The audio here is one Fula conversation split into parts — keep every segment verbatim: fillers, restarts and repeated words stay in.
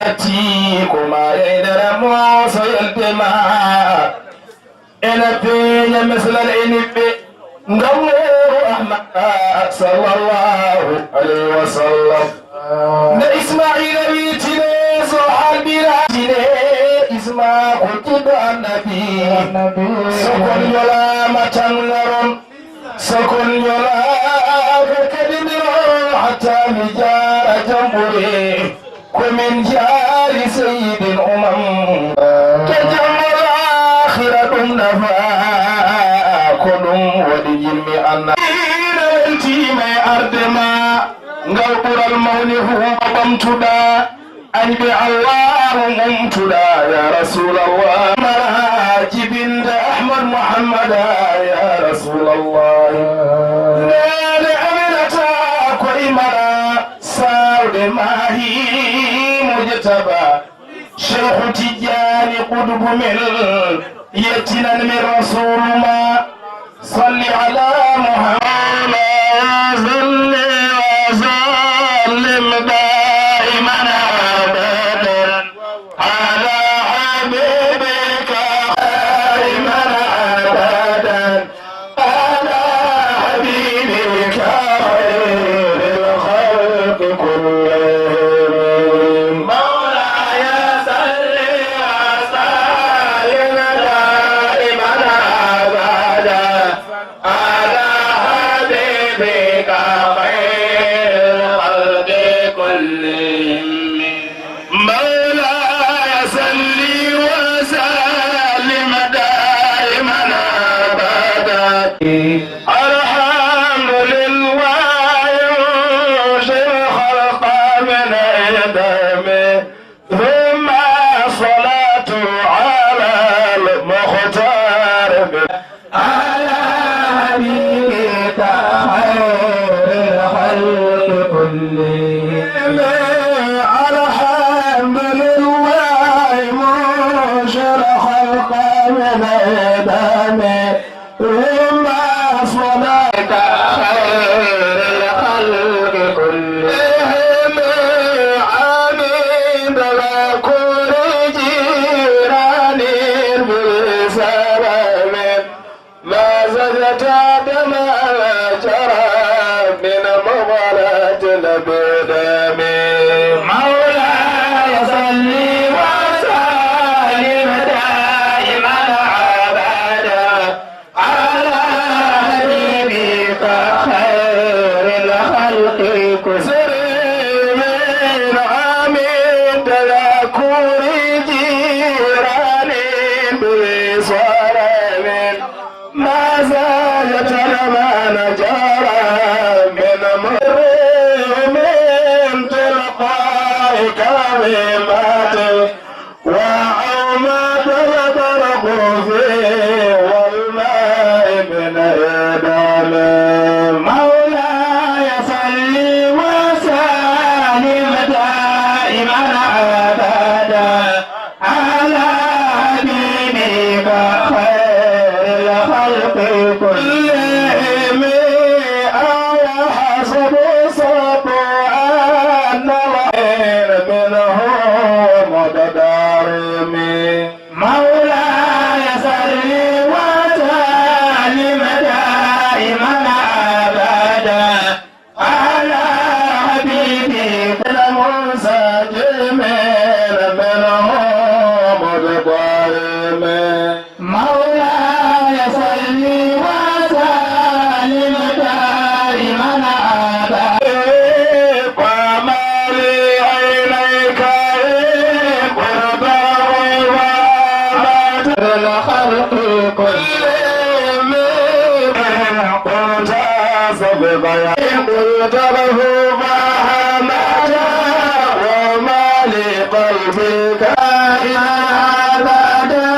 Ati ko ma e nder mo so yelde ma. Ena peeña meslal e niɓɓe ngam weeru Ahmada sallallahu alayhi wa sallam. Nde Ismaila wi tine so halbira tine Isma ko jiɗɗo annabi. So kon yolama tan ngaron. So kon yolaaka kadi ndiron hatta mi jaara jamɓude. Ko min jaari Seydin Umar. To jamma laakhira ɗum nafa. Ko ɗum waɗi jimmi anna. Ina weltiima e arde ma. Ngal ɓural mawni hu ɓamtuɗa. Añɓe Allahu mumtuɗa ya Rasulallah. Mara jibinde Ahmad Muhammada ya Rasulallah. Nene Aminata ko imara sawde mahi mujtaba. Sheikhu Tijjani Qutbu men yettinan mi Rasulu ma. صل على محمد وصل وسلم دائما أبدا على حبيبك دائما أبدا على حبيبك خير الخلق كلهم. مولاي صل وسلم دائما أبدا على حبيبك خير الخلق كلهم. مولاي صل وسلم دائما أبدا. الحمد لله منشئ الخلق من عدم. ثم الصلاة على المختار على حبيبك خير الخلق كلهم. الحمد لله منشئ الخلق من عدم. ثم صلاة خير الخلق كلهم. آمين. بلا كل جيران بالسلام. ما زجت دمع جرى من مغلاة البدم. مولاي صل وسلم دائما أبدا على حبيبك خير الخلق كل. سري من عام تذكر جيران بصرم. ما زالت لما نجرى من مر من تلقاء كلمات. وأومات البرق في والماء من عدم. مولاي صل وسلم دائما أبدا على حبيبك خير الخلق كلهم. أو حسب صبوا أن الخير منه متدارم. مولاي صل وسلم دائما أبدا على حبيبك المنسجم منه متدارم. مولاي صل وسلم دائما أبدا. وما لعينيك إن قربه وما الخلق كلهم. قلت سبق قلت له فهمت. وما لقلبك إن أبدا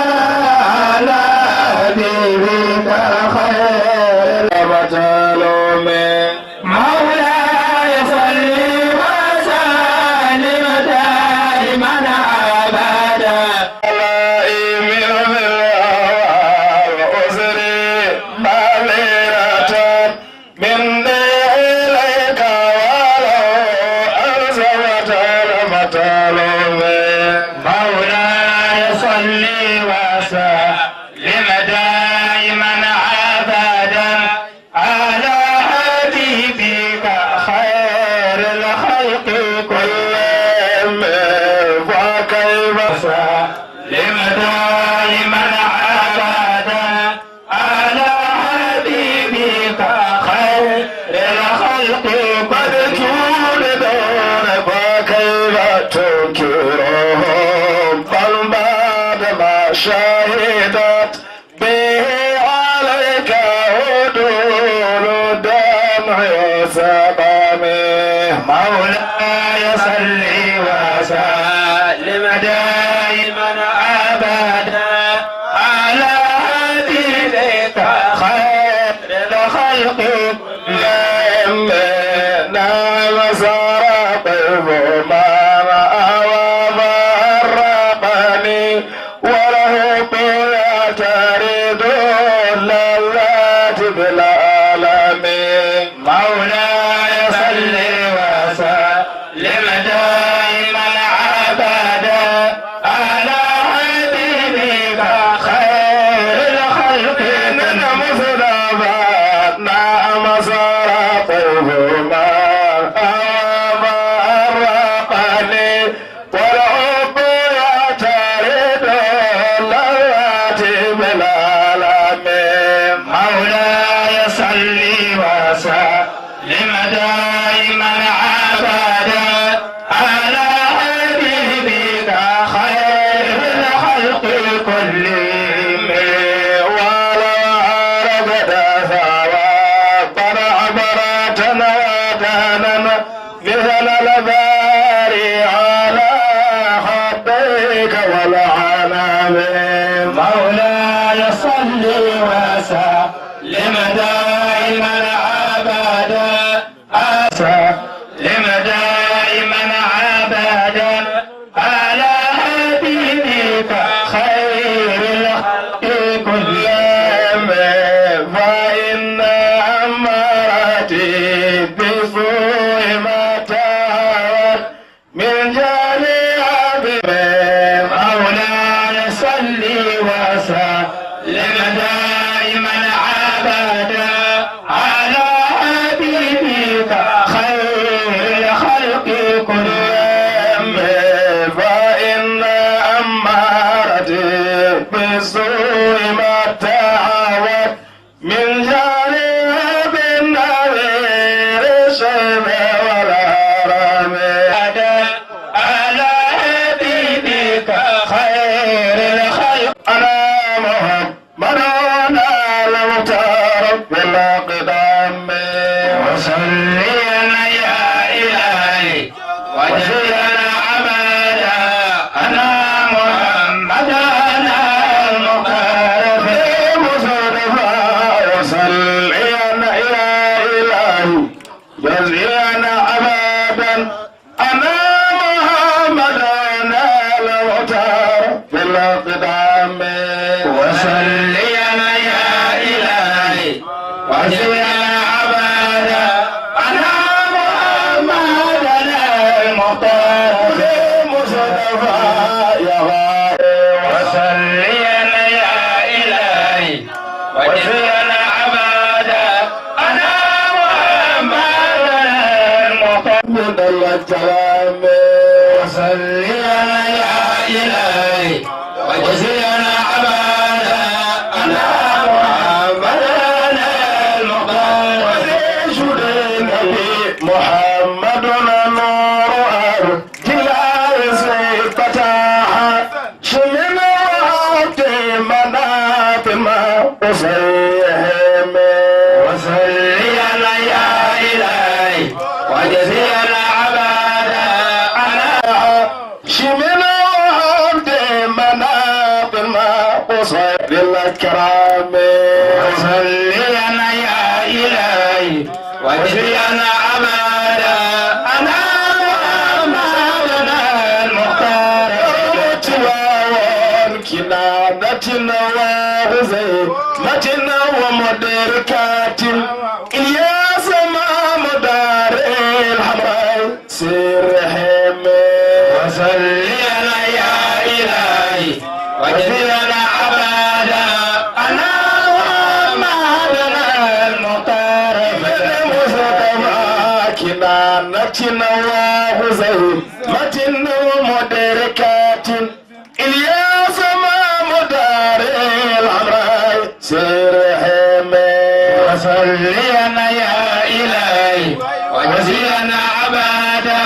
على حبيبك خير مظلوم. مولاي صل وسلم دائما أبدا. على إمام العسر مغفرة مني إليك ولو ألزمت Moulaye salli wa sallim daiman abada ala habibika khairil khalqi kullihim. Wa kayfa sallim daiman abada ala habibika khairil khalqi. Qad juuɗe ɗoon, fa kayfa tunkiruhu, bal ba'da ma shahidat bihi alayka udulu dam'i wa saqami. Moulaye salli wa sallim daiman abada ala habibika khairil khalqi kullihim. Na'am sara tayyibu man awa farraqani wal hubbu yataridu lallati bil alami. Moulaye salli wa sallim daiman abada ala habibika khairil khalqi. Na'am sara tayyibu man awa farraqani wal hubbu yataridu lallati bil alami. Moulaye salli wa sallim daiman abada ala habibika khairil khalqi kullihim. Walaw aradta thawaban abratan wa danan مثل البار على خديك والعنب. مولاي صل وسلم دائما أبدا، سلم دائما أبدا على حبيبك خير الخلق كلهم، فإن أمارتي بالسوء ما تهوت من جانب. مولاي صل وسلم دائما أبدا على حبيبك خير الخلق كلهم، فإن أمارتي بالسوء ما تهوت من جانب النذير الشيب والهرم. على حبيبك خير الخلق. أنا محمد المختار في الأقدام. وصليا يا إلهي وزينا أبدا أنا محمدنا المختار في مصطفى. وصليا يا إلهي وزينا أبدا أنا محمدنا المختار في الأقدام. وصليا يا إلهي وزينا أبدا أنا محمدنا المختار في مصطفى يا غالي. وصليا يا إلهي وزينا أبدا أنا محمدنا المختار. من الكلام. وصليا يا إلهي وزينا أبدا أنا محمدنا المختار. وزيد النبي محمدنا نور أرض الله سيفتح شمل وعبد مناف ما أصيهم. وصليا يا إلهي وجزيا أبدا أنا شمل وعبد مناف ما أصيب الكرام. وصليا يا إلهي وزينا أبدا أنا محمدنا المختار. Tiwaawoon, Kinaana wa Xuzayma wa Mudarikatin, Ilyaasa Maamu Daaril Hamra. سرهم. صليا يا إلهي وجزيلا أبدا أنا محمدا المختار. Minen Mustafa Kinana Kinana Hussein Matin Mudere Katin Ilyas Mamu Dare Lamrai Sirheme. وصليا يا إلهي وجزيلا أبدا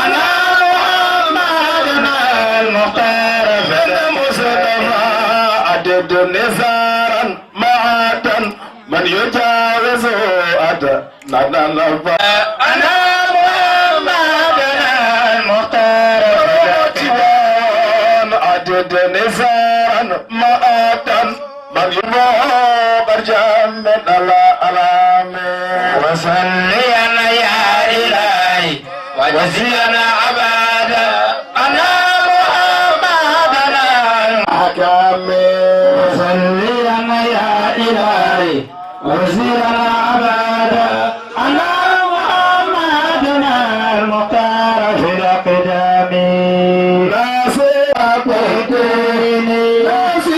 أنا محمدا المختار. Minen Mustafa Adad Nizaran Ma'adan من يجاوز أدنى أنا محمدا المختار. Adad Nizaran Ma'adan من يبغى برجام من الألام. وصليا يا إلهي وجزيلا أبدا أنا محمدا الحكام. وصليا يا إلهي وجزيلا أبدا أنا محمدا المختار في الأقدام. ناصر الدين، ناصر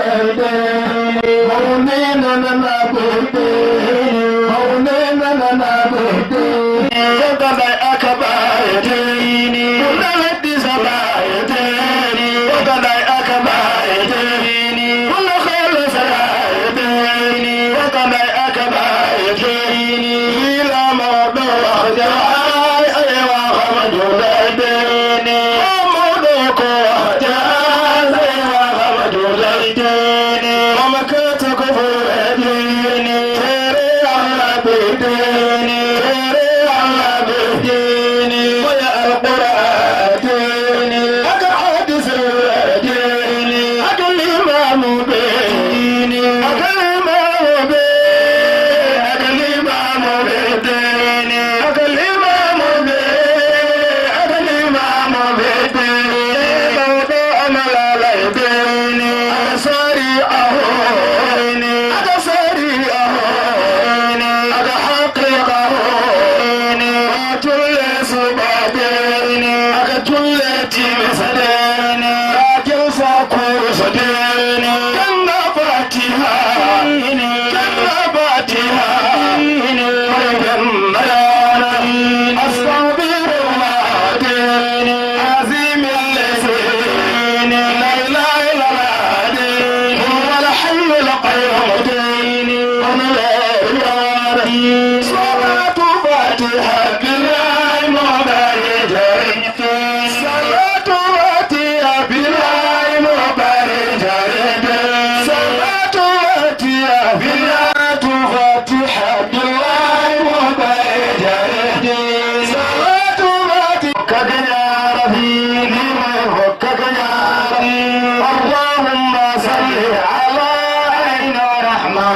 الدين، مولينا الدين، مولينا الدين. وقد أكبر الدين، كل الدين سبع الدين، وقد أكبر الدين، كل خلص الدين، وقد أكبر الدين. إلى موضوع جاي، أيوة، خمجوا الدين. اللهم صل على عين رحمة.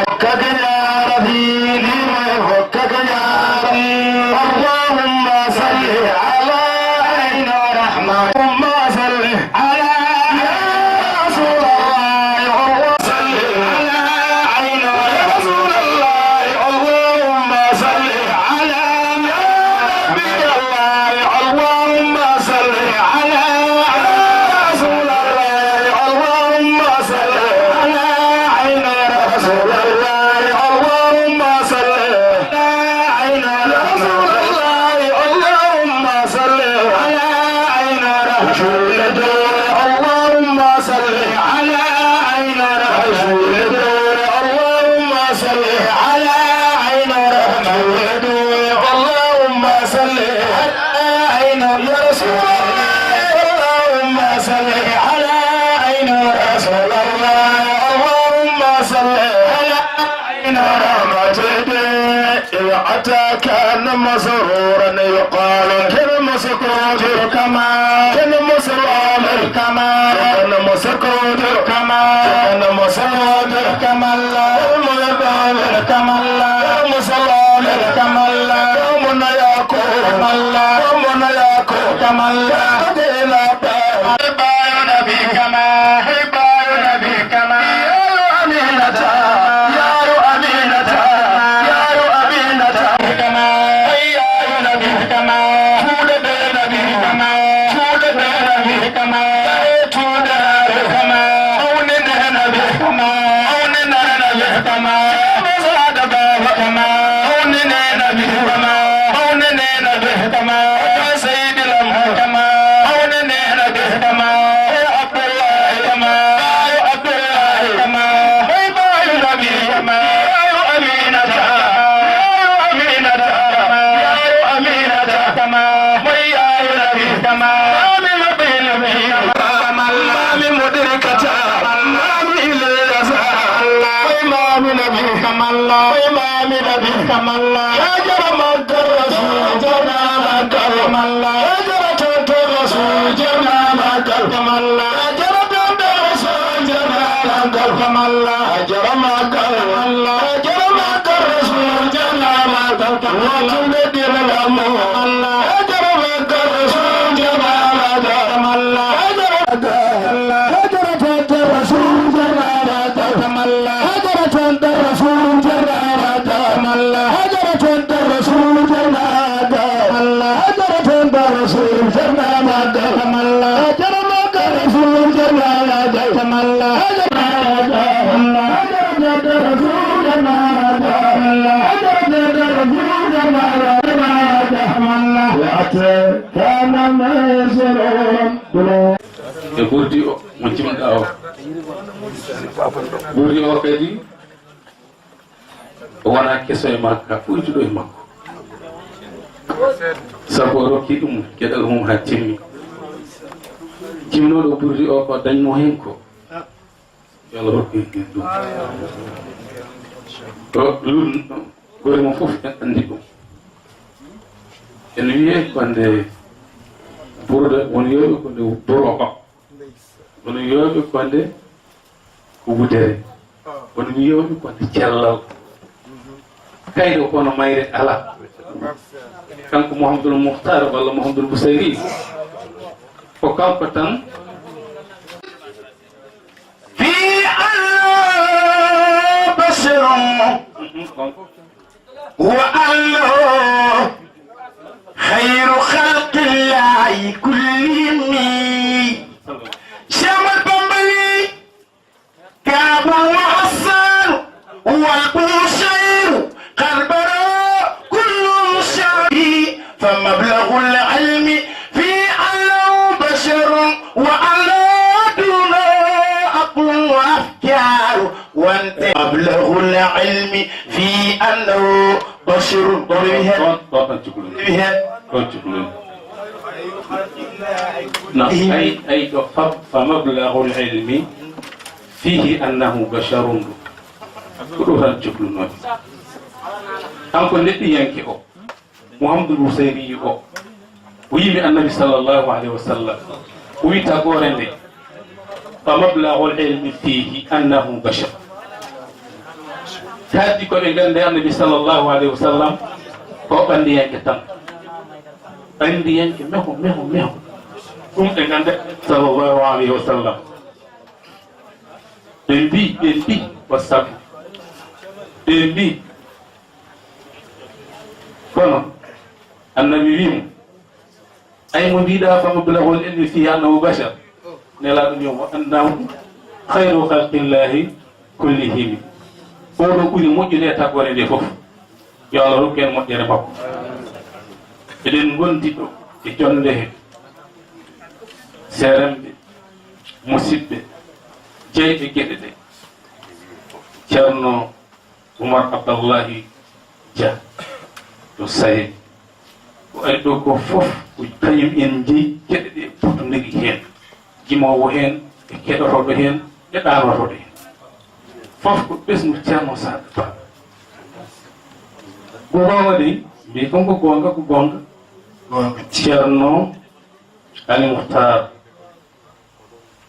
اللهم صل على عين رحمة. اللهم صل على، يا رسول الله، اللهم صل على عين رحمة. رسول الله، اللهم صل على، يا نبي الله، اللهم صل على، يا رسول الله، اللهم صل على عين رسول الله، اللهم صل على عين رسول الله، اللهم صل على عين رسول الله، اللهم صل على عين رسول الله، اللهم صل على عين رسول الله، اللهم صل على عين، يا رسول الله، اللهم صل على عين رسول الله، اللهم صل على عين رحمة الله. إذا أتى كان مسرورا يقال كان مسكوت كما، كان مسرورا كما، كان مسكوت كما، كان مسكوت كما الله، كما الله، كما الله، كما الله، كما الله. Hibaayuna bi kama, hibaayuna bi kama. Yaaru Aminata, yaaru Aminata, yaaru Aminata. Kama, hibaayuna bi kama. Fuuda be nabi kama. Fuuda Nabi kama, mawnane Nabi kama, wata Seydi Lam kama, mawnane Nabi kama, ya Abdullahi kama, ya Abdullahi kama, may bayu Nabi kama, ya Aminata, ya Aminata kama, ya Aminata kama, may ya Nabi kama, mami Nabi kama, mami Mudirkata, mami Ilyasa, mami Nabi kama, mami Nabi kama, ya jara Makka Rasul, jara Makka kama, ya jara tonto Rasul, jara Makka kama, ya jara tonto Rasul, jara Makka kama, ya jara Makka kama, ya jara Makka Rasul, jara Makka kama, ya jara Makka Rasul, jara Makka kama, ya jara E ɓurdi o mo jimɗa o. Ɓurdi o kadi wona keso e makka, ɓuytuɗo e makko. Sabu o rokki ɗum geɗal mum haa timmi. Jimnooɗo ɓurdi o ko dañnoo heen ko, yo Allah rokku en heen ɗum. To ɗum, gore mum fof en anndi ɗum. Ene wiyee ko nde burda, woni yooɓe ko nde burda. Woni yooɓe ko nde ko wudere. Woni yooɓe ko nde cellal. Kayɗo kono mayre alaa. Kanko Mouhamadoul Mouhtar walla Mouhamadoul Bousayri, ko kanko tan. Fi annahu basharun wa annahu khayru khalqillahi kullihim. Cheikh Ahmad Bamba wi, Ka'bu wa Hassanu wal Bushayru qad baraw kullun shari, fa mablaghul ilmi fi annahu basharun wa annahu duna aqlun wa afkaru. Wonde mablaghul ilmi fi annahu basharun. Ko wi heen? Ɗon, ɗon, ɗon cukalel. Wi heen? Ɗon cukalel. Na, ay, ay, ɗo fa, fa mablaghul ilmi fihi annahu basharun ɗo. Ko ɗo tan cukalunoo. Kanko neɗɗiyanke o, Mouhamadoul Bousayri o, o yimi Annabi sallallahu alayhi wa sallam. O wi tagoore nde, fa mablaghul ilmi fihi annahu bashar. Kadi ko ɓe nganndi Annabi sallallahu alayhi wa sallam ko ɓanndiyanke tan. Ɓanndiyanke meho, meho, meho. Ɗum ɓe nganndi sallallahu alayhi wa sallam. Ɓe mbi, ɓe mbi, wa sabu. Ɓe mbi, kono Annabi wi mo, ay mo mbiɗa fa mablaghul ilmi fihi annahu bashar. Nelaaɗo wi mo, annahu khayru khalqillahi kullihim. Oɗo ɓuri moƴƴude e tagoore nde fof. Yo Allah rokku en moƴƴere makko. Eɗen ngondi ɗo e jonde he, seeremɓe, musidɓe, jeyɓe geɗe ɗe. Ceerno Oumar Abdallahi Dia to Saye. Ko ari ɗo ko fof ko kañum en jeyi geɗe ɗe potondiri heen. Jimoowo heen, e keɗotooɗo heen, e ɗaanotooɗo heen. Fof ko ɓesngu Ceerno Sadio Ba. Ko goonga de, mbiy kon ko goonga, ko goonga. Goonga. Ceerno Ali Muhtar,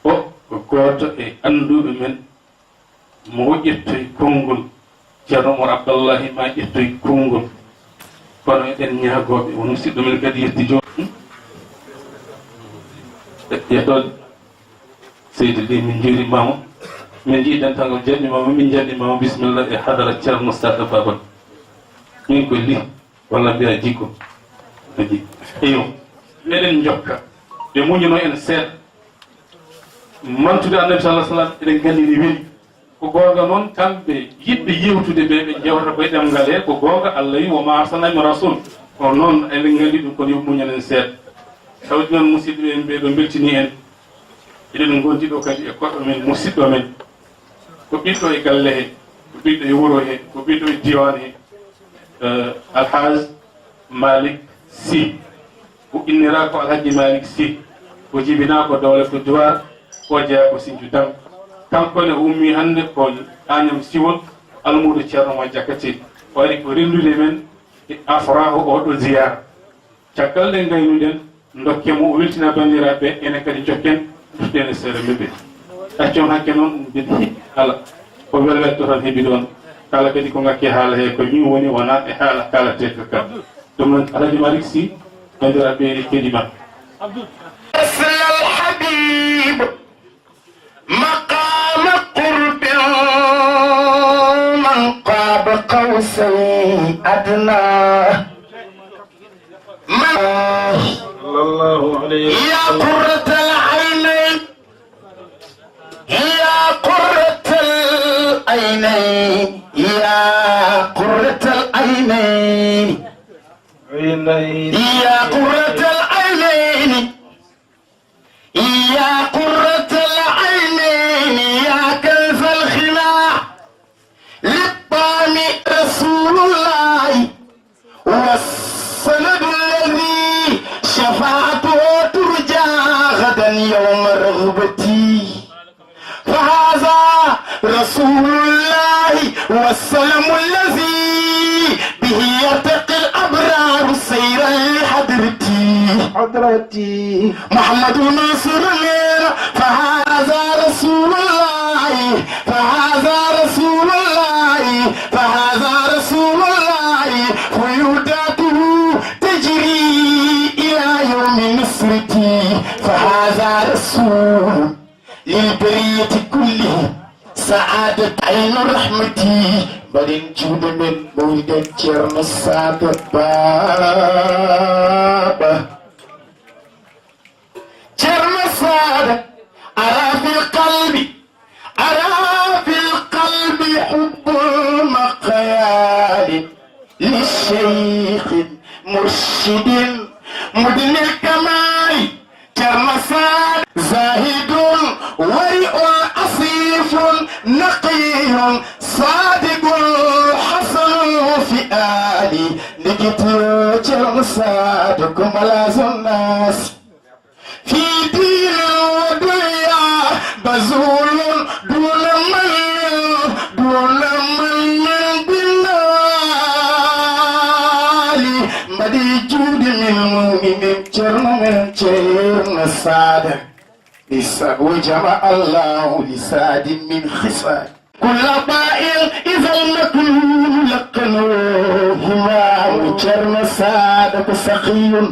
o ko gooto e annduɓe men. Mo ƴettoy konngol, Ceerno Omar Abdallahi ma ƴettoy konngol. Kono eɗen ñaagooɓe, won musidɗo men kadi yetti jooni. Ƴettoon, seydi Ly, min njuurimaama. Min njii dental ngal, njaɓnimaama, min njaɓnimaama, bisimilla e hadara Ceerno Sadio Baba. Min ko Ly. Walla mbiya jikko. Aji. Eyo. Meɗen njokka. Ɓe muñuno en seeɗa. Mantude Annabi sallallahu alaihi wasallam, eɗen nganndi ni weli. Ko goonga noon, kamɓe yiɗɓe yeewtude ɓe, ɓe njewtata koye ɗemngal he, ko goonga Allah wi, "Wa ma arsalna min rasul." Kono noon, eɗen nganndi ɗum, kono yo muñanen seeɗa. Tawde noon, musidɓe men ɓee ɗo mbeltini en. Eɗen ngondi ɗo kadi e koɗɗo men, musidɗo men. Ko ɓiɗɗo e galle he, ko ɓiɗɗo e wuro he, ko ɓiɗɗo e diiwaan he. Eh, Alhaaj Malick Sy. O innira ko Alhaji Malick Sy. O jibina ko Dowla ko Duwar, o jeya ko Sinthiou Dam. Kanko ne o ummi hannde ko Agnam Siwol, almuudo Ceerno Mo Jakate. O ari ko renndude men e afrahu oɗo ziyara. Caggal nde ngaynuɗen, dokke mo o weltina banndiraaɓe, enen kadi njokken, duttuɗen e seeɗa meɓe. Accon hakke noon, ɗum mbiɗa hi-, ala, ko welwelto tan heɓi ɗoon. Kala kadi ko ngakke haala he, ko nii woni, wonaa e haala kaalatee ka. Ɗum noon, Alhaji Malick Sy, banndiraaɓe, en keɗii ma. أصل الحبيب مقام قرب من قاب قوسين أدنى. من صلى الله عليه يا وسلم. قرة العينين، يا قرة العينين، يا قرة العينين، عينين. يا قرة العينين، يا قرة العينين، يا كنز الغنى، للطامع رسول الله، والسند الذي شفاعته ترجى غدا يوم رغبتي. فهذا رسول الله والسلام الذي به يرتقي الأبرار سيرا لحضرتي. حضرتي. محمد المنصور لنا، فهذا رسول الله، فهذا رسول الله، فهذا رسول الله، فيوضاته تجري إلى يوم نصرتي، فهذا رسول للبرية كلهم سعادة عين رحمتي. Mbaɗen juuɗe men, mawniɗen Ceerno Saada Baaba. Ceerno Saada, أرى في القلب، أرى في القلب حب مقيال للشيخ مرشد مدن الكمال. Ceerno Saada, زاهد ورع عفيف نقي صادق حسن الفعال. Ndekete Ceerno Saada ko ملاذ الناس في دين ودنيا، بذول دون من، دون من بالنوال. Mbaɗi juuɗe men, mawni men, Ceerno men, Ceerno Saada. لسا-، وجمع الله لسعد من خصال. كل بائع إذا المكلول لقنه همام. Ceerno Saada ko sakhiyun.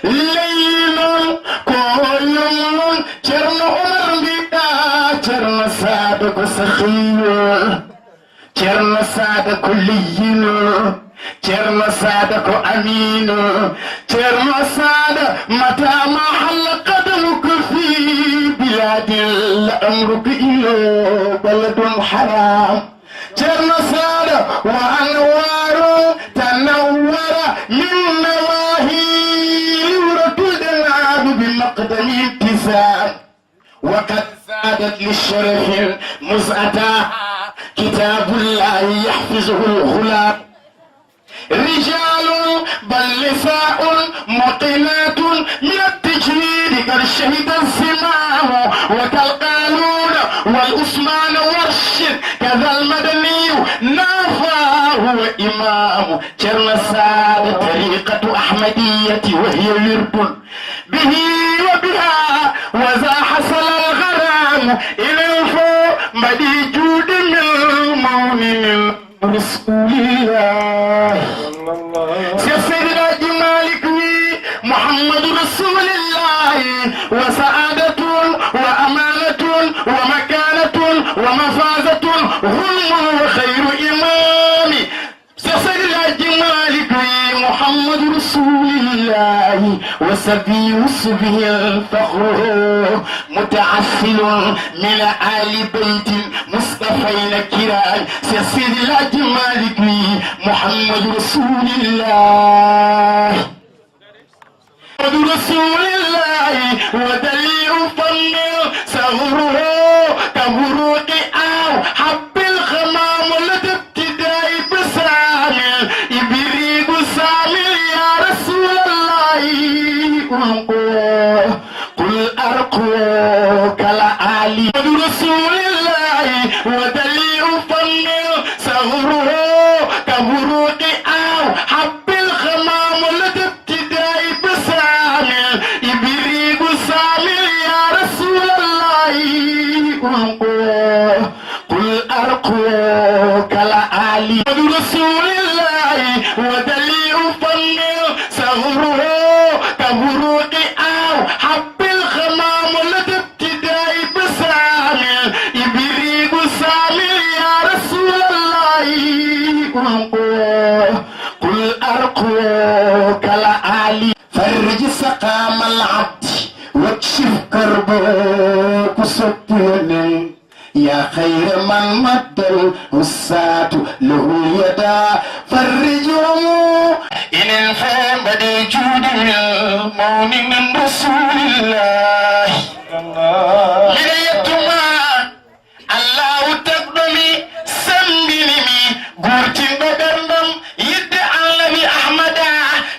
Leyli noon ko yom noon, Ceerno Omar mbiɗa, Ceerno Saada ko sakhiyun. Ceerno Saada ko leyyino, Ceerno Saada ko amiino, Ceerno Saada متى ما حل قدمك في بلاد لأمرك إلا بلد حرام. Ceerno Saada وأنوار تنور من نواحي لورة الجناب بمقدم التزام. وقد زادت للشرف مذ أتاها كتاب الله يحفظه الغلام. رجال بل نساء مقنات من التجريد قد شهد الزمام. وكالقالون والعثمان ورش كذا المدني نافاه وإمام. Ceerno Saada طريقة أحمدية وهي ورد به وبها وذا حصل الغرام. Enen fof mbaɗi juuɗe men, mawni men رسول الله. Cheikh Seydi El Hadji Malick wi, محمد رسول الله وسعادة وأمانة ومكانة ومفازة هم وخير إمام. Cheikh Seydi El Hadji Malick wi, محمد رسول الله. الله وسبي وسبي فخره متأصل من آل بيت مصطفين كرام. Seex Seydi El Hadji Malick wi, محمد رسول الله، محمد رسول الله، ودليل فم صغره كبروق أو حب الغمام لدى ابتداء بسام إبريق سام. يا رسول الله، ألقوا قل أرقوا كالآلي. محمد رسول الله، ودليل فم صغره كبروق أو حب الغمام لدى ابتداء بسام إبريق سام. يا رسول الله، ألقوا قل أرقوا كالآلي. محمد رسول الله، ودليل فم صغره كبروق أو حب الغمام لدى ابتداء بسام إبريق سام. يا رسول الله، ألقوا قل أرقوا كالآلي. فرج سقام العبد واكشف كربه كسبتني. يا خير من مد العصاة له اليدا فرجهم. Enen fof mbaɗee juuɗe men mawninen Rasuulillaahi. Miɗo yettuma Allahu tagɗo mi, semmbini mi, guurtinɗo ɓerndam, yiɗde Annabi Ahmada.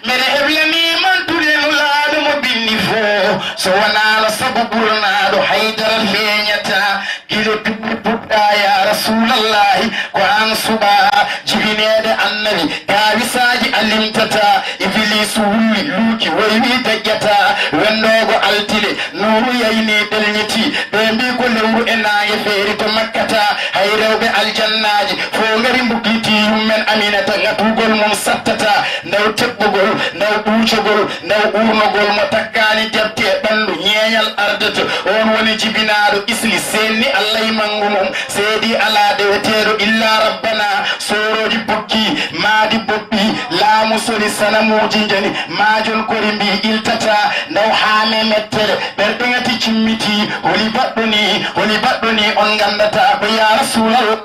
Mbeɗa heblanii mantude Nulaaɗo mo binndi fof, so wonaano sabu ɓurnaaɗo haydara feeñataa. Gila duuɓi puɗɗaa, yaa Rasuulallaahi, ko aan suɓaa jibineede Annabi, gaawisaaji a limtataa. Ibiliisu wulli, luuki, woywi, daƴƴataa. Wenndoogo altine, nuuru yaynii, ɗelñitii. Ɓe mbii ko lewru e naange feeri to Makkata. Hay rewɓe aljannaaji fof ngari mbuggitii yummen Aminata, ŋatugol mum sattataa. Ndaw teɓɓugol, ndaw ɓuucogol, ndaw uurnogol mo takkaani defte e ɓanndu, ñeeñal ardata. Oon woni jibinaaɗo isli, seenni Alla e manngu mum. Seedi alaa deweteeɗo illa Rabbana. Soorooji pukki, maadi bobbi, laamu soli, sanamuuji njani, maajon kori mbii iltataa. Ndaw haame mettere, ɓerɗe ŋati cimmitii. Holi baɗɗo nii, holi baɗɗo nii, on nganndataa ko yaa Rasuulallah.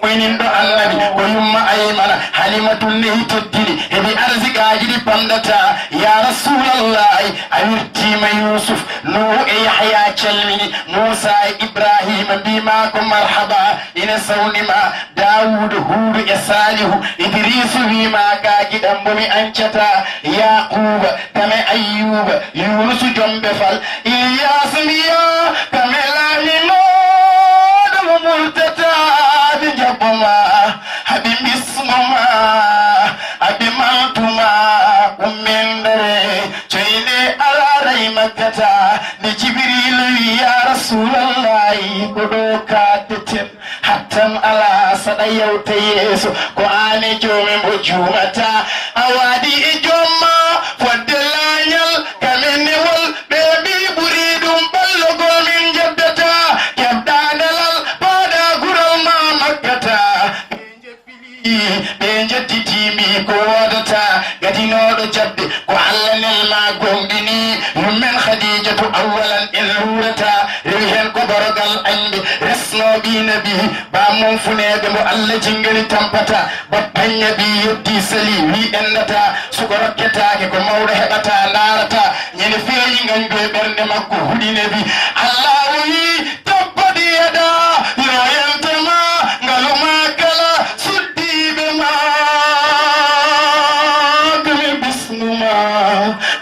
Moyninɗo Annabi ko yumma Aymana, Halimatul Nehi teddini, heɓi arsiqaaji ɗi pamɗataa. Yaa Rasuulallahi, a wirtiima Yuusuf, Nuuhu e Yahya calmini, Muusa e Ibraahiima mbii maa ko marhaba, ina sawni ma, Daawuuda, Huudu e Saalihu, Idriisu wii maa kaa giɗam mbo mi ancataa, Yaaquuba, kame Ayyuuba, Yuunusu jom ɓe fal, Ilyaas mbiyaa kame laamii mawɗo mo murtataa, ɓe njaɓɓo ma, haɓi mbismo ma, haɓi mantu ma, ummen ndare, coynde alaa ray maggata. Nde Jibriilu wii, yaa Rasuulallahi, ko ɗo kaaddeten. Hattan alaa, saɗa yawta yeeso, ko aan e joome mbo juumataa. A waadi e joom ma fodde laañal, kame newol, ɓe mbii ɓuri ɗum ballogol min njeddataa. Keɓɗaa nelal, paaɗaa gural ma maggata. Ɓe njedditiimi ko woodataa, gadinooɗo jaɓde ko Alla nel maa gomɗini. Yummen Khadiijatu awwalan en luurataa, rewi heen ko dorogal añɓe, resnoo ɓii Nabi, bammum funeeɓe mbo Alla jinngani tampataa. Bappa Nabi yeddi sali, wii ennataa, suka rokketaake ko mawɗo heɓataa, ndaarataa. Ñande feeñi ngañgu e ɓernde makko huɗi Nabi. Allahu wii, Tabbat yadaa, yo yanta ma, ngalu maa kala suddiiɓe ma, kame bismu ma,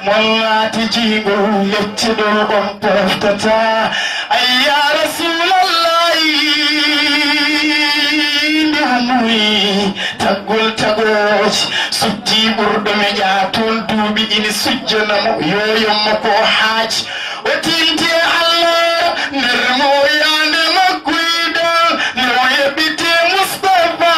mon naati jiingol lecce ɗo on poftataa. Ay yaa Rasuulallahi, nde ummoyi taggol tagooji, suddi ɓurɗo meƴa toon duuɓi ina sujjana mo, yooyon mo ko haaji. O tinti e Allah nder mo yaande makko yiɗal, nde o yeɓɓiti Mustafa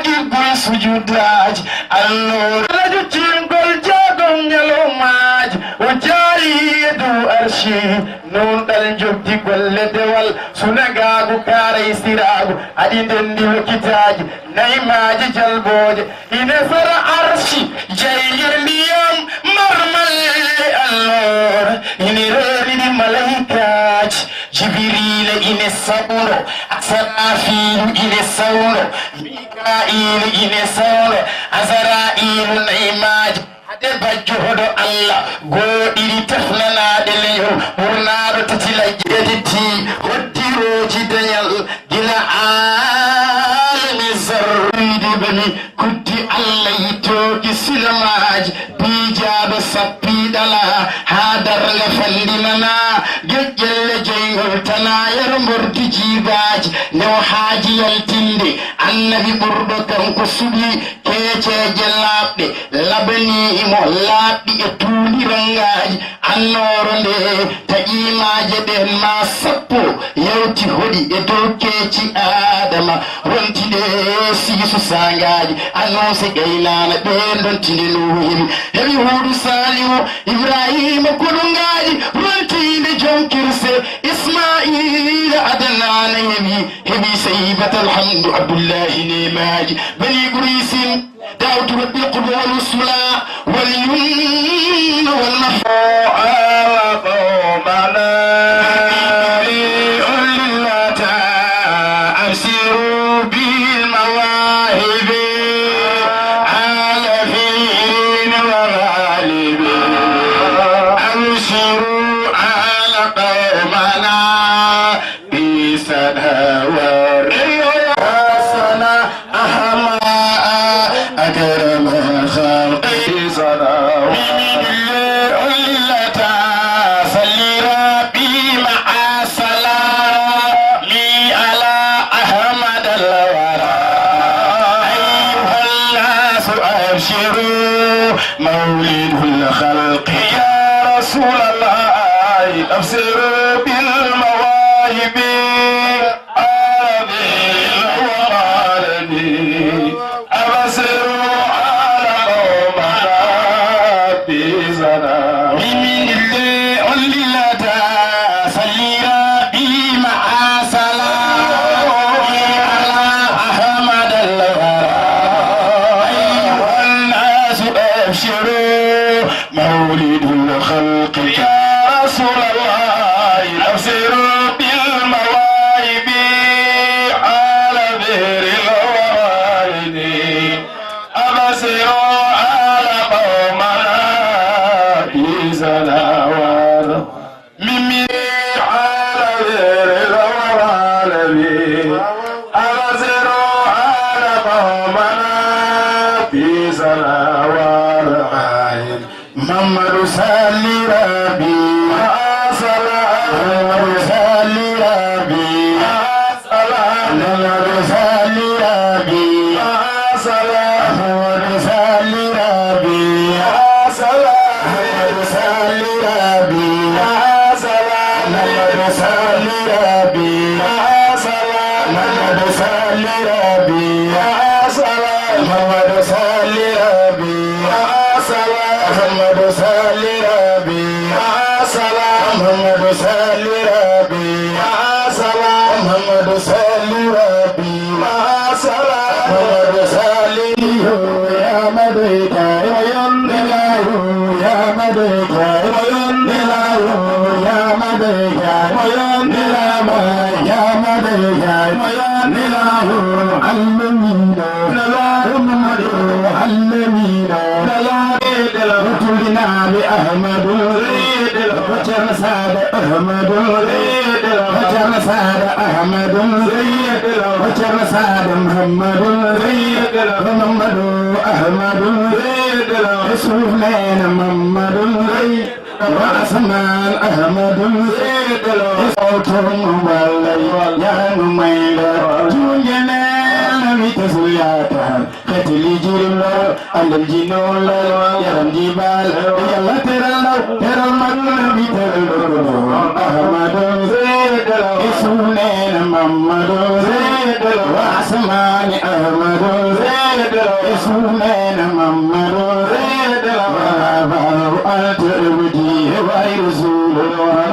giggol sujudaaji. Allah rajo cingol jaagol ñalawmaaji, o jaari e dow arshi. Nunɗal njoɓdi golle dewal, sunagaagu kaaray siraagu, aɗi ndenndi lokitaaji, naymaaji jalbooje, ine sera arshi, jayngir ndiyam, marmalle alloor, ine reenidi malaykaaji, Jibiriila ine saɓuno, Asarafiilu ine sawno, Mikaa'iilu ine sawno, Azara'iilu naymaaji. Hade bajjo hodo Allah, gooɗiri tefnanaaɗe leyol, ɓurnaaɗo tati lajje. Ɓe tetti hoddirooji dañal, gila aalami zarriide ɓe mi kuddi Allah yittooki silamaaji, piijaaɗo sappiiɗala, haa darnga fanndinana, geƴƴelle joyngol tana, yero mbordi jiibaaji, new haaji yaltinde, annabi ɓurɗo kanko suɓi, Keeceeje laaɓɗe labanii mo, laaɓɗi e tuundi ranngaaji. Annooro nde taƴii maaje ɗeen maa sappo, yawti hoɗi e dow keeci Aadama, ronti ɗe siisu saangaaji. Anuuse gaynaana ɓe ndonti nde Nuuhu heɓi, heɓi Huudu Saalihu, Ibraahiima Koɗungaaji, ronti nde Joom Kirse, Ismaa'iila Adanaana heɓi, heɓi Sayyibatal Hamdu Abdullaahi neemaaji, Banii Quraysin. دعوت ربي القربى والوصولى واليمن والمفرق. قومنا لأولي الأتى أبشروا بالمواهب على فير وغالب. أبشروا على قومنا بسنوات حسنة أهما أكرم الخلق سنوات. من التي صلي ربي مع سلامي على أحمد الورى. أيها الناس أبشروا مولد الخلق يا رسول الله أبشروا بالمواهب. أبصروا على قوم ربي زنا. من اللي علي لا تصلي ربي مع سلام على أحمد الورى. أيها الناس أبشروا مولد الخلق يا رسول الله أبصروا بالمواهب على بئر الورائد أبصروا على قومنا في سنوات من على بئر الورائد أبصروا على قومنا في سنوات محمد صلي ربي مع سلام. محمد صلي ربي مع سلام. محمد صلي ربي مع سلام. محمد صلي ربي مع سلام. محمد صلي ربي مع سلام. محمد صلي ربي مع سلام. محمد صلي ربي مع سلام. محمد صلي ربي مع سلام. محمد صلي ربي مع سلام. محمد صلي ربي مع سلام. محمد صلي ربي مع سلام. محمد صلي يا مديكا يا يندلايو يا مديكا يا يندلايو يا مديكا يا يندلاما يا مديكا يا يندلايو علمينا. Ahmadu, Ceerno Saada Ahmadu, Ceerno Saada Ahmadu, Ceerno Saada Muhammadu, Muhammadu Ahmadu, Yusuf Neene Muhammadu. Wa Asmaan Ahmadu, sawtu mo wallay, yaanu mayɗo, juunge neen mi tasu yaata, katili jirimɗo, andal jinolal, yaram jibal, yalla teral ɗo, teral makko mi teral ɗo, Ahmadu, e suunene Mammadu, wa Asmaani Ahmadu, e suunene Mammadu, wa babu alta ibdi, wa rasulu.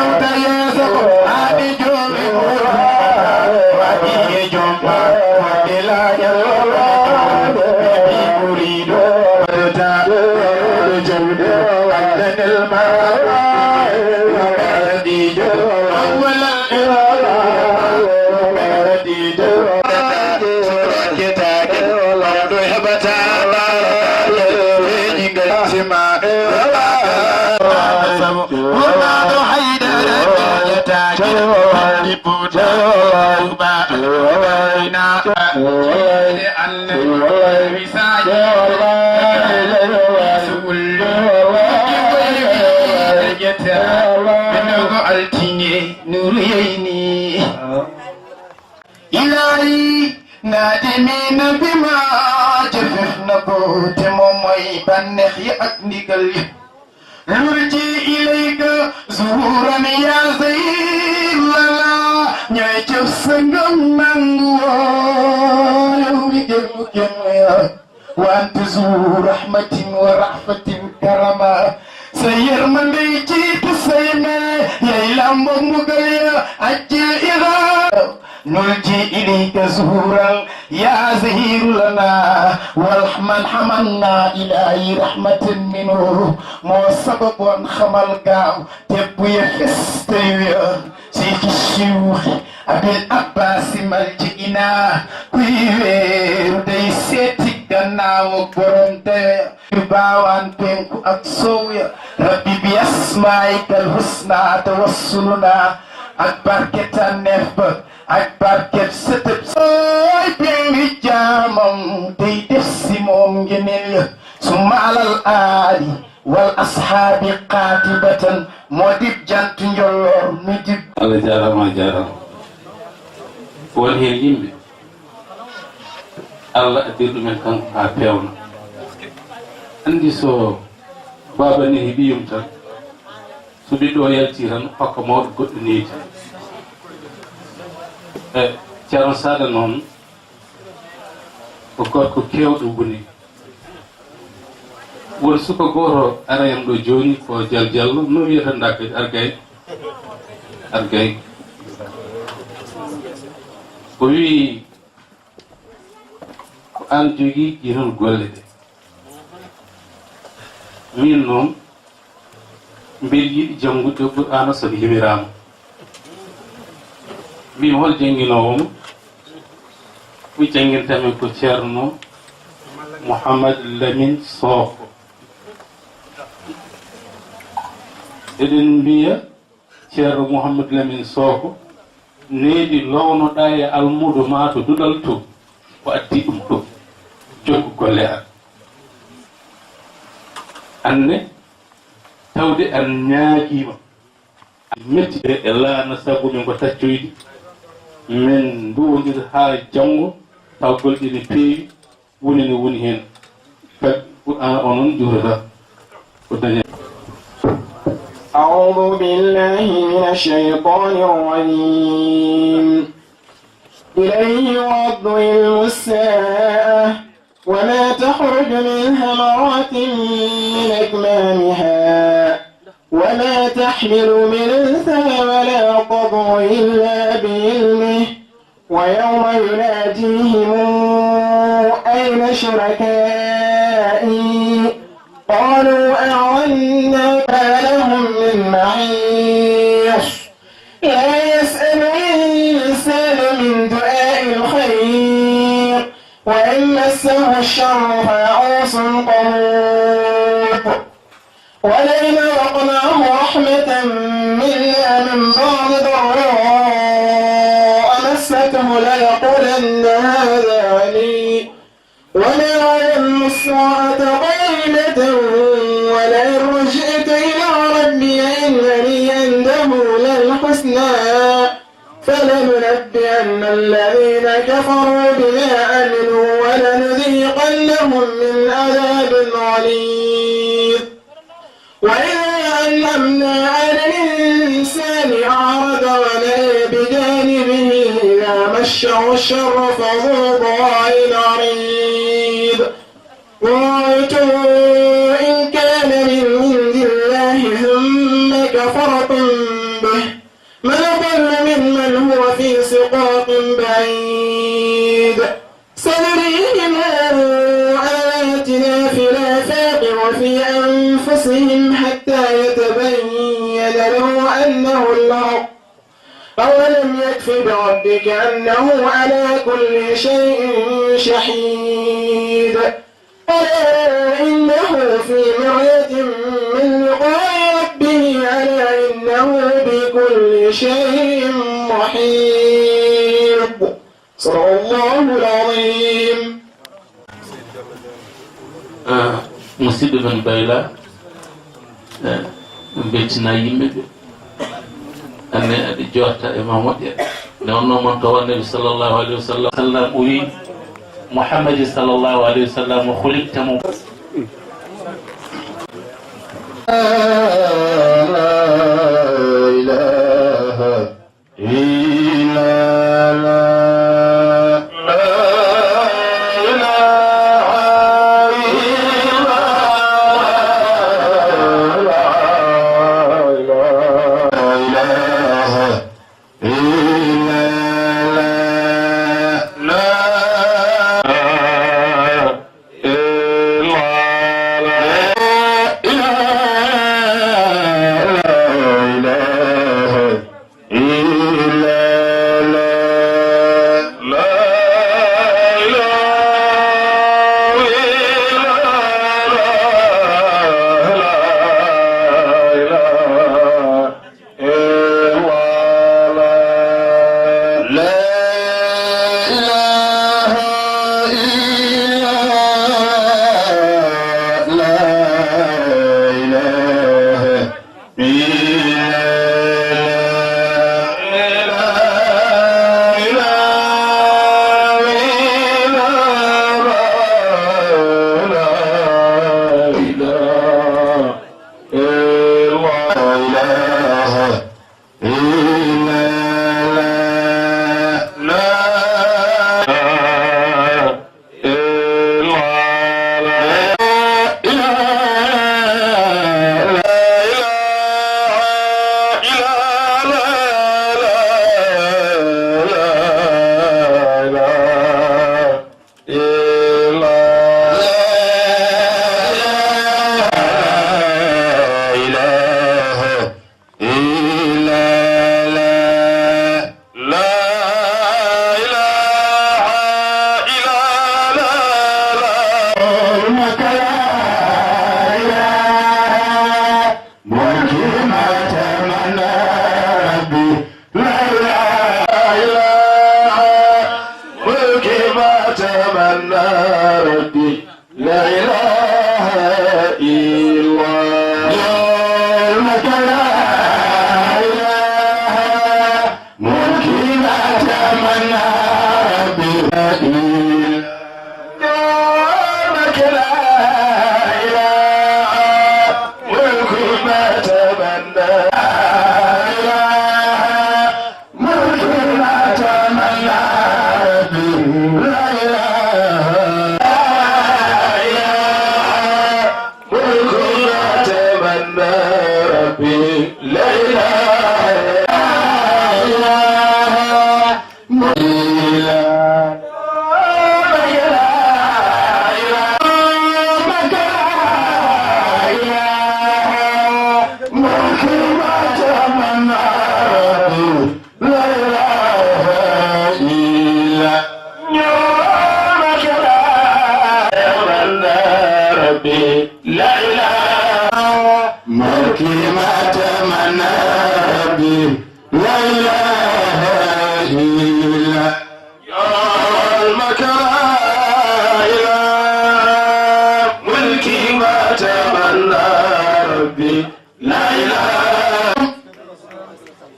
Tawta yeeso ko haa ɓe joomi ɓuri. Waɗi e jom ma, waɗi laaƴal. Ɓe muriiɗo waɗata. Jawɗo andanel ma. Ɓe muriiɗo awwalal. Ɓe muriiɗo waɗata. Ketaake. Mawɗo heɓata. Feeñi ngacce ma. Wonaaɗo haydara miijataake, andi buuta, tuuba, bayna, ande, ande, wisaaji, suɓulli, ƴetta, ɓe ndogo altine, nuru yeyni. Ilaahi, naade mi nabi ma, jefef na boote mo moy, bannex yi ak ndigal yi. Nurji ilayka zuhuran ya Zayd lana, ñooy jëf sa ngëm nangu woo, yow mi gën mu gën ya. Wa anta zu rahmatin wa rahfatin karama, sa yërmande jiitu say may, yay lambog mbugal ya, ajjil ira. Nurji ilayka zuhuran ya zahiru lana, wal man hamanna ilahi rahmatan minhu. Moo sababoon xamal gaaw, tebbu ya fes tey wiya, Seydi Siyuuxi Abil Abbaasi malji'inaa, kuy weeru day seeti gannaaw ak borom doya. Baawaan penku ak sow ya, Rabbi bi asmaa'ikal husnaa tawassulunaa, ak barke tànneef ba, ak barke sëtëb sooy benn jaamam, day def si moom ngëneel ya. Summa alal aali wal ashaabi qaatibatan, moo dib jant njolloor mi dib. Allah jaaraama, a jaaraama. Won heen yimɓe, Allah addiri ɗumen kanko haa peewna. Anndi so baaba nehi ɓiyum tan, so ɓiɗɗo o yalti tan, hokka mawɗo goɗɗo needi. E Ceerno Saada noon, ko gorko keewɗo woni. Won suka gooto arayam ɗo jooni, ko Jal Jallo, no wiyata nda kadi, Argay, Argay. O wii, ko aan jogii ɗii noon golle ɗe. Miin noon, mbeɗa yiɗi janngude Qur'aana sabu yimiraama. Mbimi, hol jannginoowo mo? Ko jannginta min ko Ceerno Mouhammad Lamine Soko. Eɗen mbiya Ceerno Mouhammad Lamine Soko, needi lownoɗaa e almuudo ma to duɗal to, ko addi ɗum ɗo. Jokku golle an. Anne, tawde an ñaagiima. Metti e laana sabu min ko taccoyde. Min nduwondir haa janngo, taw golle ɗe ne peewi, woni ne woni heen. Kadi Qur'aana o noon juurata. Ko daña. أعوذ بالله من الشيطان الرجيم. إليه يرد علم الساعة وما تخرج من ثمرات من أكمامها وما تحمل من أنثى ولا تضع إلا بعلمه ويوم يناديهم أين شركائي قالوا آذنا ما لهم من محيص لا يسأم الإنسان من دعاء الخير وإن مسه الشر فيئوس قنوط ولئن أذقناه رحمة منا من بعد ضراء مسته ليقولن هذا لي وما أظن الساعة قائمة ولئن رجعت إلى ربي إن لي عنده للحسنى فلننبئن الذين كفروا بما عملوا ولنذيقنهم من عذاب غليظ. الغليظ. وإذا أنعمنا على الإنسان أعرض ونأى بجانبه إذا مسه الشر فذو ظهر عريض. قلتم إن كان من عند الله ثم كفرتم به من أضل ممن هو في شقاق بعيد. سنريهم آياتنا في الآفاق وفي أنفسهم حتى يتبين لهم أنه الحق. أولم يكف بربك أنه على كل شيء شهيد. ألا إنه في مرية من لقاء ربه ألا إنه بكل شيء محيط. صدق الله العظيم. Ah, musidɓe men Bayla, eh, en mbeltina yimɓe ɓe. Anne aɗa jooɗta e ma moƴƴa. Nde wonno mon tawa Nabi sallallahu alaihi wasallam, sallam o wi, Muhammad sallallahu alaihi wasallam, khuliqta mu-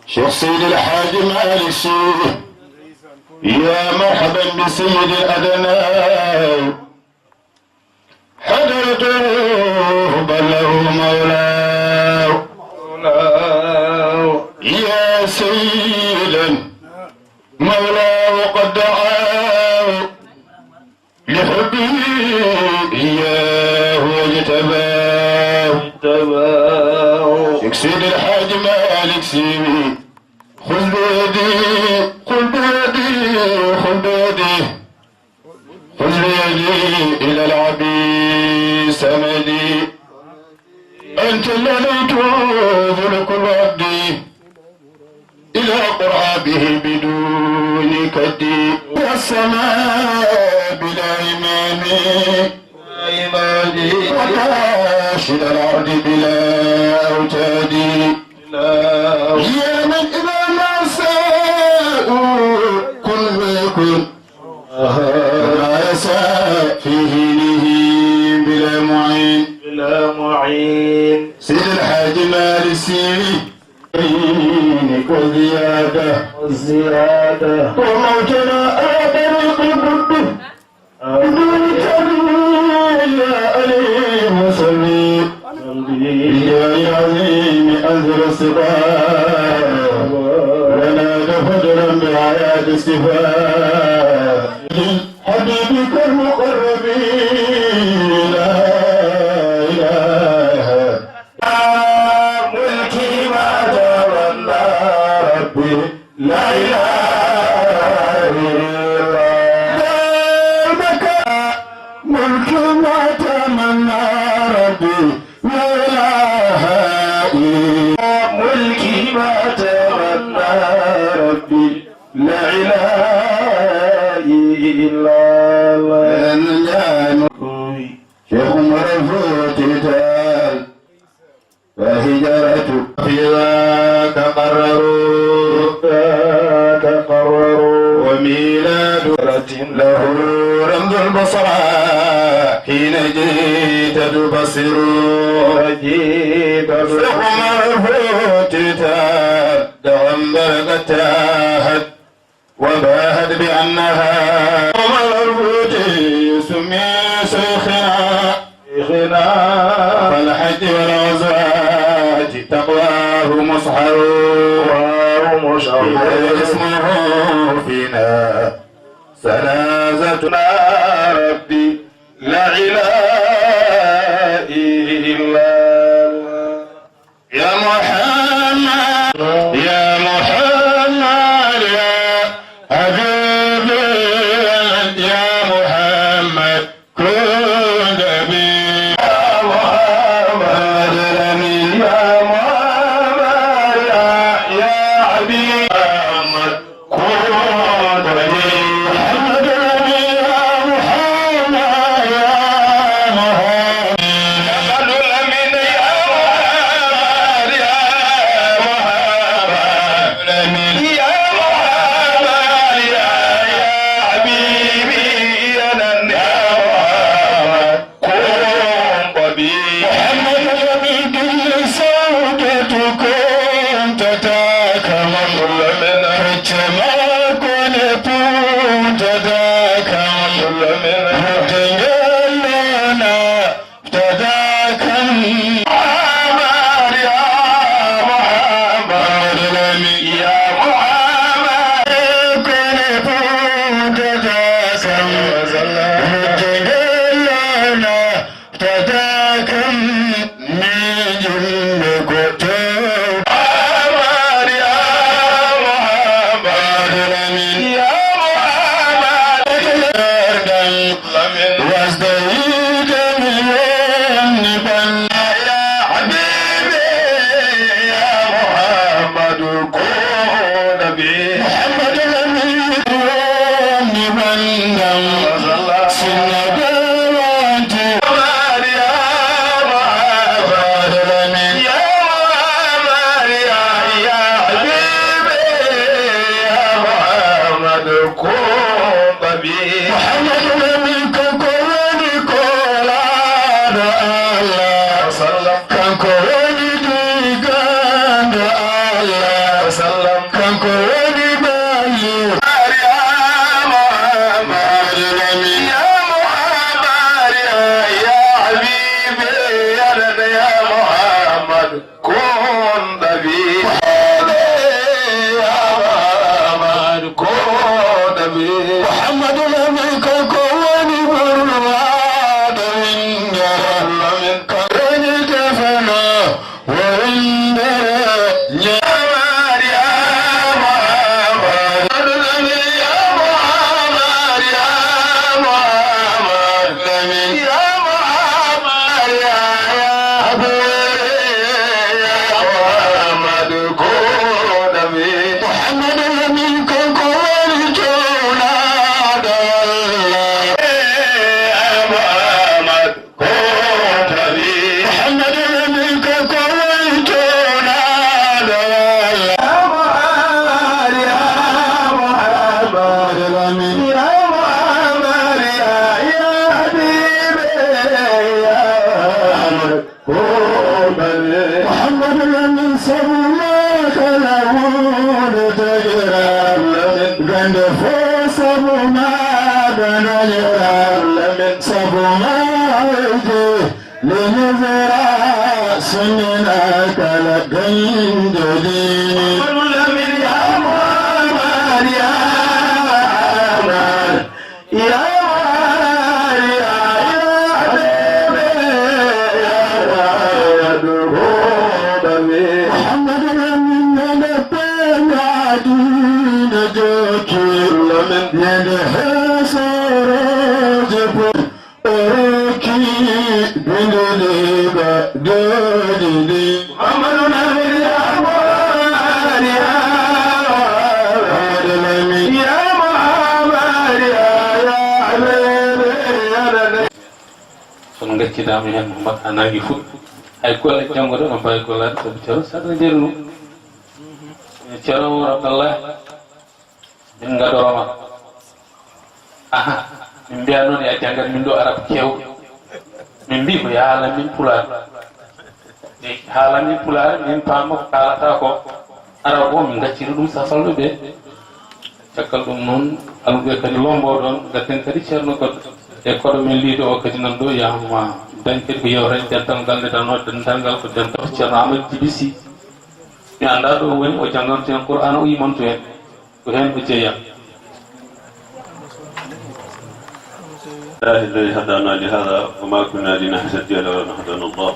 شيخ سيد الحاج مالك سي، يا مرحبا بسيد الأدناء. حضرته بلغ مولاه. يا سيدا مولاه قد دعاه لحبه إياه واجتباه. اجتباه. شيخ سيد الحاج مالك سيدي، خذ بيدي، خذ بيدي، خذ بيدي، خذ بيدي إلى العبيد سمدي. أنت الذي توصل كل عبدي إلى قرابه بدون كد. والسماء بلا إمام، وتاشد الأرض بلا أوتاد. يا من إذا ما ساء كن فيكون، وما يساء في حينه بلا معين. بلا معين. سيد الحاج مالك سي. وزيادة. وزيادة. وموتنا على طريق الحب. بدون تدليل يا عليم صلي. بجاه العظيم أنزل الصفاء. لنا فضلا بآيات الصفاء. حبيبك المقرب لا إله. ملكي ما تولى ربي لا إله إلا الله. ملكي ما تمنى ربي لا إله إلا. ملكي ما تمنى ربي لا إله إلا الله. شيخ عمر الفوتي تال. فهجرة في ذاك قرروا. ذاك قرروا. وميلاد له رمز البصرى حين جئت تبصر. جئت تبصر. شيخ عمر الفوتي تال. دعم بركتها وباهت بأنها. عمر الفوتي سمي شيخنا. شيخنا. فالحج والغزوات تقواه مسحر. تقواه مسحر. إذا اسمه فينا ثلاثة. ربي لا إله إلا الله. يا محمد، يا محمد، يا حبيبي، يا محمد، كنت بي. يا محمد الأمين، يا محمد، يا، يا حبيبي محمد. Kun babi. Muhammad Lamin Gille Sawdatu kunta taka man. Lamin. Kacce maako ne punta taka man. Lamin. Wutengel nona tada kan. Muhammad ya Muhammad Lamin ya Muhammad. Ko ne punta taka man. Wutengel nona Tata kam mi jullugo to. Amar ya Muhammad Lamin. Ya Muhammad Lamin. Wasda yiide mi wonni ban. Ya habibi ya Muhammad. Ko nabi. Muhammad Lamin woni banndam. Sinno dawante. Maria, Muhammad Lamin. Ya Maria, ya habibi, ya Muhammad, kun babi. Muhammad Lamin kanko woni koolaaɗo Allah. Sallam. Kanko woni digaande Allah. Sallam. Kanko woni balli. Ya Muhammad, ya Muhammad, ya, ya يا محمد كن طبيبي. يا محمد كن طبيبي. محمد لم يكن كون برهان من جهل من كرم جفنا. محمد من سبما كلامون تجرى. قند فسبما دنجرى. سبما لنزرع سننا كالدنجلين. يا محمد يا محمد يا محمد يا حبيبي يا محمد. محمد من نبينا دين جوكي من حسن جبل. Oroki bindiliga dodili. Muhammadu Nabi ya Muhammad ya Muhammad Lami ya Muhammad ya ya Habibi ya Nabi. On ngaccidaama heen, mbaɗa nangi fuɗ. Hay golle janngo ɗo no mbaawi gollaade, sabu Ceerno Saada Jeeri Nuur. Ceerno Umar Abdallah. Min ngadoroma. Aha, min mbiya noon ya janngat min ɗo arab kew. Min mbi ko ya haala min pulaar. E haala min pulaar, min paama ko kaalata ko arab o, min ngaccira ɗum safalɓe ɓe. Caggal ɗum noon, almuɓe kadi lombo ɗon, gadden kadi ceerno goɗɗo. E koɗo men liido o kadi nan ɗo, yahma dañ kadi ko yewtere dental ngal nde tan, o dental ngal ko dental Ceerno Amadou Djiby Sy. Mi anndaa ɗo o woni, o jannganto en Qur'aana, o imanto en. Ko heen o jeyaa. لله الذي هدانا لهذا وما كنا لنهتدي لولا أن هدانا الله.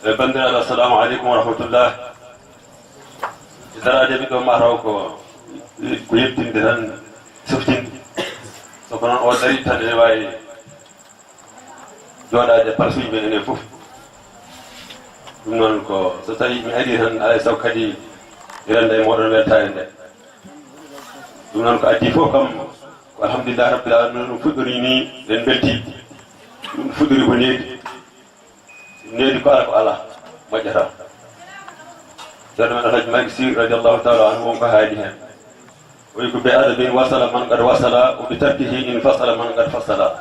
E banndiraaɓe, assalamu aleykum wa rahmatullah. E daraade ɓiɗɗo ma taw ko, ko yettinde tan, softinde. So ko noon o darii tan ene waawi jooɗaade e palsuuji men enen fof. Ɗum noon ko so tawii mi arii tan, alaa e sago kadi mi rennda e mooɗon weltaare nde. Ɗum noon ko addi fof kam, ko alhamdulillahi rabbil alamina, ɗum fuɗɗori ni, en mbeltii. Ɗum fuɗɗori ko needi. Needi ko ala ko alaa, moƴƴataa. Ceerno men Alhaji Malick Sy radiyallahu taala anhu, won ko haali heen. O wi ko bi adabihi wasala man qad wasala, wa bi tarkihi infasala man qad fasala.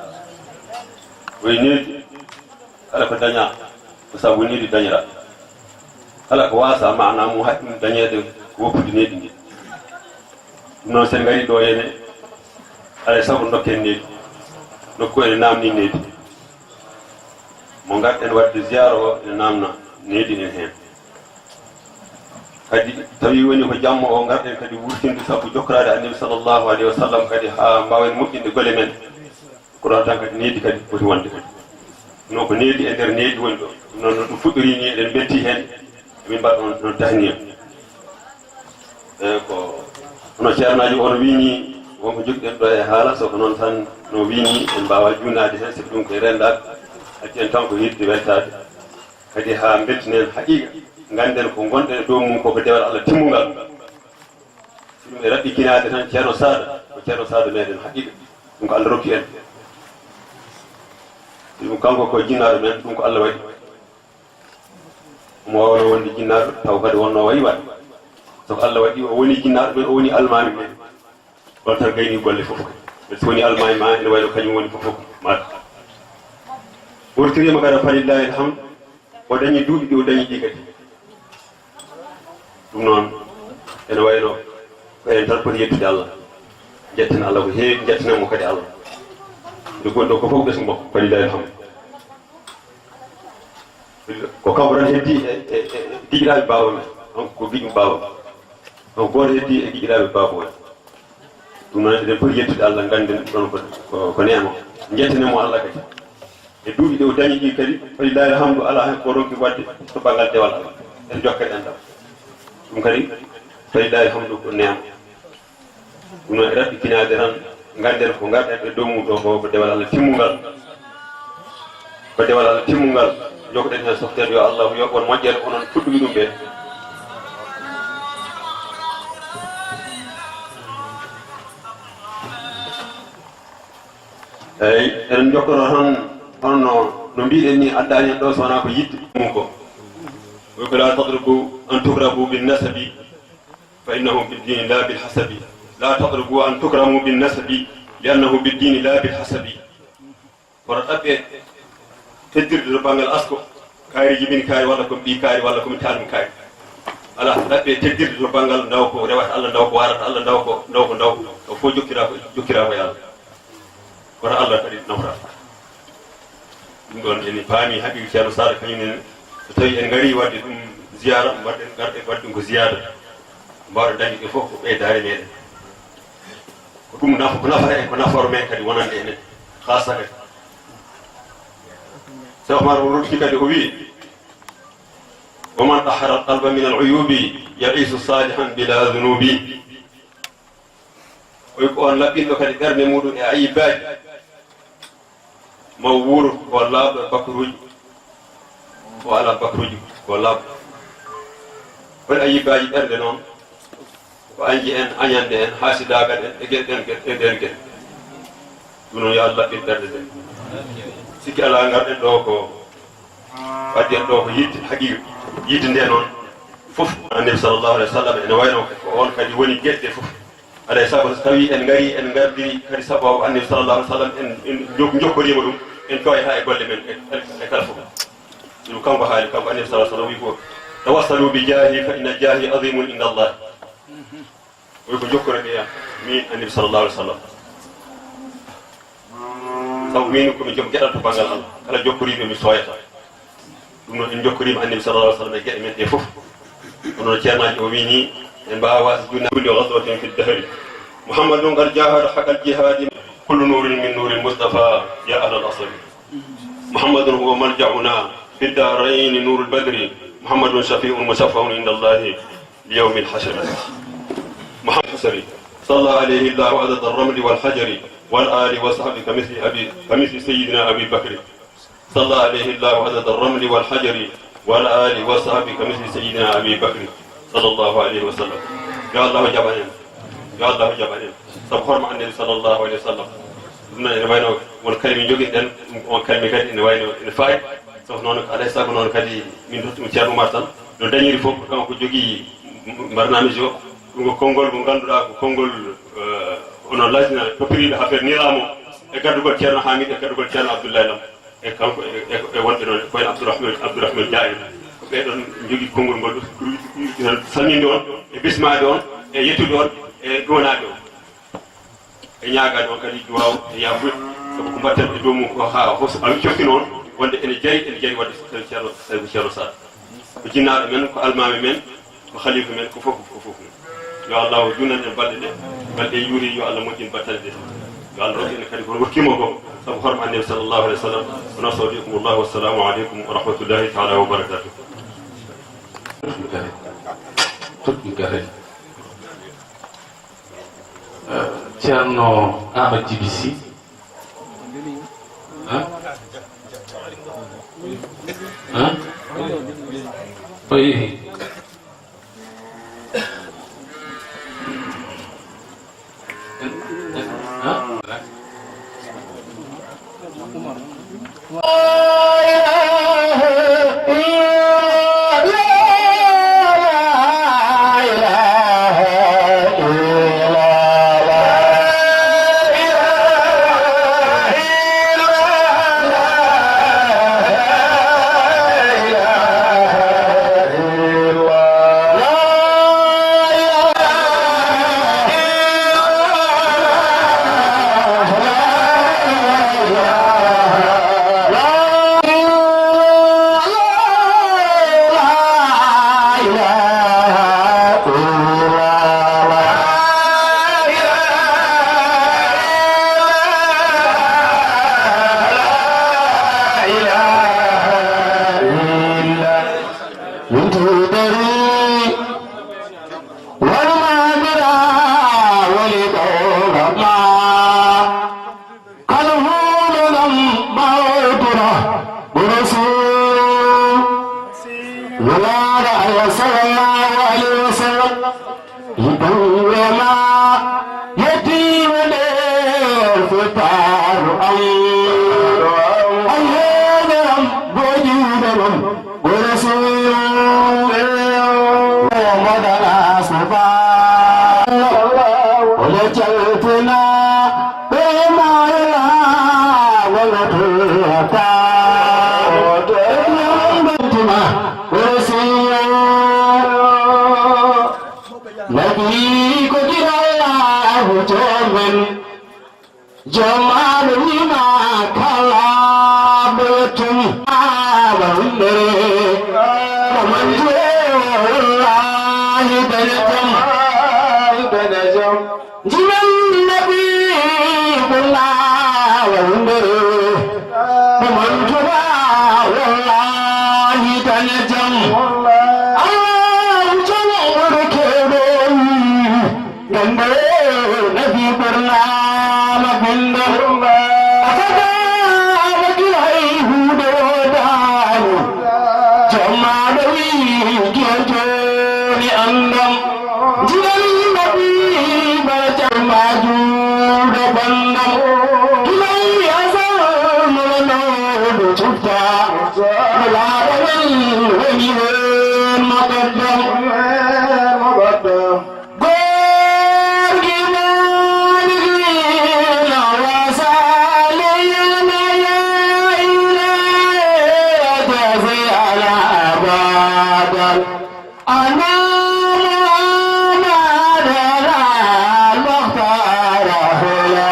O wi needi, kala ko dañaa, ko sabu needi dañiraa. Kala ko waasaa maanaa mum haɗi ɗum dañeede ko woppude needi ndi. Ɗum noon, so en ngarii ɗo henne, alaa e sago ndokken needi. Nokku ene naamnii needi. Mo ngarɗen waɗde ziyaara o ene naamna needi en heen. Kadi tawi woni ko jamma o ngarɗen kadi wurtinde sabu jokkoraade Annabi sallallahu alayhi wa sallam kadi haa mbaawen moƴƴinde golle men. Ko ɗoon tan kadi needi kadi foti wonde kadi. Kono ko needi e nder needi woni ɗo. Ɗum noon no ɗum fuɗɗori ni eɗen mbeltii heen. Emin mbaɗa on ɗon tahniya. Eeyi ko hono ceernaajo o no wiyi ni, won ko njogiɗen ɗo e haala, so ko noon tan no wiyi ni, en mbaawaa juutnaade heen, sabi ɗum ko e renndaaɓe. Addi en tan ko yiɗde weltaade. Kadi haa mbeltinen haqiiqa, ngannden ko ngonɗen e dow mum ko, ko dewal Allah timmungal. Si ɗum e raɓɓikinaade tan Ceerno Saada, ko Ceerno Saada meɗen haqiiqa. Ɗum ko Allah rokki en. Si ɗum kanko ko jinnaaɗo men, ɗum ko Allah waɗi. Omo waawno wonde jinnaaɗo, taw kadi wonno wayi waɗ. So ko Allah waɗi, o woni jinnaaɗo men, o woni almaami men. Ɗon tan gayni golle fof kadi. Mais so woni almaami ma, ene wayi no kañum woni fof fof. Ma ɓurtiriima kadi, falillahi alhamdu. O dañi duuɓi ɗi o dañi ɗi kadi. Ɗum noon, ene wayi no ko en tan poti yettude Allah. Njetten Allah ko heewi, njetten mo kadi Allah. Nde gonɗo ko fof ɓesngu makko, falillahi alhamdu. Ko kanko tan heddi e, e, e giƴiraaɓe baaba men. Donc ko giƴum baaba. Donc gooto heddi e giƴiraaɓe baaba men. Ɗum noon eɗen poti yettude Allah, ngannden ɗon ko, ko, ko neema. Njettane mo Allah kadi. E duuɓi ɗi o dañi ɗi kadi, falillahi alhamdu, alaa heen ko ronki waɗde to banngal dewal Allah. En jokkat enɗam. Ɗum kadi, falillahi alhamdu, ko neema. Ɗum noon e raɓɓitinaade tan, ngannden ko ngarɗen e dow mum ɗo ko, ko dewal Allah timmungal. Ko dewal Allah timmungal. Jokkoɗen heen softeede, yo Allah yoɓ on moƴƴere, onon puɗɗuɓe ɗum ɓe. Eeyi, eɗen njokkono tan, hono no, no mbiɗen ni, addaani en ɗo so wonaa ko yiɗde mum ko. Wi ko, "La tadrubu an tukramu bin nasabi, fa innahu bid dini la bil hasabi. La tadrubu an tukramu bin nasabi, li annahu bid dini la bil hasabi." Kono ɗaɓɓe teddirde to banngal asko, kaari jibini kaari, walla ko mi ɓii kaari, walla ko mi taanum kaari. Alaa, ɗaɓɓe teddirde to banngal ndaw ko rewata Allah, ndaw ko waarata Allah, ndaw ko, ndaw ko, ndaw ko. Ɗo fof jokkiraa ko, jokkiraa ko e Allah. Kono Allah kadi nawra. Ɗum ɗoon ene paami haqiiqa Ceerno Saar kañum en, so tawii en ngarii waɗde ɗum ziyaara, mbaɗen, ngarɗen waɗde ɗum ko ziyaada. Mbaawɗen dañde ɗum fof ko ɓeydaare meɗen. Ko ɗum naf-, ko nafata en, ko nafoore men kadi wonande enen, haasa kadi. Seex Umar o ruttii kadi o wiyi, "Wa man tahhara al-qalba min al-uyubi ya'isu salihan bila dhunubi." O wi ko on laɓɓinɗo kadi ɓernde muɗum e ayibaaji, ma o wuuro ko laaɓɗo e bakkaruuji, o alaa bakkaruuji ko laaɓɗo. Hol ayibaaji ɓernde noon? Ko añde en, añande en, haasidaagal en, e geɗe ɗen, geɗe ɗen, geɗe. Ɗum noon, yo Allah laɓɓin ɓerɗe ɗen. Sikki alaa, ngarɗen ɗo ko waddi en ɗo ko yiɗde, haqiiqa. Yiɗde nde noon, fof Annabi sallallahu alaihi wa sallam ene wayno ko on kadi woni geɗe ɗe fof. Alaa e sago so tawii en ngarii, en ngardiri kadi sababu Annabi sallallahu alaihi wa sallam, en, en jok-, jokkoriima ɗum, en tooyataa e golle men e, e, e kala fof. Ɗum kanko haali, kanko Annabi sallallahu alaihi wa sallam wiyi ko, "Tawassalu bi jaahi fa inna jaahi azimun inda Allah." O wi ko jokkoren e am, min Annabi sallallahu alaihi wa sallam. Sabu min ko mi joom geɗal to banngal Allah. Kala jokkoriiɗo mi sooyata. Ɗum noon en jokkoriima Annabi sallallahu alaihi wa sallam e geɗe men ɗe fof. Kono no ceernaajo o wii ni, en mbaawaa so junna kulli ghazwatin fi dahri. Muhammadun qad jahada haqqal jihadi. Kullu nurin min nuril Mustafa ya ahlal asri. Muhammadun huwa maljauna fi darayni nurul badri. Muhammadun shafi'un mushaffa'un inda Allahi. ليوم الحشر. محمد الحشر. صلى عليه الله عدد الرمل والحجر والآل وصحبه كمثل أبي، كمثل سيدنا أبي بكر. صلى عليه الله عدد الرمل والحجر والآل وصحبه كمثل سيدنا أبي بكر صلى الله عليه وسلم. Yo Allah jaɓan en. Yo Allah jaɓan en. Sabu horma Annabi sallallahu alaihi wa sallam. Ɗum noon ene wayno won kalimi jogiɗen, on kalimi kadi ene wayno ene faayi. Sabu noon, alaa e sago noon kadi, min totti ɗum Ceerno Umar tan, no dañiri fof, ko kanko jogii barnaamiji o. Ɗum ko konngol mo ngannduɗaa ko konngol, eh, onon lasina toppiriiɗo affaire niraamo e gaddugol Ceerno Hamid e gaddugol Ceerno Abdoulaye Lam. E kanko e, e, e wonɓe noon, ko en Abdourahmane, Abdourahmane Dia en. Ko ɓee ɗoon njogii konngol ngol, salminde on, e bismaade on, e yettude on, e duwanaade on. E ñaagaade on kadi duwaaw e yaafuya, sabu ko mbaɗten e dow mum ko haa hos-, a coftino on, wonde ene jari, ene jari waɗde so tawi Ceerno, tawi ko Ceerno Saar. Ko jinnaaɗo men, ko almaami men, ko khalifa men, ko fof, ko fof men. Yo Allah o junnan en balɗe ɗe, balɗe yuuri, yo Allah moƴƴin battane ɗe. Yo Allah rokku en kadi ko rokkiima ko, sabu horma Annabi sallallahu alaihi wa sallam. Wa nastawdi'ukumullah, wassalamu alaikum wa rahmatullahi ta'ala wa barakatuh. Tuɗɗi gare. Eh, Ceerno Amadou Djiby Sy. Hein? Hein? Oui. Hein? Nulaaɗo Allah sallallahu alayhi wa sallam, yiɗuɓe ma yettiima nder fotaaru am. Alheeɗo am, boojiiɗo ɗum, ko Rasuulu. O moɗana subhaanahu, o le caltina. Nabi ko gila Allahu joom men, joom aɗa wima kala ɓe tumi awa hundere. Ko manjo wallahi daña jam. Jimen Nabi ɓurna wawde. Ko mantuɗa wallahi daña jam. Allahu jam ɓuri kewɗo. Gande Nabi ɓurna ma bindam. Akada ma gilay huɗo dani. Jamaɗo wi jooni andam. Jiɗan Nabi barajan majuɗo bandam. Gilay asal molanoɗo cufta. Nulaaɗo men woni heen muqaddam. Gorgi Malik wi na wasali na ya ila ya jazi ala abadan. Ana Muhammad ala al-Mukhtar hula.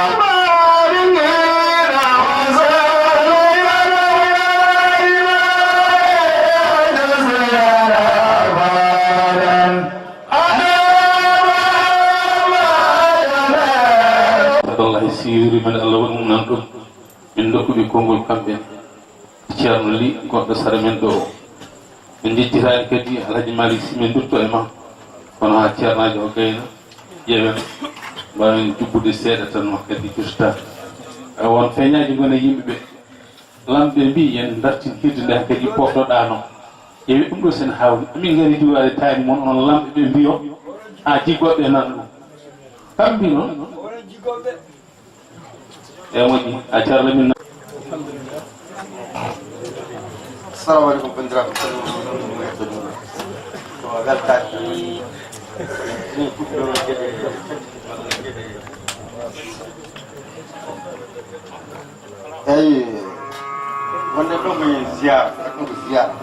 Wallahi, si yuri men Allah waɗi ɗum nan ɗum. Min ndokkuɓe konngol kamɓe, Ceerno Li, goɗɗo sara men ɗo o. Min njejjitaani kadi Alhaji Malick, si min ndutto e ma, kono haa Ceernaajo o gayna, ƴeewen, mbaawen jubbude seeɗa tan, ma kadi firta. A won feeñaaji ngoni e yimɓe ɓe. Lamɓe mbi, yen dartin hirde nde, kadi poftoɗaano. Ƴeewe ɗum ɗo sen hawni. Amin ngari diwaade taani mon, onon lamɓe ɓe mbiyo, haa jiggoɓe nan ɗum. Kamɓe noon. E moƴƴi, a jarla min. Assalamu alaikum, bandiraɓe. Ko weltaade. Min fuɗɗo geɗe, geɗe. Eyi, wonde ɗo ko yen ziyara, ɗo ko ziyara.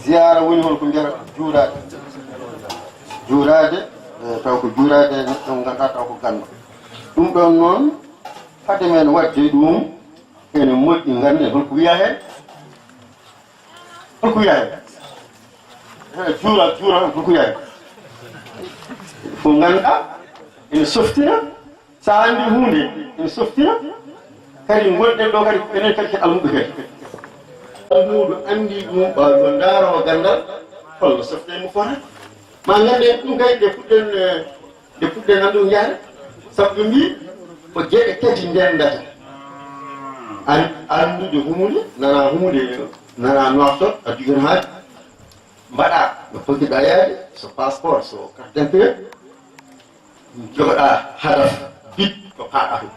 Ziyara woni hol ko mbiyata juuraade. Juuraade, e, taw ko juuraade neɗɗo mo ngannduɗaa taw ko ganndo. Ɗum ɗoon noon, hade men waɗde ɗum, ene moƴƴi ngannden holko wiyaa heen. Holko wiyaa heen? He, juura, juura, holko wiyaa heen? Ko ngannduɗaa, ene softina, so a anndi huunde, ene softina, kadi ngonɗen ɗo kadi, enen kadi ko almuɓɓe kadi. Almuudo anndi ɗum, ɓaawo ɗo ndaaro o ganndal, holno softe mo fota. Ma ngannden ɗum kadi, nde puɗɗen, eh, nde puɗɗen nan ɗum yahde, sabu ɓe mbii ko geɗe tati ndenndata. An-, anndude huunde, nana huunde, nana Nouakchott, a jogii haaji, mbaɗa no pottiɗa yaade, so passeport, so carte d'identité, jogoɗa hadaf, bit ko paaɗa to.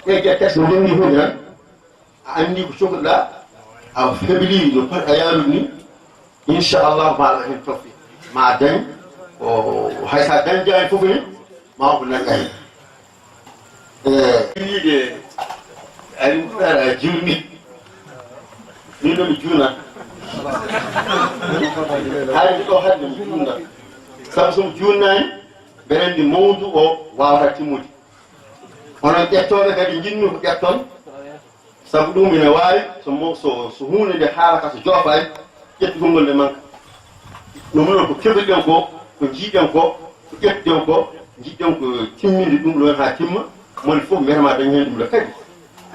Ɗe geɗe tati so ndenndi huunde tan, a anndi ko cohluɗa, a hebli no pot a yaarude ni, inchallah, ma a hen tofte. Ma a dañ ko, hay so a dañjaani fof ni, ma ko nanɗa hen. E, wiide, ari ɗara juulni. Min ɗo mi juulna. Hari ɗo hannde mi juulna. Sabu so mi juulnaani, mbeɗa anndi mawdu o waawata timmude. Onon ƴettooɓe kadi njiɗmi ko ƴetton. Sabu ɗum ina waawi, so mo-, so, so huunde nde haalaka, so joofaani, ƴettugol ngol nde manka. Ɗum noon ko keɓiɗen ko, ko njiiɗen ko, ko ƴettuɗen ko, njiɗɗen ko timminde ɗum ɗoon haa timma, moni fof mbiyata ma dañ heen ɗum ɗo kadi.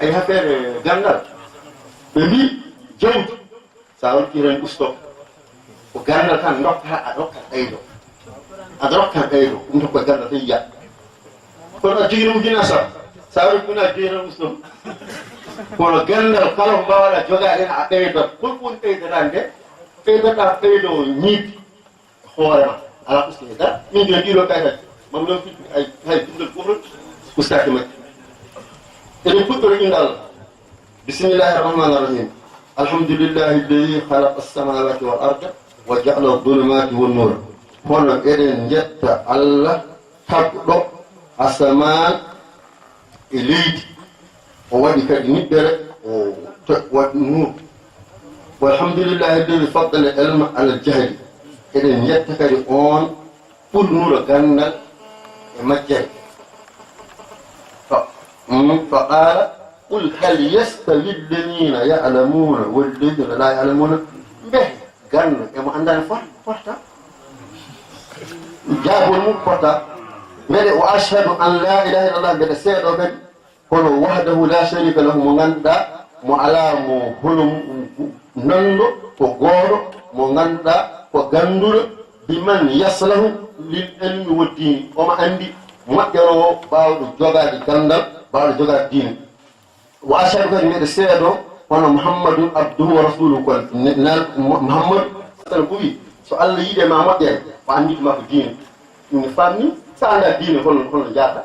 Ayi, affaire, eh, ganndal. Ɓe mbii, jawdi, so a rokkii tan usto. Ko ganndal tan ndokka, a rokka ɓeydo. A rokka ɓeydo, ɗum ko ganndal tan yiya. Kono a jogino ujunnaje sappo, so a rokki ujunnaje joyi tan usto. Kono ganndal kala ko mbaawɗa jogaade hen a ɓeydat. Hol ko woni ɓeydataade nde? Ɓeydoɗaa ɓeydo ñiiɓde hoore ma. Alaa usti e dara. Min mbiya ɗiɗo kayitaji. Mam ɗon fiɗɗi ay hay bindol fof ɗon. Ustaaki majji. Eɗen puɗɗora innde Allah. Bismillahi rahmani rahim. Alhamdulillahi alladi khalaqa as-samawati wal arda wa ja'ala adh-dhulumati wan nur. Hono eɗen njetta Allah tagɗo asamaan e leydi. O waɗi kadi niɓɓere, o to-, waɗi nuur. Walhamdulillahi alladi faddala ilma ala jahli. Eɗen njetta kadi on ɓurnuro ganndal e majjere. Fa, mm, fa qala, qul hal yastawi alladina ya'lamuna walladina la ya'lamuna. Mbehe ganndo e mo anndani fot-, fotta? Jaabol mum fotta. Mbeɗe o ashhadu an la ilaha illallah, mbeɗe seeɗo kadi kono wahdahu la sharika lahu, mo ngannduɗaa mo alaa mo hono mum, nanndo ko gooto, mo ngannduɗaa ko gannduɗo, biman yaslahu lil ilmi wa diini, omo anndi moƴƴanoowo baawɗo jogaade ganndal, baawɗo jogaade diine. Wa ashhadu kadi mbeɗe seedo kono Muhammadun abduhu wa rasuluhu, kon ne-, nal-, Mu-, Muhammadu sallallahu alaihi wasallam ko wi, so Allah yiɗe ma moƴƴere, o annditi ma ko diine. Ɗum ne famni, sa annda diine, hono, hono jaata?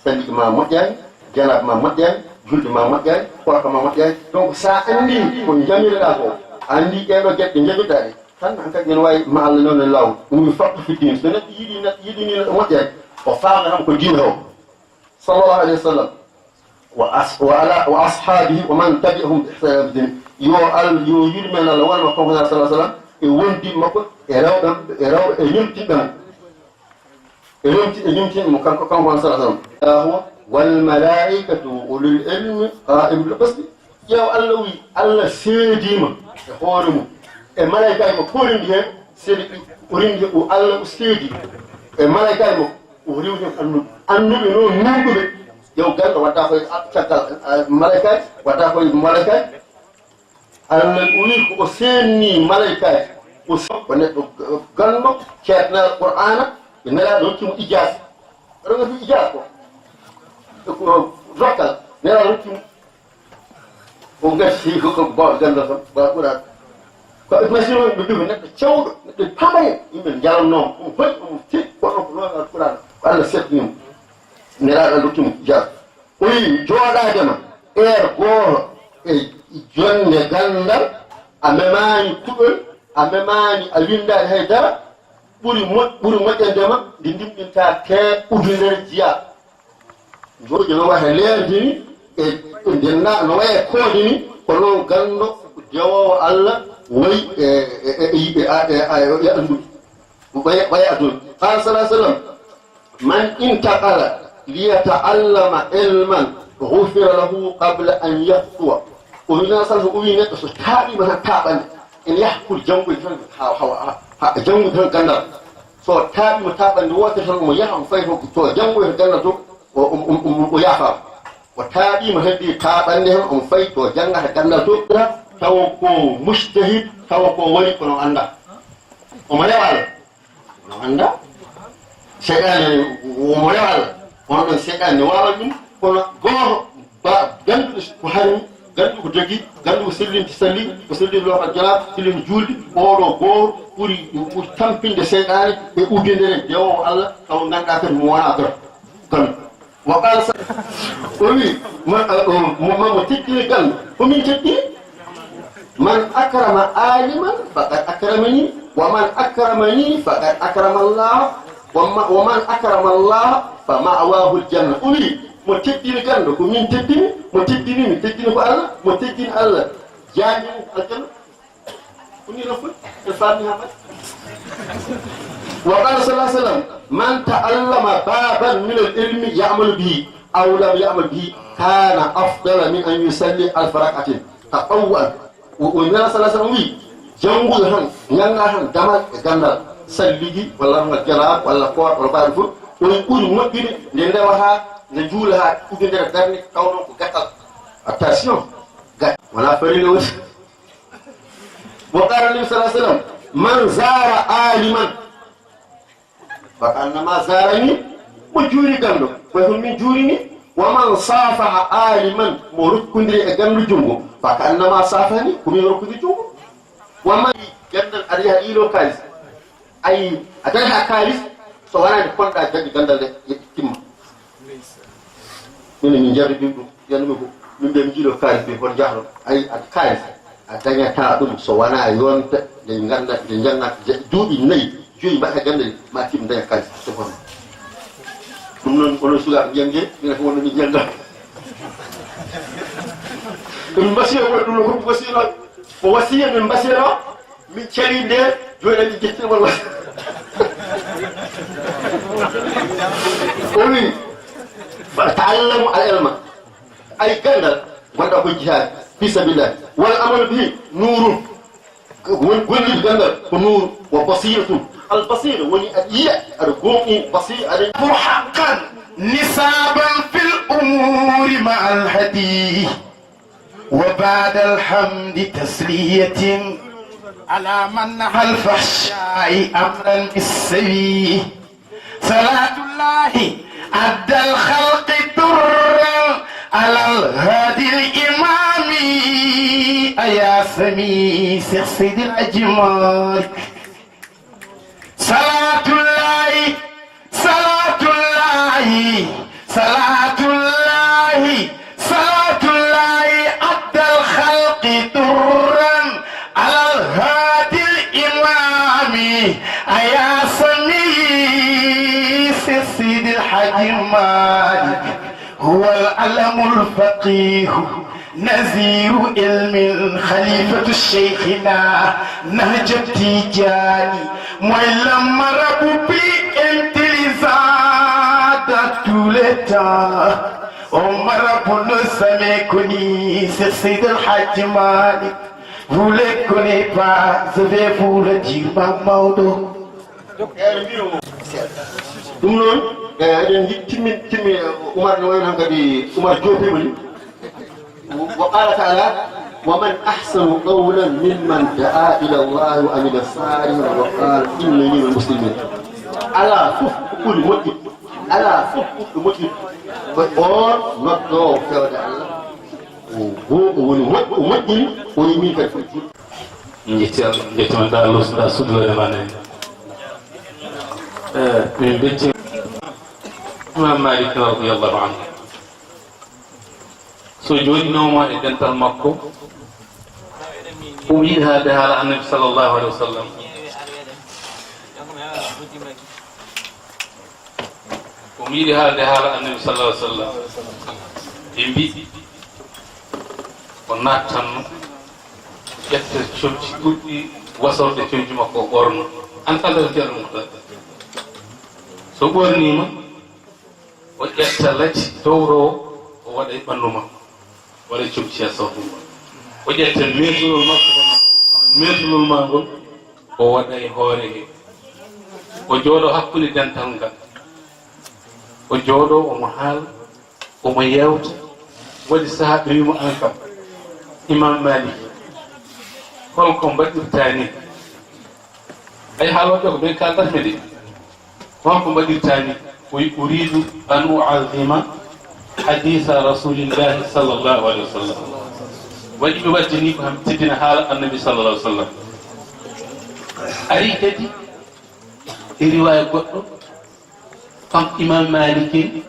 Salligi ma moƴƴaani, janaba ma moƴƴaani, julde ma moƴƴaani, koorka ma moƴƴaani. Donc, sa anndi ko jamireɗaa ko, a anndi ɗee ɗoo geɗe ɗe jamirɗaa ɗe, tan hankadi ene waawi ma Allah noon e laawol. Ɗum yo faqqu fi diin. So neɗɗo yiɗi, neɗɗo yiɗi ni neɗɗo moƴƴaani, o faama tan ko diine o. Sallallahu alaihi wasallam. Wa as-, wa ala, wa ashabihi wa man tabi'ahum bi ihsan ila yawmiddin. Yo Al-, yo yurmeen Allah wonma kanko sallallahu alaihi wasallam, e wondiɓe makko, e rewɓe, e rewɓe, e ñemtinɓe mo. E ñemti-, e ñemtinɓe mo kanko, kanko sallallahu alaihi wasallam. Huwa wal malaikatu wa ulul ilmi qa'im bil qisti. Ƴeew, Allah wi, Allah seediima e hoore mum. E malaykaaji makko, ko rindi heen? Seedi, o rindi, o Allah o seedi e malaykaaji makko, o rewti heen annuɓe. Annuɓe noon nunɗuɓe. Ƴeew, ganndo wadda koye caggal, eh, malaykaaji, wadda koye malaykaaji. Allah o wi ko o seenni malaykaaji. O se-, ko neɗɗo ganndo, ceertanaɗo Qur'aana, ɓe nelaaɗo hokki mo ijaasa. Aɗa wiyata ijaasa ko? Ko dokkal, nelaaɗo hokki mo. O gasi ko, ko baawɗo ganndal tan, ba ɓuraɗo. Ko e machine o, ɓe mbi ko neɗɗo cewɗo, neɗɗo pamare, yimɓe njalannooma, ɗum hoy, ɗum te, kono ko noon alquraan, ko Allah seetni mo. Nelaaɗo Allah rokki mo ijaasa. O wi jooɗaade ma, heure gooto e jonnde ganndal, a memaani kuɗol, a memaani, a winndaani hay dara, ɓuri mo-, ɓuri moƴƴande ma nde ndimɗinta te ujunere jeyaa. Jooɗi no wata leerde ni, e, e ndenna no waya koode ni, ko noon ganndo dewoowo Allah wayi e, e, e, e, e, e, e, e annduɓe. Waya, waya aduna. Qala sallallahu alaihi wasallam, man intaqala liyata'allama ilman ghufira lahu qabla an yakhtuwa. O wi na sallallahu, o wi neɗɗo so taaɓiima tan taaɓande, ene yaha pour janngude tan, ha, ha, ha, ha janngude tan ganndal. So taaɓiima taaɓande wootere tan, omo yaha, omo fayi to, to janngoyta ganndal to, o, o, o, o, o yaafaama. O taaɓiima heddi taaɓande tan, omo fayi to janngata ganndal to, tawa ko mujtahid, tawa ko woni kono annda. Omo rewa Allah. Omo annda. Seyɗaane omo rewa Allah. Kono ɗon seyɗaane ne waawa ɗum, kono gooto ba gannduɗo ko harmi, gannduɗo ko dogi, gannduɗo ko sellinti salli, ko sellinti lotal jala, sellinti juulde, oɗo gooto ɓuri, ɓuri tampinde seyɗaane e uddidere dewoowo Allah, taw ngannduɗaa kadi mo wonaa kadi. Kono, wa qala sa-, o wi, mo, o, mo, mo, mo teddini ganndo, ko min teddini? Man akrama aliman faqad akramani, wa man akramani faqad akrama Allah, wa ma-, wa man akrama Allah fa ma'wahu al-janna. O wi, mo teddini ganndo, ko min teddini, mo teddini, mi teddini ko Allah, mo teddini Allah, jaangi mum ko aljanna. Ko ni ɗon fof, en faami haa mbaɗi. Wa qala sallallahu alaihi wasallam, man ta'allama baban min al-ilmi ya'malu bihi aw lam ya'mal bihi kana afdala min an yusalli alfa rak'atin tatawwu'an. O, o Nela sallallahu alaihi wasallam wi, jannguɗo tan, ñannga tan damal e ganndal, salligi, walla ngal jala, walla koor, walla mbaɗi fof, ɗum ɓuri moƴƴude nde ndewa haa, nde juula haa ujunere darni, tawnoo ko gattal. Attention, gat-, wonaa farilla woni. Wa qala nabi sallallahu alaihi wasallam, man zara aliman fa ka annama zarani, mo juuri ganndo, ko e hol min juurini. Wa man safaha aliman, mo rokkondiri e ganndo junngo, fa ka annama safahani, ko min rokkondiri junngo. Wa man Ganndal aɗa yaha yiilo kaalis. Ayi, a dañataa kaalis, so wonaa nde ponɗa jaggi ganndal nde, timma. Minen min jarribii ɗum, mbiyatnoo ko, min mbiya mi yiilo kaalis, ɓe hol njahron. Ayi, a kaalis, a dañataa ɗum so wonaa yonta nde ngannda, nde njannga, je-, duuɓi nayi, joyi mbaɗa ganndal, ma tim daña kaalis, so hono. Ɗum noon, onon sukaaɓe, njannge, minen fof wonno min njannga. Ko min mbasiya woni ɗum, ko wasiya, ko wasiya min mbasiyata. Min calii nde, jooni min njettii wal wasi. O wi, "Ta'allamu al ilma." Ay ganndal, wonda ko jihaad, fi sabilillah. Wal amalu bihi, nuurun. Won-, gollirde ganndal ko nuuru, wa basiratun. Al basira woni aɗa yiya, aɗa gooŋɗi, basira aɗa. حقا نصابا في الأمور مع الهدي. وبعد الحمد تسلية على من نهى الفحشاء أمرا بالسوي. صلاة الله أدى الخلق درا على الهادي الإمام. أيا سمي شيخ سيد الأجمال. صلاة الله، صلاة الله، صلاة الله، صلاة الله أدى الخلق درا على الهادي الإمام. أيا سمي سيد الحاج مالك. هو العلم الفقيه نذير علم خليفة شيخنا نهج التيجاني. Mooy le marabout plus intelligent de tous les temps. Un marabout ne jamais connu, c'est Seydi El Hadji Malick. Vous le connaissez pas, je vais vous le dire, Mame Maodo. Ɗum noon, e, eɗen njiɗi timmin, timmi, e, Umar ne wayno kadi, Umar joopiima ni. Wa qala ta'ala, "Wa man ahsanu qawlan mimman da'a ila Allahi wa amila salihan wa qala innani minal muslimin." Alaa fof ko ɓuri moƴƴude, alaa fof ɓurɗo moƴƴude ko oon noddoowo fewde Allah. O, o, o woni moƴ-, o moƴƴini, o wi min kadi fof juɗɗo. Min njetti Allah, min njetti Allah, Allah suuɗa suuɗoore ma nani. Eh, min njetti Imam Malik radiyallahu anhu. So jooɗinooma e dental makko, o yiɗi haalde haala Annabi sallallahu alaihi wasallam. Omo yiɗi haalde haala Annabi sallallahu alaihi wasallam. Ɓe mbi'i o naattanno ƴetta conci ɓurɗi wasorde conci makko o ɓorno. An kala ko Ceerno Muktar. So ɓorniima, o ƴetta lati dowrowo o waɗa e ɓanndu makko. Waɗa cumtiya sawtu ngol. O ƴetta meesulol makko, kono meesulol maa ngol, o waɗa e hoore he. O jooɗo hakkunde dental ngal. O jooɗo, omo haala, omo yeewta. Waɗi sahaa ɓe wi'i mo, "An kam, Imam Malik, holko mbaɗirtaa ni?" Ay haalooɓe ko ɓen kaaldatmi de. Holko mbaɗirtaa ni? O wi, "Uridu an u'azzima hadisa Rasulillahi sallallahu alaihi wasallam." Waɗi mi waɗde ni ko haa mi teddina haala Annabi sallallahu alaihi wasallam. Ari kadi e riwaaya goɗɗo, kanko Imam Malikin,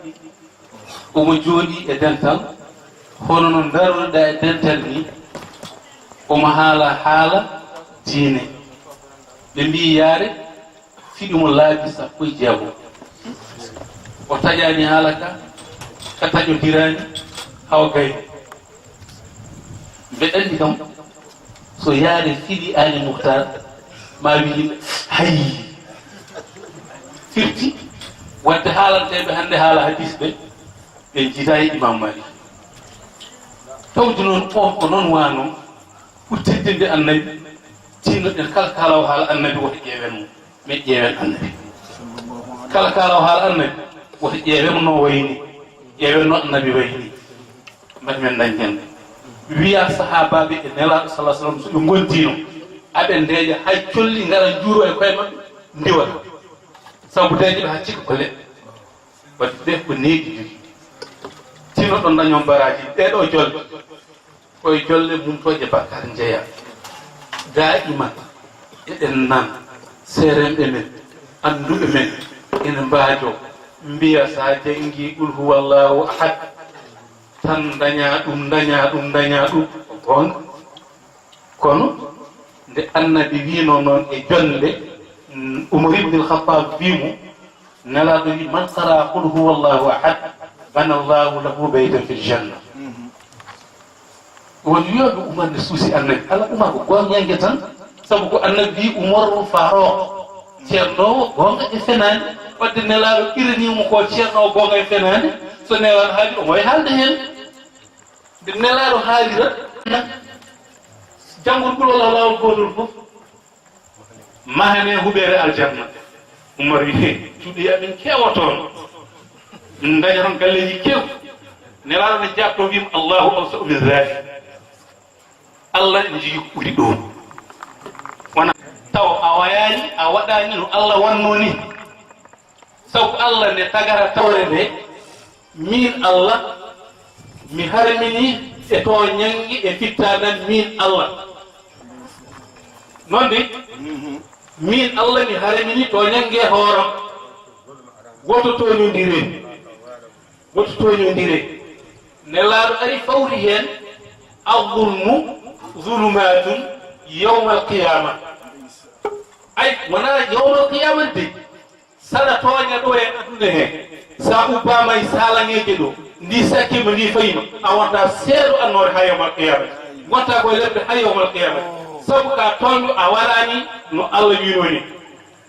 omo jooɗii e dental, hono no ndaroɗaa e dental ni, omo haala haala diine. Ɓe mbi'i yaare, fiɗi mo laabi sappo e jeego. O taƴaani haala ka, ka taƴondiraani, hawa gayni. Mbeɗa anndi kam, so yaare fiɗi Aali Muhtar, ma wi yimɓe, "Hay!" Firti, wadde haalanteeɓe hannde haala hadis ɓe, ɓe njiidaani Imam Malik. Tawde noon, on ko noon waano, pour teddinde Annabi, tinnoɗen kala kaalawo haala Annabi, woto ƴeewen mo. Men ƴeewen Annabi. Kala kaalawo haala Annabi, woto ƴeewen mo no wayni, ƴeewen no Annabi wayni. Mbaɗi men dañ heen. Wiya sahaabaaɓe e Nelaaɗo sallallahu alaihi wasallam, so ɓe ngondiino, aɓe ndeeƴa hay colli ngara njuuro e koye maɓɓe, ndiwata. Sabu deeƴe ɓe haa cikka ko leɗɗe. Wadde ɓe ko neeɓi jogi. Tino ɗon dañoo baraaji, ɗee ɗoo jolle. Koye jolle mumtooje bakkaat njeyaa. Daa'iman. Eɗen nan, seeremɓe men, annduɓe men, ene mbaajo, mbiya sa janngi qul huwallahu ahad, tan daña ɗum, daña ɗum, daña ɗum. Ko goonga. Kono nde Annabi wiino noon e jonnde, mm, Umar ibn al-Khattab wii mo, Nelaaɗo wii, "Man qara qul huwallahu ahad, bana Allahu lahu baytan fil janna." Won wiyoɓe Umar ne suusi Annabi. Ala, Umar ko goonga yanke tan, sabu ko Annabi wii, Umar Farouk, ceerno o goonga e fenaande. Wadde Nelaaɗo ɓiranimo ko ceerno o goonga e fenaande, so Nelaaɗo haali omo wawi haalde heen. Nde Nelaaɗo haalira, janngol qul huwallahu laawol gootol fof, mahane huɓeere aljanna. Umar wi, "He, cuuɗi amin keewa toon. Min daña toon galleeji keew." Nelaaɗo ne jaabto wiima, "Allahu awsa'u min zalik." Allah ne jogii ko ɓuri ɗoon. Wona taw a wayaani, a waɗaani no Allah wannoo ni. Sabu Allah ne tagara tawre nde, miin Allah, mi harmini e tooñannge e fittaanam, miin Allah. Noon de, miin Allah mi harmini tooñannge e hooram. Woto tooñondiree. Woto tooñondiree. Nelaaɗo ari fawri heen, "Al-zulmu zulumaatun yawmal qiyaama." Ay, wonaa yawmal qiyaama de. Saɗa tooña ɗo e aduna he, sa ubbaama e saalaŋeeje ɗo, ndi sakkiima, ndi fayiima, a wonta seeɗo annoore haa yawmal qiyaama. Ngonta ko e lepte haa yawmal qiyaama. Sabu ka tooñɗo a waraani no Allah wiinoo ni.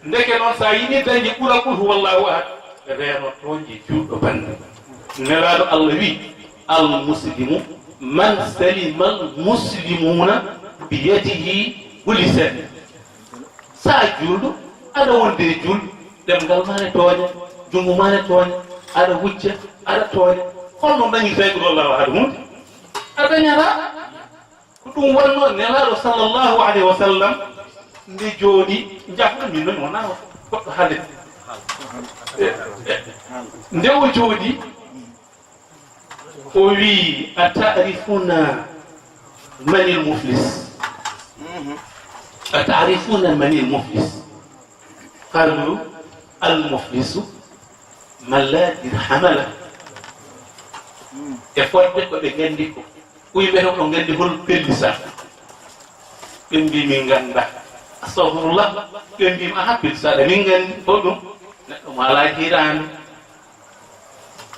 Ndeke noon, sa yiɗi dañde ɓura qul huwallahu ahad, reeno tooñde juulɗo bannde. Nelaaɗo Allah wi, "Al muslimu man salima al muslimuna bi yadihi wa lisanihi." Sa juulɗo, aɗa wonde e juulɓe, ɗemngal ma ne tooña, junngo ma ne tooña, aɗa wujja, aɗa tooña. Holno dañirta e qul huwallahu ahad huunde? A dañataa. Ko ɗum wonnoo Nelaaɗo sallallahu alayhi wa sallam nde jooɗi, njahɗo min noon wonaa goɗɗo haalde. Nde o jooɗi, o wii, "A ta'rifuna manil muflis? A ta'rifuna manil muflis?" Qalu, "Al muflisu man la dirhama lah." E fodde ko ɓe nganndi ko. Ɓuyɓe heɓ ɗo nganndi hol pellisaɗo. Ɓe mbi min ngannda. Astahfirullah. Ɓe mbi ma, "Aha, pellisaɗo min nganndi." Ko ɗum? Neɗɗo mo alaa hiraande.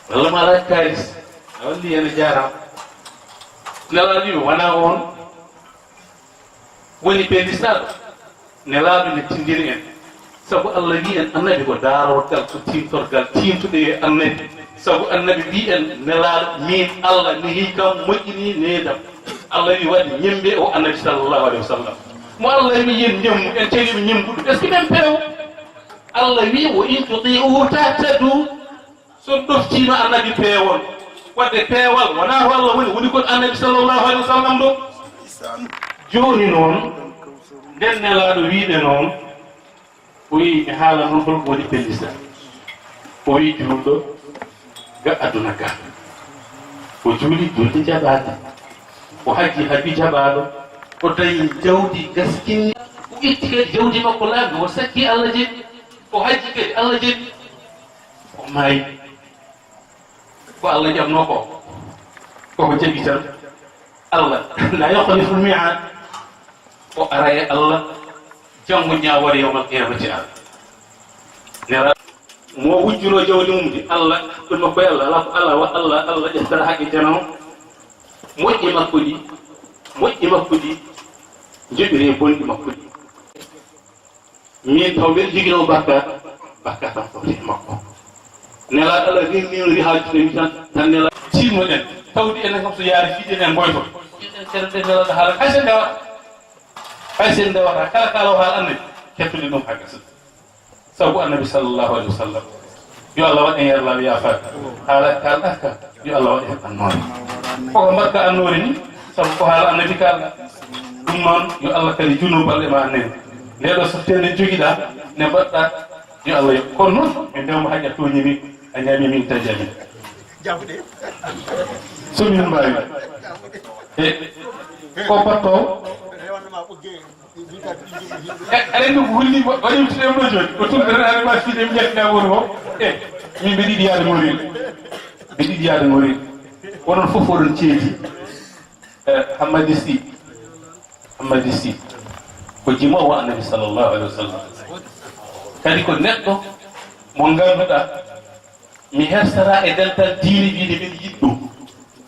Walla mo alaa kaalis. A walli heen a jaaraama. Nelaaɗo wi wonaa oon woni pellisaɗo. Nelaaɗo ne tindini en. Sabu Allah wi en Annabi ko daarorgal, ko tiimtorgal, tiimtuɗe yo Annabi. Sabu Annabi wi en Nelaaɗo, min Allah nehi kam, moƴƴini needam. Allah wi waɗde ñemmbe o Annabi sallallahu alayhi wa sallam. Mo Allah wi yen ñemmu, en caliɓe ñembuɗo. Est-ce que men peew? Allah wi, "Wa in tuti'uhu tahtadu." So ɗoftiima Annabi peewol, waɗde peewal wonaa ko Allah woni, woni kon Annabi sallallahu alayhi wa sallam ɗo. Jooni noon, nden Nelaaɗo wiide noon, o wiyi, mi haala noon hol ko woni pellisa. O wiyi, juulɗo ga aduna ga, o juuli, juulde jaɓaade, o hajji, hajju jaɓaaɗo, o dañi jawdi gaskinndi, o itti kadi jawdi makko laabi, o sakki Allah jeɗi, o hajji kadi Allah jeɗi, o maayi. Ko Allah jaɓnoo ko, koko jaɓi tan. Allah la yukhlifu l-mi'ad. O ara e Allah, janngo ñaawoore yawmal qiyamati ara. Nera mo wujjuno jawdi mum di, Allah, hakkil makko e Allah, ala ko Allah wa Allah, Allah ƴettata haqqe janano. Moƴƴi makko ɗi, moƴƴi makko ɗi, njoɓiri e bonɗi makko ɗi. Min taw mbeɗa jogino bakkat, bakkat tan foti e makko. Nelaaɗo Allah rirnino ri haajude mi tan, tan nela. Tinnoɗen, tawdi enen kam so yaari fiɗen en mboyto. Fiɗen kadi nde Nelaaɗo haala, hay sen ndewata. Hay sen ndewata, kala kala o haala Annabi, kettude ɗum haa gasa. Sabu Annabi sallallahu alayhi wa sallam. Yo Allah waɗ en yerlaaɓe yaafaade. Haala kaalɗa ka, yo Allah waɗ en annoore. Koko mbaɗka annoore ni, sabu ko haala Annabi kaalɗa. Ɗum noon, yo Allah kadi junnu balɗe ma Annabi. Nde ɗo so tene jogiɗa, ne mbaɗɗa, yo Allah yoɓ. Kono noon, min ndewma hajja tooñi min, a ñaami min, tajani. So min mbaawi. E ko batto, Aɗa anndi ko holli waɗi ɗum ɗo jooni, ko tun tan aɗa mbaawi fiide mi ƴetta woni ko e min mbiɗa yiɗi yaade Morel, mbiɗa yiɗi yaade Morel. Onon fof oɗon ceedi. Eh, Hammadi Sy, Hammadi Sy ko jimoowo Annabi sallallahu alaihi wasallam, kadi ko neɗɗo mo ngannduɗaa mi hersata e dental diine wiide mbiɗa yiɗi ɗum,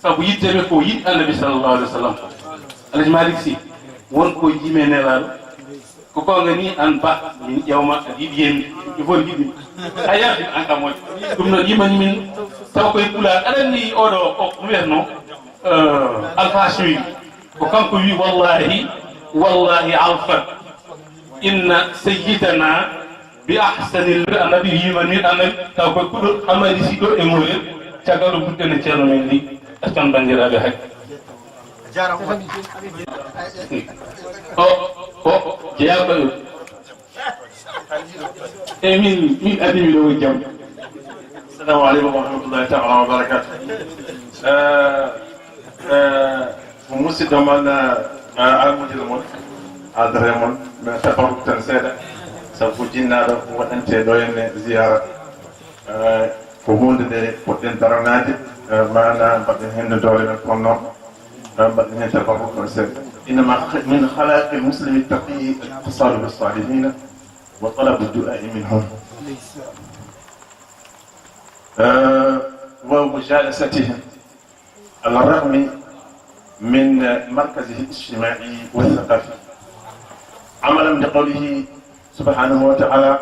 sabu yiɗde ɓe ko yiɗ Annabi sallallahu alaihi wasallam. Alhaji Malick Sy, won ko yime nelaaɗo, ko goonga ni an ba, min ƴewma aɗa yiɗi hen, mi bon yiɗi. A yardi an kam woni. Ɗum noon yimani min, taw koye pulaar. Aɗa anndi oɗo, o ko wiyatno, eh, Alfa Seydi. Ko kanko wi, wallahi, wallahi, Alfa, inna sayyidana bi ahsanil, Annabi yimani min, Annabi, taw koye kuɗo Amadi Siɗo e Morel, caggal ɗum fuɗɗen e ceerno men ni, askan banndiraaɓe haj. O, o, jeyaa koye ɗum. E min, min adii mi ɗo e jam. Assalamu alaikum wa rahmatullahi ta'ala wa barakatuh. Eh, eh, ko musidɗo mon, eh, almudel mon, adre mon, mi tabarruk tan seeɗa, sabu ko jinnaaɗo waɗante ɗo henne ziyara. Eh, ko huunde nde poɗɗen daranaade, eh, maana mbaɗen heen no doole men ponno, eh, mbaɗen heen tabarruk no seeɗa. Innama min akhlaqil muslimi taqi al ittisalu bis salihina wa talabu du'ai minhum. Eh, wa mujalasatihim. على الرغم من مركزه الاجتماعي والثقافي، عملا بقوله سبحانه وتعالى: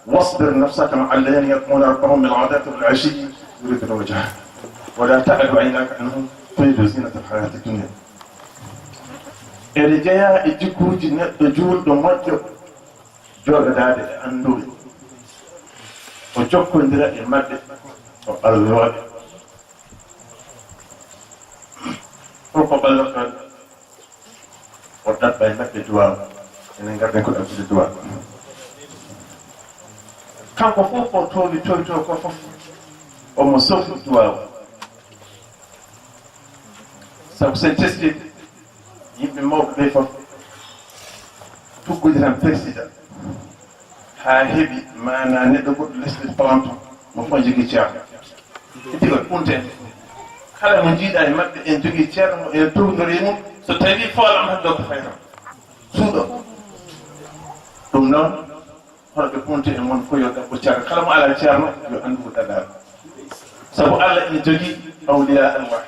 "واصبر نفسك مع الذين يدعون ربهم بالغداة والعشي يريدون وجهه ولا تعد عيناك عنهم تريد زينة الحياة الدنيا." Ene jeyaa e jikkuuji neɗɗo juulɗo moƴƴo, jooɗodaade e annduɓe, o jokkondira e maɓɓe, o ɓallooɓe. Fof ko ɓallortooɓe, o ɗaɓɓa e maɓɓe duwaaw. Enen ngarɗen ko ɗaɓɓude duwaaw. Kanko fof ko toowi toytoo ko fof, omo sofni duwaaw. Sabu sen teskii, yimɓe mawɓe ɓe fof tuggude tan persida haa heɓi maana neɗɗo goɗɗo lesɗe planton mo fof jogii ceerno. Heddi ko ɗum ten. Kala mo njiiɗa e maɓɓe en jogii ceerno mo en towndori e mum, so tawii foolam heddo ko fayram suuɗo. Ɗum noon, hono ɓe ponti e mon ko yo ɗaɓɓo ceerno. Kala mo alaa ceerno, yo anndu ko ɗaɗaaɗo. Sabu Allah ina jogii awliya Allah.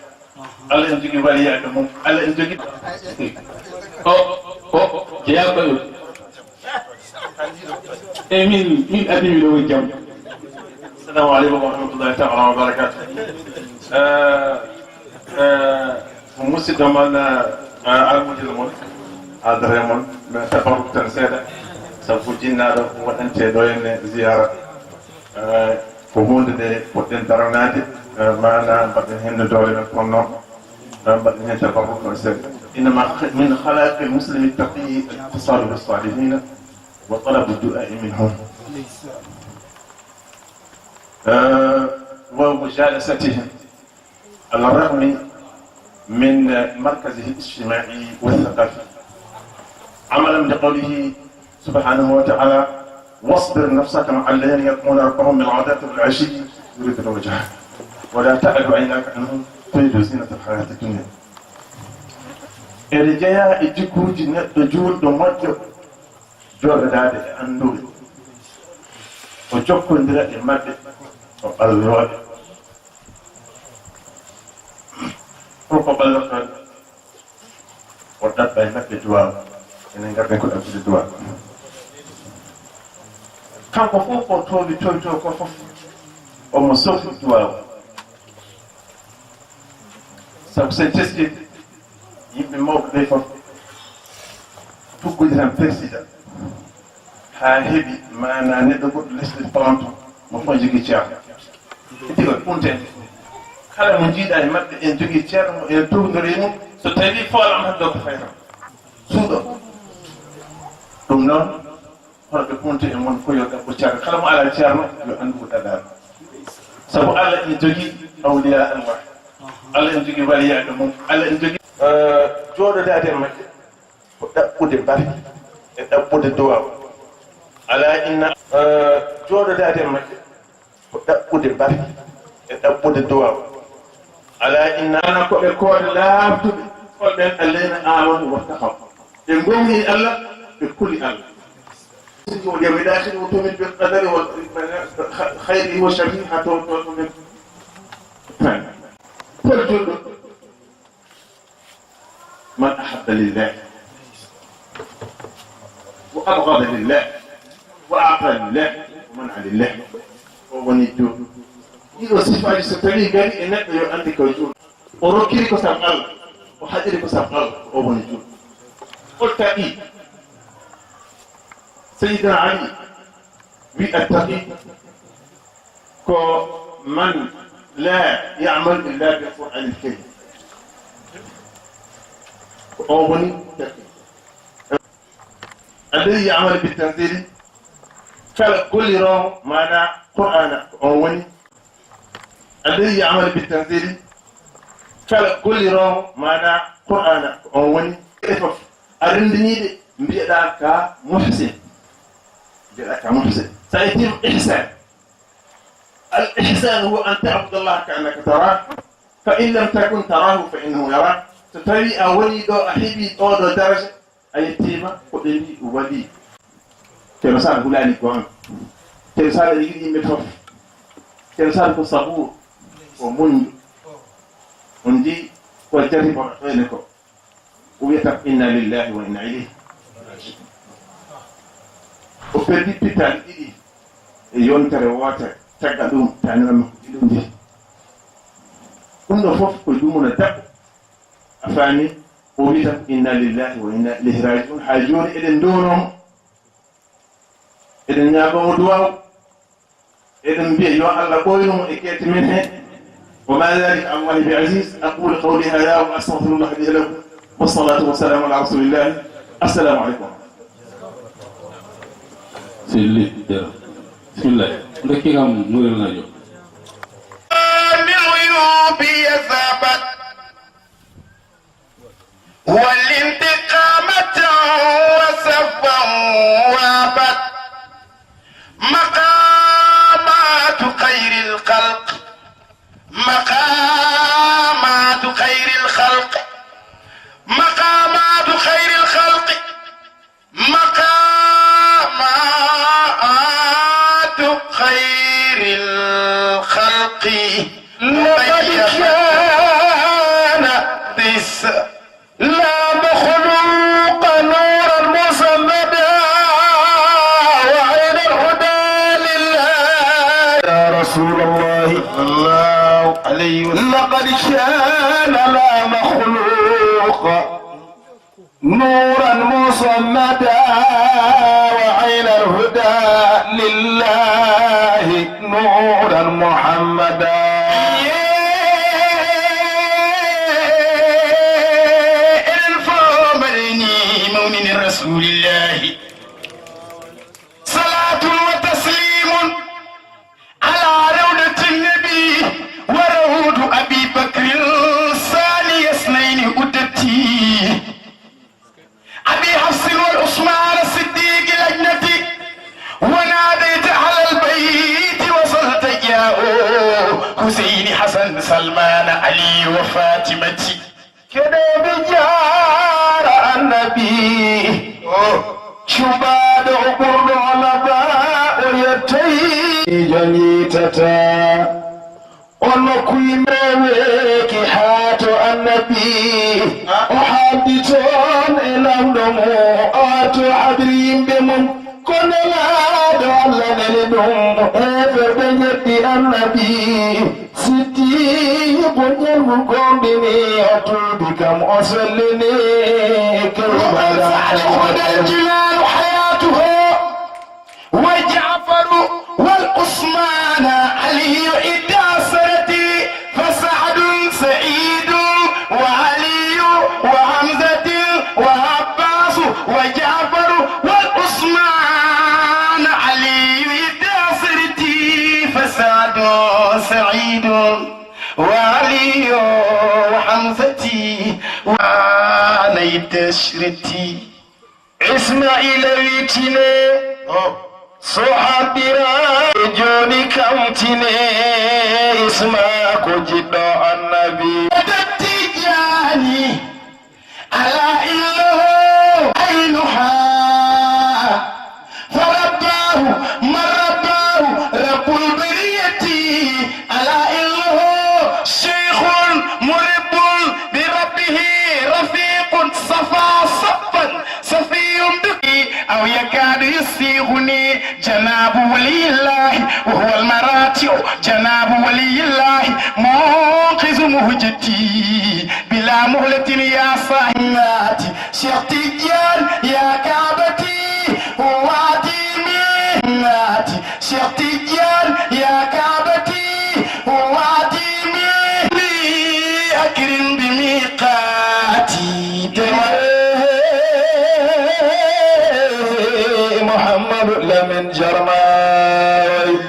Allah ina jogii waliyaaɓe mum. Allah ina jogii. O, o, jeyaa koye ɗum. E min, min adii mi ɗo e jam. Assalamu alaikum wa rahmatullahi ta'ala wa barakatuh. Eh, eh, ko musidɗo mon, eh, almudel mon, adre mon, mi tabarruk tan seeɗa, sabu ko jinnaaɗo waɗante ɗo henne ziyara. Eh, ko huunde nde poɗɗen daranaade, eh, maana mbaɗen heen no doole men ponno, eh, mbaɗen heen tabarruk no seeɗa. Innama min akhlaqil muslimi taqi al ittisalu bis salihina wa talabu du'ai minhum. Eh, wa mujalasatihim. على الرغم من مركزه الاجتماعي والثقافي، عملا بقوله سبحانه وتعالى: "واصبر نفسك مع الذين يدعون ربهم بالغداة والعشي يريدون وجهه ولا تعد عيناك عنهم تريد زينة الحياة الدنيا." Ene jeyaa e jikkuuji neɗɗo juulɗo moƴƴo, jooɗodaade e annduɓe, o jokkondira e maɓɓe, o ɓallooɓe. Fof ko ɓallortooɓe, o ɗaɓɓa e maɓɓe duwaaw. Enen ngarɗen ko ɗaɓɓude duwaaw. Kanko fof ko toowi toytoo ko fof, omo sofni duwaaw. Sabu sen teskii, yimɓe mawɓe ɓe fof tuggude tan persida haa heɓi maana neɗɗo goɗɗo lesɗe planton mo fof jogii ceerno. Heddi ko ɗum ten. Kala mo njiiɗa e maɓɓe en jogii ceerno mo en towndori e mum, so tawii foolam heddo ko fayram suuɗo. Ɗum noon, hono ɓe ponti e mon ko yo ɗaɓɓo ceerno. Kala mo alaa ceerno, yo anndu ko ɗaɗaaɗo. Sabu Allah ina jogii awliya Allah. Allah ina jogii waliyaaɓe mum. Allah ina jogii, eh, jooɗodaade e maɓɓe. Ko ɗaɓɓude barke e ɗaɓɓude duwaaw. Alaa inna, eh, jooɗodaade e maɓɓe ko ɗaɓɓude barke e ɗaɓɓude duwaaw. Alaa inna, ana ko ɓe koode laaɓtuɓe, on ɓen alladina amanu wattaqaw. Ɓe gomɗini Allah, ɓe kuli Allah. Sirri o jami ɗaakiri o tumin bil qadari wal khayri wa sharri, ha to, to, to, to. Pol julɗo. Man ahabba lillah wa abghada lillah wa a'ta lillah wa mana lillah. O woni juulɗo. Ɗiɗo sifaaji so tawi gari e neɗɗo yo andi ko juulɗo. O rokkiri ko sabu Allah, o haɗiri ko sabu Allah, o woni juulɗo. Hol taƴi? Sayyidina Ali wi attaqi ko man la ya'mal illa bil Qur'anil Karim. Ko on woni taqi. Alladhi ya'malu bit tanzili, kala golliroowo maana Qur'aana ko on woni. Alladhi ya'malu bit tanzili, kala golliroowo maana Qur'aana ko on woni. E fof a renndiniiɗe mbiyeɗaa ka muhsin. Mbiyeɗaa ka muhsin. So a yettiima ihsan. Al ihsan huwa an ta'buda Allah ka annaka tarah, fa in lam takun tarahu fa innahu yarak. So tawi a woni ɗo, a heɓi ɗo ɗo daraja, a yettiima ko ɓe mbi wali. Ceerno Sall hulaani ko an. Ceerno Sall ene yiɗi yimɓe fof. Ceerno Sall ko sabuur, ko muñɗo. On njii ko jati ko ɗo ene ko. O wiyata ko inna lillahi wa inna ilayhi. O perdi pittaali ɗiɗi e yontere wootere, caggal ɗum taaniraaɓe makko ɗiɗo ndi. Ɗum ɗo fof ko ɗum woni daɗɗo. A faami? O wiyata ko inna lillahi wa inna ilayhi raji'un. Haa jooni eɗen ndownoo mo. Eɗen ñaagoo mo duwaaw. Eɗen mbiya yo Allah ɓooynu mo e ketti men he. Wa ma dhalika ala Allahi bi aziz. Aqulu qawli hadha wa astaghfirullah li wa lakum. Wassalatu wassalamu ala rasulillah. Assalamu alaikum. Selli, Dero. Bismillah. Ndokki kam Nurel Najo. من عيوبي ذهبت والانتقامة وسبا وابت. مقامات خير الخلق، مقامات خير الخلق، مقامات خير الخلق، مقامات خير الخلق. لقد كان لا مخلوق نورا مسمدا وعين الهدى لله. يا رسول الله صلى الله عليه وسلم. لقد كان لا مخلوق نورا مسمدا وعين الهدى لله نورا محمدا. Eɗen fof mbaɗani mawnin rasulillahi. Salatun wa taslimun ala rawdati nabi wa rawdu abi bakrin saniya isnayni uddati. أبي حفص والعثمان الصديق لجنتي، وناديت على البيت وصلت يا حسين حسن سلمان علي وفاطمة. Keɗooɓe jaara annabi, cubaaɗo o ɓurɗo alaba o yettay. Jan yitata. O nokku yimɓe weeki haa to annabi, o haaldi toon e lamɗo mo, o arto habri yimɓe mum. Ko nelaaɗo Allah neli ɗum, heeferɓe njeddi annabi. Siddiiqu ñalngu gomɗini, o tuubi kam, o sellini. Karbala. وجعفر والعثمان علي عند عشرتي، فسعد سعيد وعلي وحمزة وعباس وجعفر والعثمان علي عند عشرتي، فسعد سعيد وعلي وحمزة وعلي عشرتي. Ismaila witine. Oh. So haɓɓira e jooni kam tine, Isma ko jiɗɗo Annabi. Tijjani, ala illahu aynuha, fa rabbahu man rabbahu rabbul bariyati, ala illahu shaykhun muribbun bi rabbihi rafiqun safa saffan. Safiyun biki aw yakadu yusighuni janabu waliyillahi wa huwa almarati'u janabu waliyillahi munqizu muhjati bila muhlatin ya sahimati Cheikh Tidiane ya kabati wadi minati Cheikh Tidiane ya kabati wadi minni akrim bi miqati Muhammadu Lamin Jarma.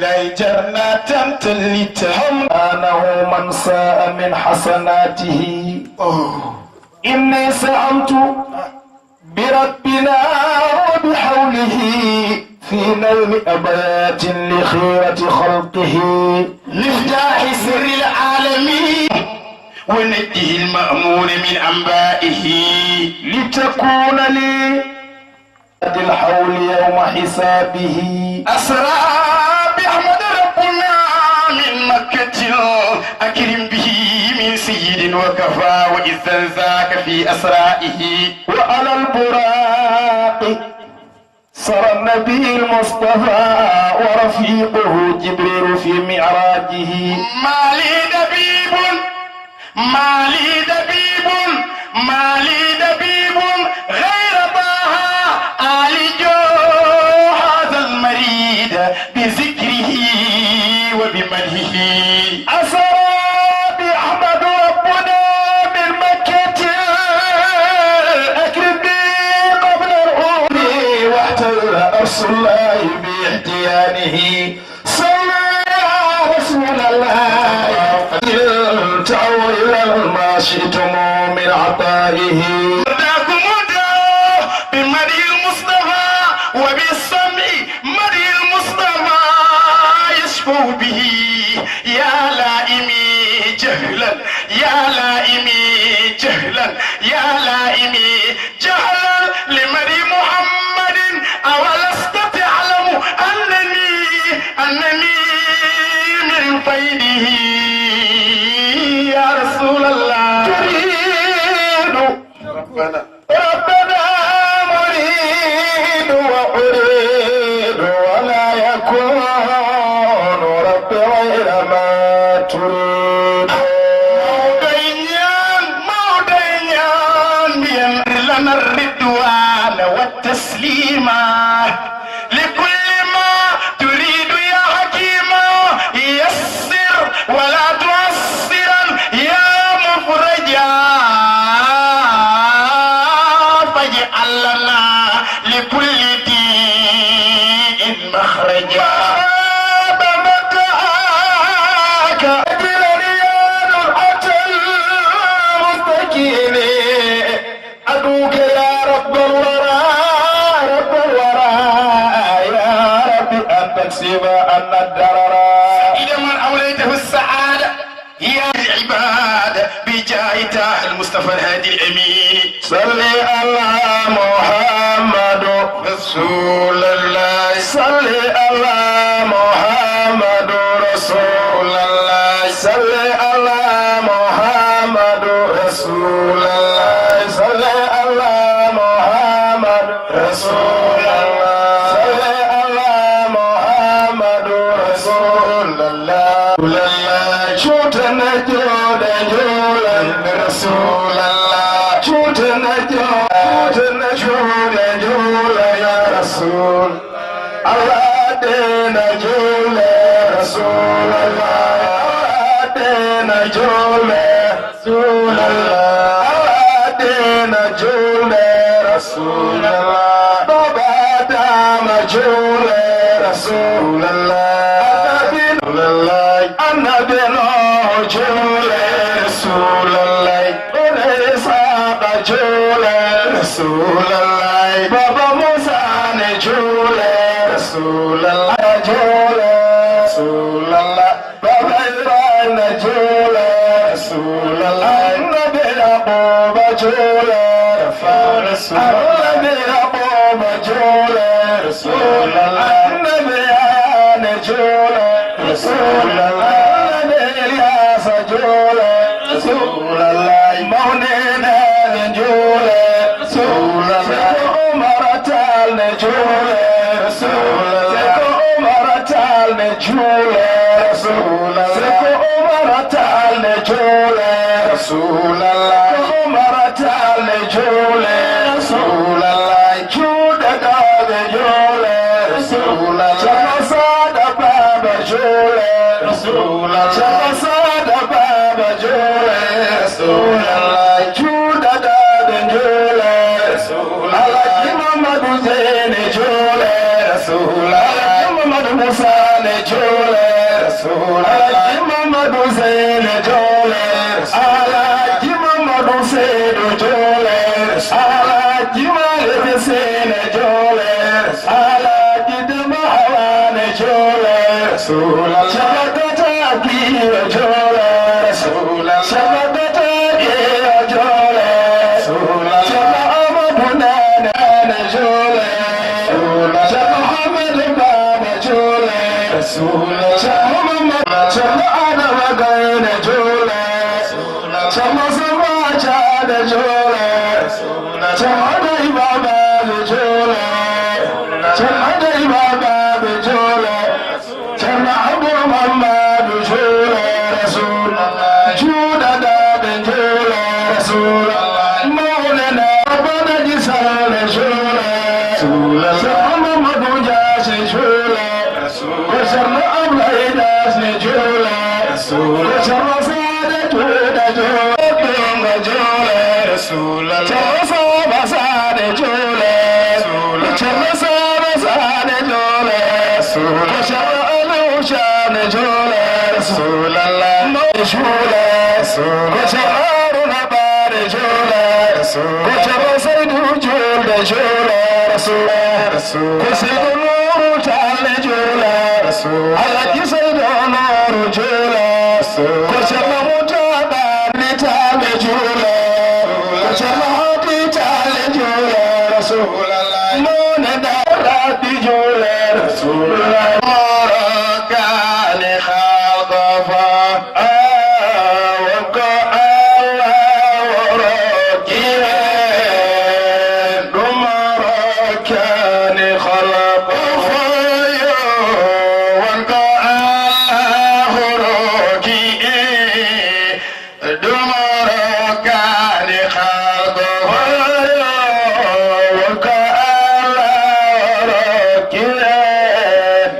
Lay jarna tan tallita. Hamdanahu man sa'a min hasanatihi. Oh. Inni sa'amtu بربنا وبحوله في نوم أبيات لخيرة خلقه مفتاح سر العالمين ونجه المأمون من أنبائه لتكون لي الحول يوم حسابه أسرى بأحمد ربنا من مكة أكرم به من سيد وكفى وإذا ذاك في أسرائه وعلى البراق سرى النبي المصطفى ورفيقه جبريل في معراجه ما لي دبيب ما لي دبيب ما لي دبيب غير طه عالج هذا المريض بذكره وبمدحه أسرى بأحمد ربنا من مكة أكرم بي قبل العود واحتل أرش الله باحتيانه صلى يا رسول الله تعويلا ما شئتم من عطائه أتاكم الداء بمدح المصطفى وبالسمع مدح المصطفى يشفع به يا لائمي جهلا يا لائمي جهلا يا لائمي جهلا لمدح محمد أولست تعلم أنني أنني من فيضه يا رسول الله تريد ربنا ربنا مريد وأريد ولا يكون رب غير ما تريد موضيا موضيا بأمر لنا الرضوان والتسليما لكل ما تريد يا حكيما يسر ولا تعسرا يا مفرجا فاجعل لنا لكل ضيق مخرجا بابا متعاك أجل ريال أتى المستكين أدعوك يا رب الورى رب الورى يا رب أن تكشف عنا الضرر إلى من أوليته السعادة يا العباد بجاه طه المصطفى الهادي الأمين صل على محمد رسول الله صل على محمد رسول الله صل على محمد رسول الله صل على محمد رسول الله صل على محمد رسول الله رسول الله شوتنا جودا جولا رسول الله شوتنا جودا جودا جولا يا رسول الله دينا جولا رسول الله دينا جولا رسول الله دينا جولا رسول الله بابا دام جولا رسول الله النبي نور الله النبي نور جولا رسول الله بني إسحاق جولا رسول الله بابا Juule Rasulallah, juule Rasulallah. Baba Ibrahima juule Rasulallah. Annabi Yaquba juule Rasulallah. Annabi Yaquba juule Rasulallah. Annabi Yahya juule Rasulallah. Annabi Ilyasa juule Rasulallah. Mawne Nene juule Rasulallah. Seko Umar Taal ne juule Rasulallah. Seko Umar Taal ne juule Rasulallah. Seko Umar Taal ne juule Rasulallah. Seko Umar Taal ne juule Rasulallah. Juuɗe ɗo ɓe juule Rasulallah. Ceerno Saada Baaba juule Rasulallah. Ceerno Saada Baaba juule Rasulallah. Juuɗe ɗo ɓe juule Rasulallah. Alhaji Mamadu Zeyne juule Rasulallah. Alhaji Mamadu Musa ne juule Rasulallah. Alhaji Mamadu Zeyne juule Rasulallah. Alhaji Mamadu Seydu juule Rasulallah. Alhaji Malik Seyne juule Rasulallah. Alhaji Dama Hawa ne juule Rasulallah. Shabakata Kiyo juule Rasulallah. Shabakata Kiyo juule Rasulallah. Shaba Amadu Nene ne juule Rasulallah. Shaba Ahmed Baba juule Rasulallah. Shaba Muhammad, Shaba Adama Gaye ne juule Rasulallah. Shaba Saba Chade juule Rasulallah. Ceerno Dai Baba ɓe juule. Ceerno Dai Baba ɓe juule. Ceerno Abdul Mamadu juule Rasulallah. Juuɗe ɗo ɓe juule Rasulallah. Mawne na Baba Naji Sall ne juule Rasulallah. Ceerno Mamadu Jaase juule Rasulallah. Ko Ceerno Ablaye Jaase ne juule Rasulallah. Ko Ceerno Saade Tuuta juule. Dungo juule Rasulallah. Ceerno Saba Saane juule. Ceerno Saba Saane juule. Ko Ceerno Aliou Saane juule. Mawɓe juule. Ko Ceerno Haruna Bare juule. Ko Ceerno Saydu Julde juule. Ko Saydu Nuuru Taal juule. Alhaji Saydu Nuuru juule. Ko Ceerno Murtada Taal juule. Ko Ceerno Haadi Taal juule Rasulallah. Mawne Daara Rabbi juule Rasulallah. Moro kaani halko fo. Wonko Allah woro kiye. Ɗum moro kaani halko fo yo. Wonko Allah woro kiye. Ɗum rokkaani halko hoyo, wonko Allah rokki en.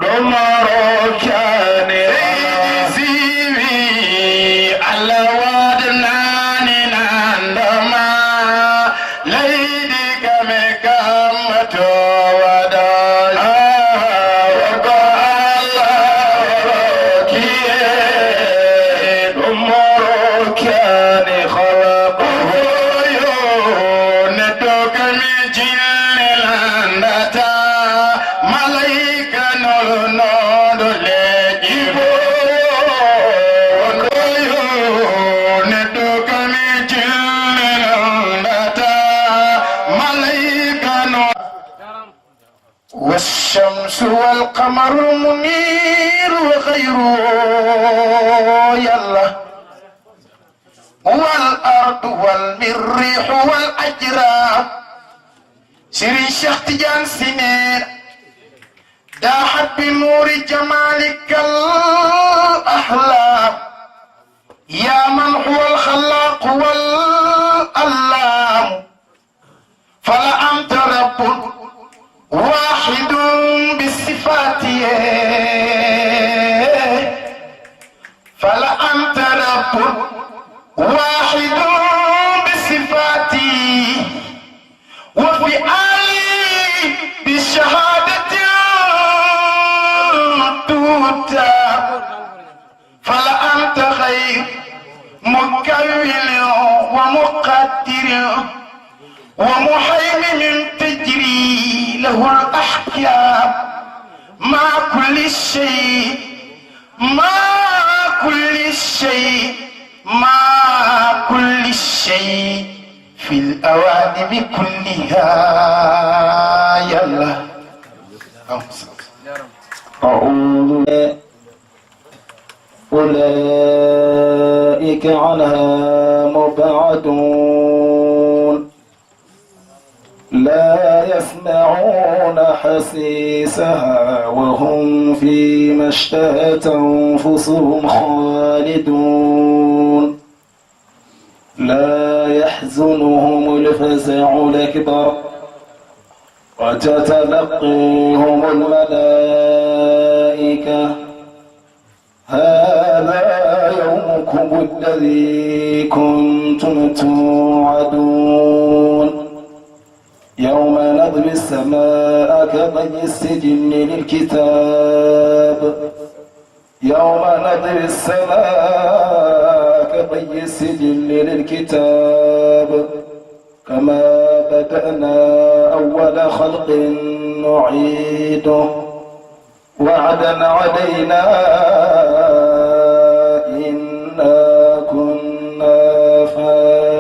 Ɗum rokkaani leydi siwi, Allah waɗnaani nando ma. Leydi kame kam to waɗa. Ah, ko Allah rokki en, ɗum rokkaani halko hoyo. Neɗɗo kame jinne landata, malaika nolonoɗo leƴƴi bo. Hoyo, neɗɗo kame jinne landata, malaika no. والشمس والقمر المنير وغيره يلا والأرض والريح والأجرام سيرين شيخ تيجان سنين داحت بنور جمالك الأحلام يا من هو الخلاق والعلام فلأنت رب واحد بصفاته فلأنت رب واحد بصفاته وفعاله بشهادة تؤتى فلأنت خير مكون ومقدر ومهيمن تجري له الأحكام، مع كل شيء، مع كل شيء، مع كل شيء في الأوانم كلها. يلا. أعوذ. أولئك عنها مبعدون. لا يسمعون حسيسها وهم فيما اشتهت أنفسهم خالدون. لا يحزنهم الفزع الأكبر وتتلقيهم الملائكة هذا يومكم الذي كنتم توعدون. يوم نطوي السماء كطي السجل للكتاب. يوم نطوي السماء كطي السجل للكتاب. كما بدأنا أول خلق نعيده. وعدا علينا إنا كنا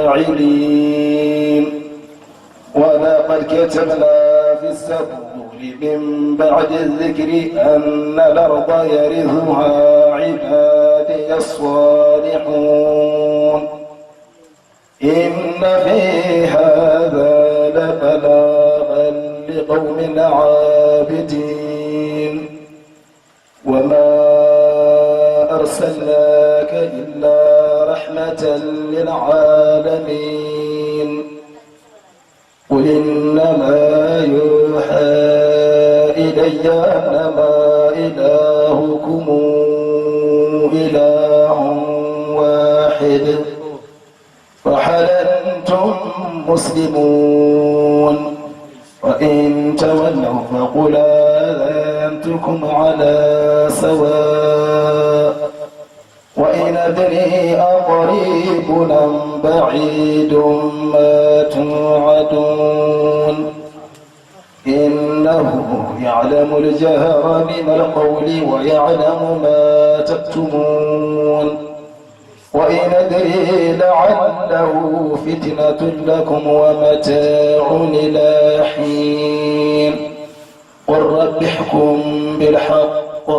فاعلين. ولقد كتبنا في الزبور من بعد الذكر أن الأرض يرثها عبادي الصالحون. إن في هذا لبلاغا لقوم عابدين. وما أرسلناك إلا رحمة للعالمين. قل إنما يوحى إلي أنما إلهكم إله واحد فهل أنتم مسلمون؟ وإن تولوا فقل آذنتكم على سواء وإن أدري أقريب أم بعيد ما توعدون إنه يعلم الجهر من القول ويعلم ما تكتمون. وإن أدري لعله فتنة لكم ومتاع إلى حين. قل رب احكم بالحق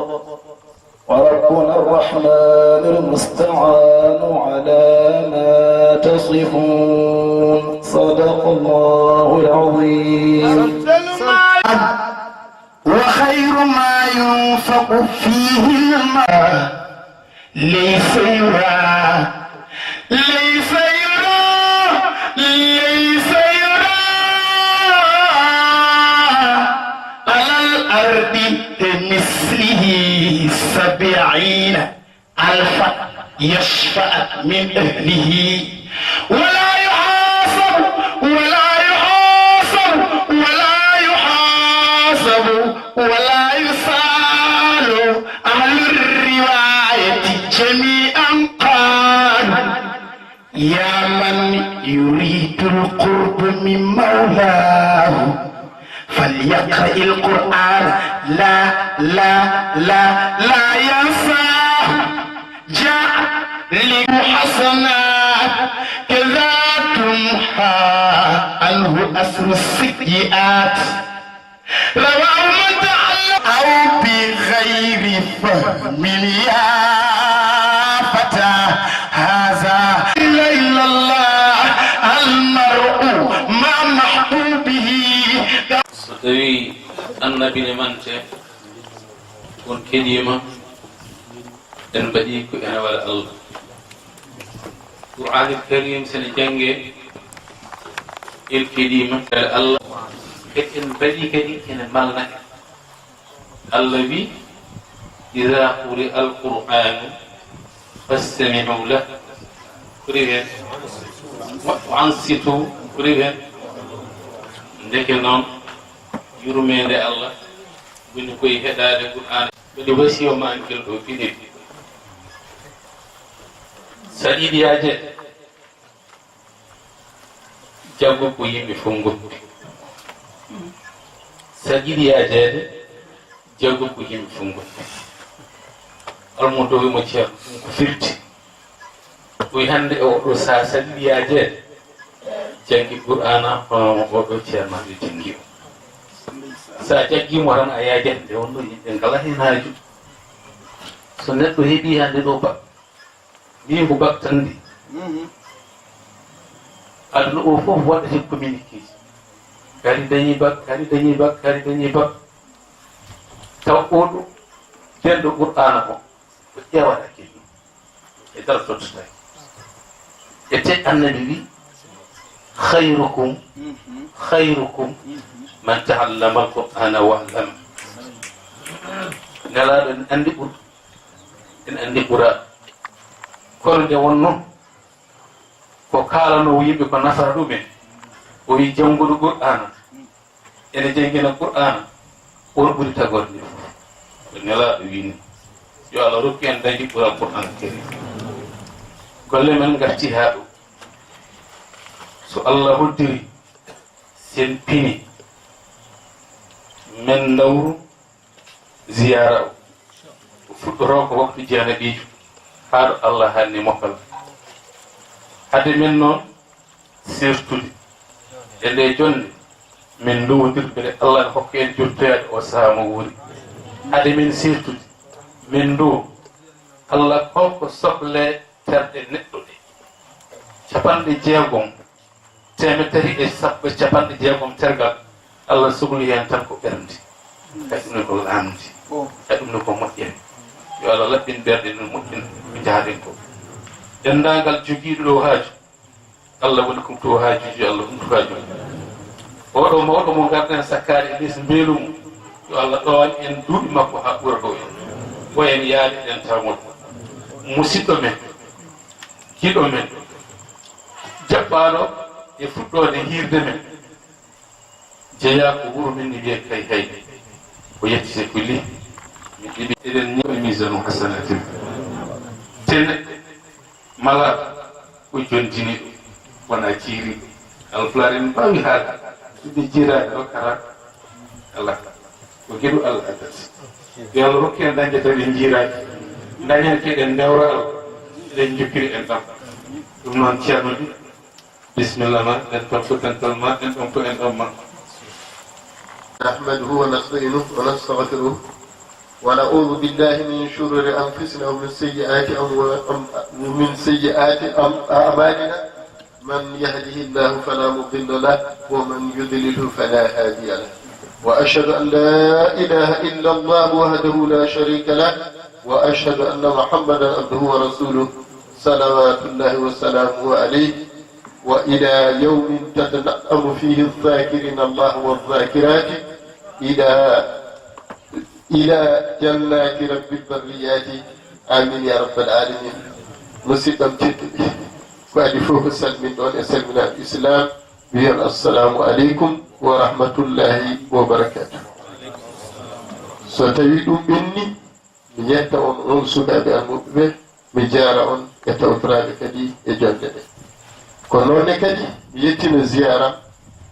وربنا الرحمن المستعان على ما تصفون. صدق الله العظيم. وخير ما ينفق فيه المال ليس يرى، ليس يرى، ليس يرى على الأرض كمثله سبعين ألفا يشفع من أهله ولا يحاسب، ولا يحاسب، ولا يحاسب، ولا يسأل. أهل الرواية جميعا قالوا: يا من يريد القرب من مولاه فليقرأ القرآن لا، لا، لا، لا ينساه. جاء لحسنات كذا تمحى عنه أسر السيئات. رواه من تعلم أو بغير فهم يا فتى هذا. إلا، إلا الله المرء مع محبوبه. So tawii Annabi ne mante, on keɗiima, en mbaɗii ko ene wala Allah. Qur'aanil Kariim, so ne janngee, en keɗiima wala Allah. Ko en mbaɗii kadi ene malna en. Allah wi: إذا قرئ القرآن فاستمعوا له. Ko rewi heen? وأنصتوا. Ko rewi heen? Ndeke noon, yurmeende Allah woni ko e heɗaade Qur'aana. Mbeɗa wasiya ma ngel ɗo pinel. Saɗiiɗi yaa jeeɗa. Jaggu ko yimɓe fof ngoppi. Sa yiɗi yaajeede, jaggu ko yimɓe fof ngoni. Almudo wiimo ceerno, ɗum ko firti. O wi hannde e oɗo saha, sa yiɗi yaajeede, janngi Qur'aana, hono oɗo ceerno hannde janngi o. Sa jaggimo tan a yaajat, nde wonno yimɓe ngala heen haaju. So neɗɗo heɓi hannde ɗo ba, mbiyi ko bak tan ndi. Aduna o fof waɗata communiqué ji. Kadi dañi bak, kadi dañi bak, kadi dañi bak. Taw oɗo denɗo Qur'aana o, ko ƴeewata kadi e dal tottata. E te annabi wi, "Khayrukum, khayrukum man ta'allama al-Qur'ana wa 'allama." Nelaaɗo en anndi ɓur, en anndi ɓura. Kono nde wonno ko kaalanoo yimɓe ko nafata ɗumen, o wi jannguɗo Qur'aana, ene janngina Qur'aana, on ɓuri tagorde nde fof. Ko Nelaaɗo wi ni, yo Allah rokku en dañde ɓural Qur'aana Kariim. Golle men ngarti haa ɗo. So Allah hoddiri, sen pini, men ndawru ziyaara o. O fuɗɗoroo ko waktu janaɓiijo, haa ɗo Allah hanni mokkal. Hade men noon sertude e nde jonnde, min ndowondir mbele Allah ne hokka en jottoyaade o sahaa mo wuuri. Hade min sertude, min nduwo Allah, holko soble terɗe neɗɗo ɗe? Capanɗe jeegom, teemedde tati e sappo e capanɗe jeegom tergal, Allah sogli heen tan ko ɓernde. Kadi ɗum ne ko laaɓndi. Kadi ɗum ne ko moƴƴere. Yo Allah laɓɓin ɓerɗe, ɗum moƴƴin ko njahaɗen ko. Denndaangal jogiiɗo ɗo haaju, Allah waɗi kumto haajuuji, yo Allah humtu haajuuji. Oɗo mawɗo mo ngarɗen sakkaade e les mbeelu mum, yo Allah ɗowan en duuɓi makko haa ɓura ɗo en. Ko en yaade eɗen tawmo ɗum. Musidɗo men, giɗo men, jaɓɓaaɗo e fuɗɗoode hiirde men, jeyaa ko wuro men ne wiyee Kayhayɗi. O yettete ko lih. Min ɗiɗi eɗen ñawi misanu hasanatin. Te neɗɗo malaaɗo ko jondiniiɗo, wona jiiriiɗo. Alpulaar en mbaawi haalde, so ɓe jiiraani rokkata alaa. Ko geɗu Allah addata. Yo Allah rokku en dañde tawi en njiiraaki. Dañen keɗen ndewra Allah, eɗen njokkiri en ɗam. Ɗum noon, ceerno Ly, bisimilla ma, en tontu dental ma, en tontu en ɗam ma. نحمده ونستعينه ونستغفره ونعوذ بالله من شرور أنفسنا ومن سيئات أموا-، أم-، ومن سيئات أم-، أعمالنا. من يهده الله فلا مضل له ومن يضلله فلا هادي له. وأشهد أن لا إله إلا الله وحده لا شريك له وأشهد أن محمدا عبده ورسوله صلوات الله وسلامه عليه. وإلى يوم تتنعم فيه الذاكرين الله والذاكرات إلى إلى جنات رب البريات. آمين يا رب العالمين. Musidɓam tedduɓe, ko adii fof ko salmin ɗon e salminaandu Islam, wiyon assalamu aleykum wa rahmatullahi wa barakatuh. So tawi ɗum ɓenni, mi yetta on, on sukaaɓe almuɓɓe ɓe, mi jaara on e tawtoraaɓe kadi e jonde ɗe. Ko noon ne kadi mi yettina ziyaara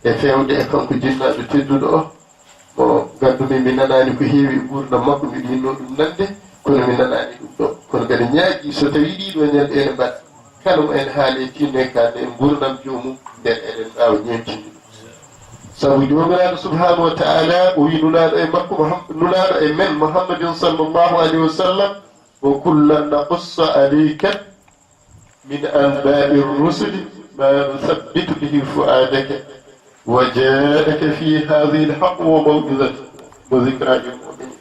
e feewde e kanko jinnaaɗo tedduɗo o, mo ganndumi mi nanaani ko heewi e nguurndam makko, miɗo yinnoo ɗum nande, kono mi nanaani ɗum ɗo. Kono mbeɗa ñaagii so tawii ɗii ɗoo ñalɗi ene mbaɗa, kala mo en haali e tinne kaanne e nguurndam joomum, nden eɗen mbaawa ñeemtinde ɗum. Sabu Joomiraaɗo subhaanahu wa ta'ala o wii Nulaaɗo e makko Muham-, Nulaaɗo e men Muhammadin sallallahu alayhi wa sallam, وكلا نقص عليك من أنباء الرسل ما نثبت به فؤادك وجاءك في هذه الحق وموعظة وذكرى للمؤمنين.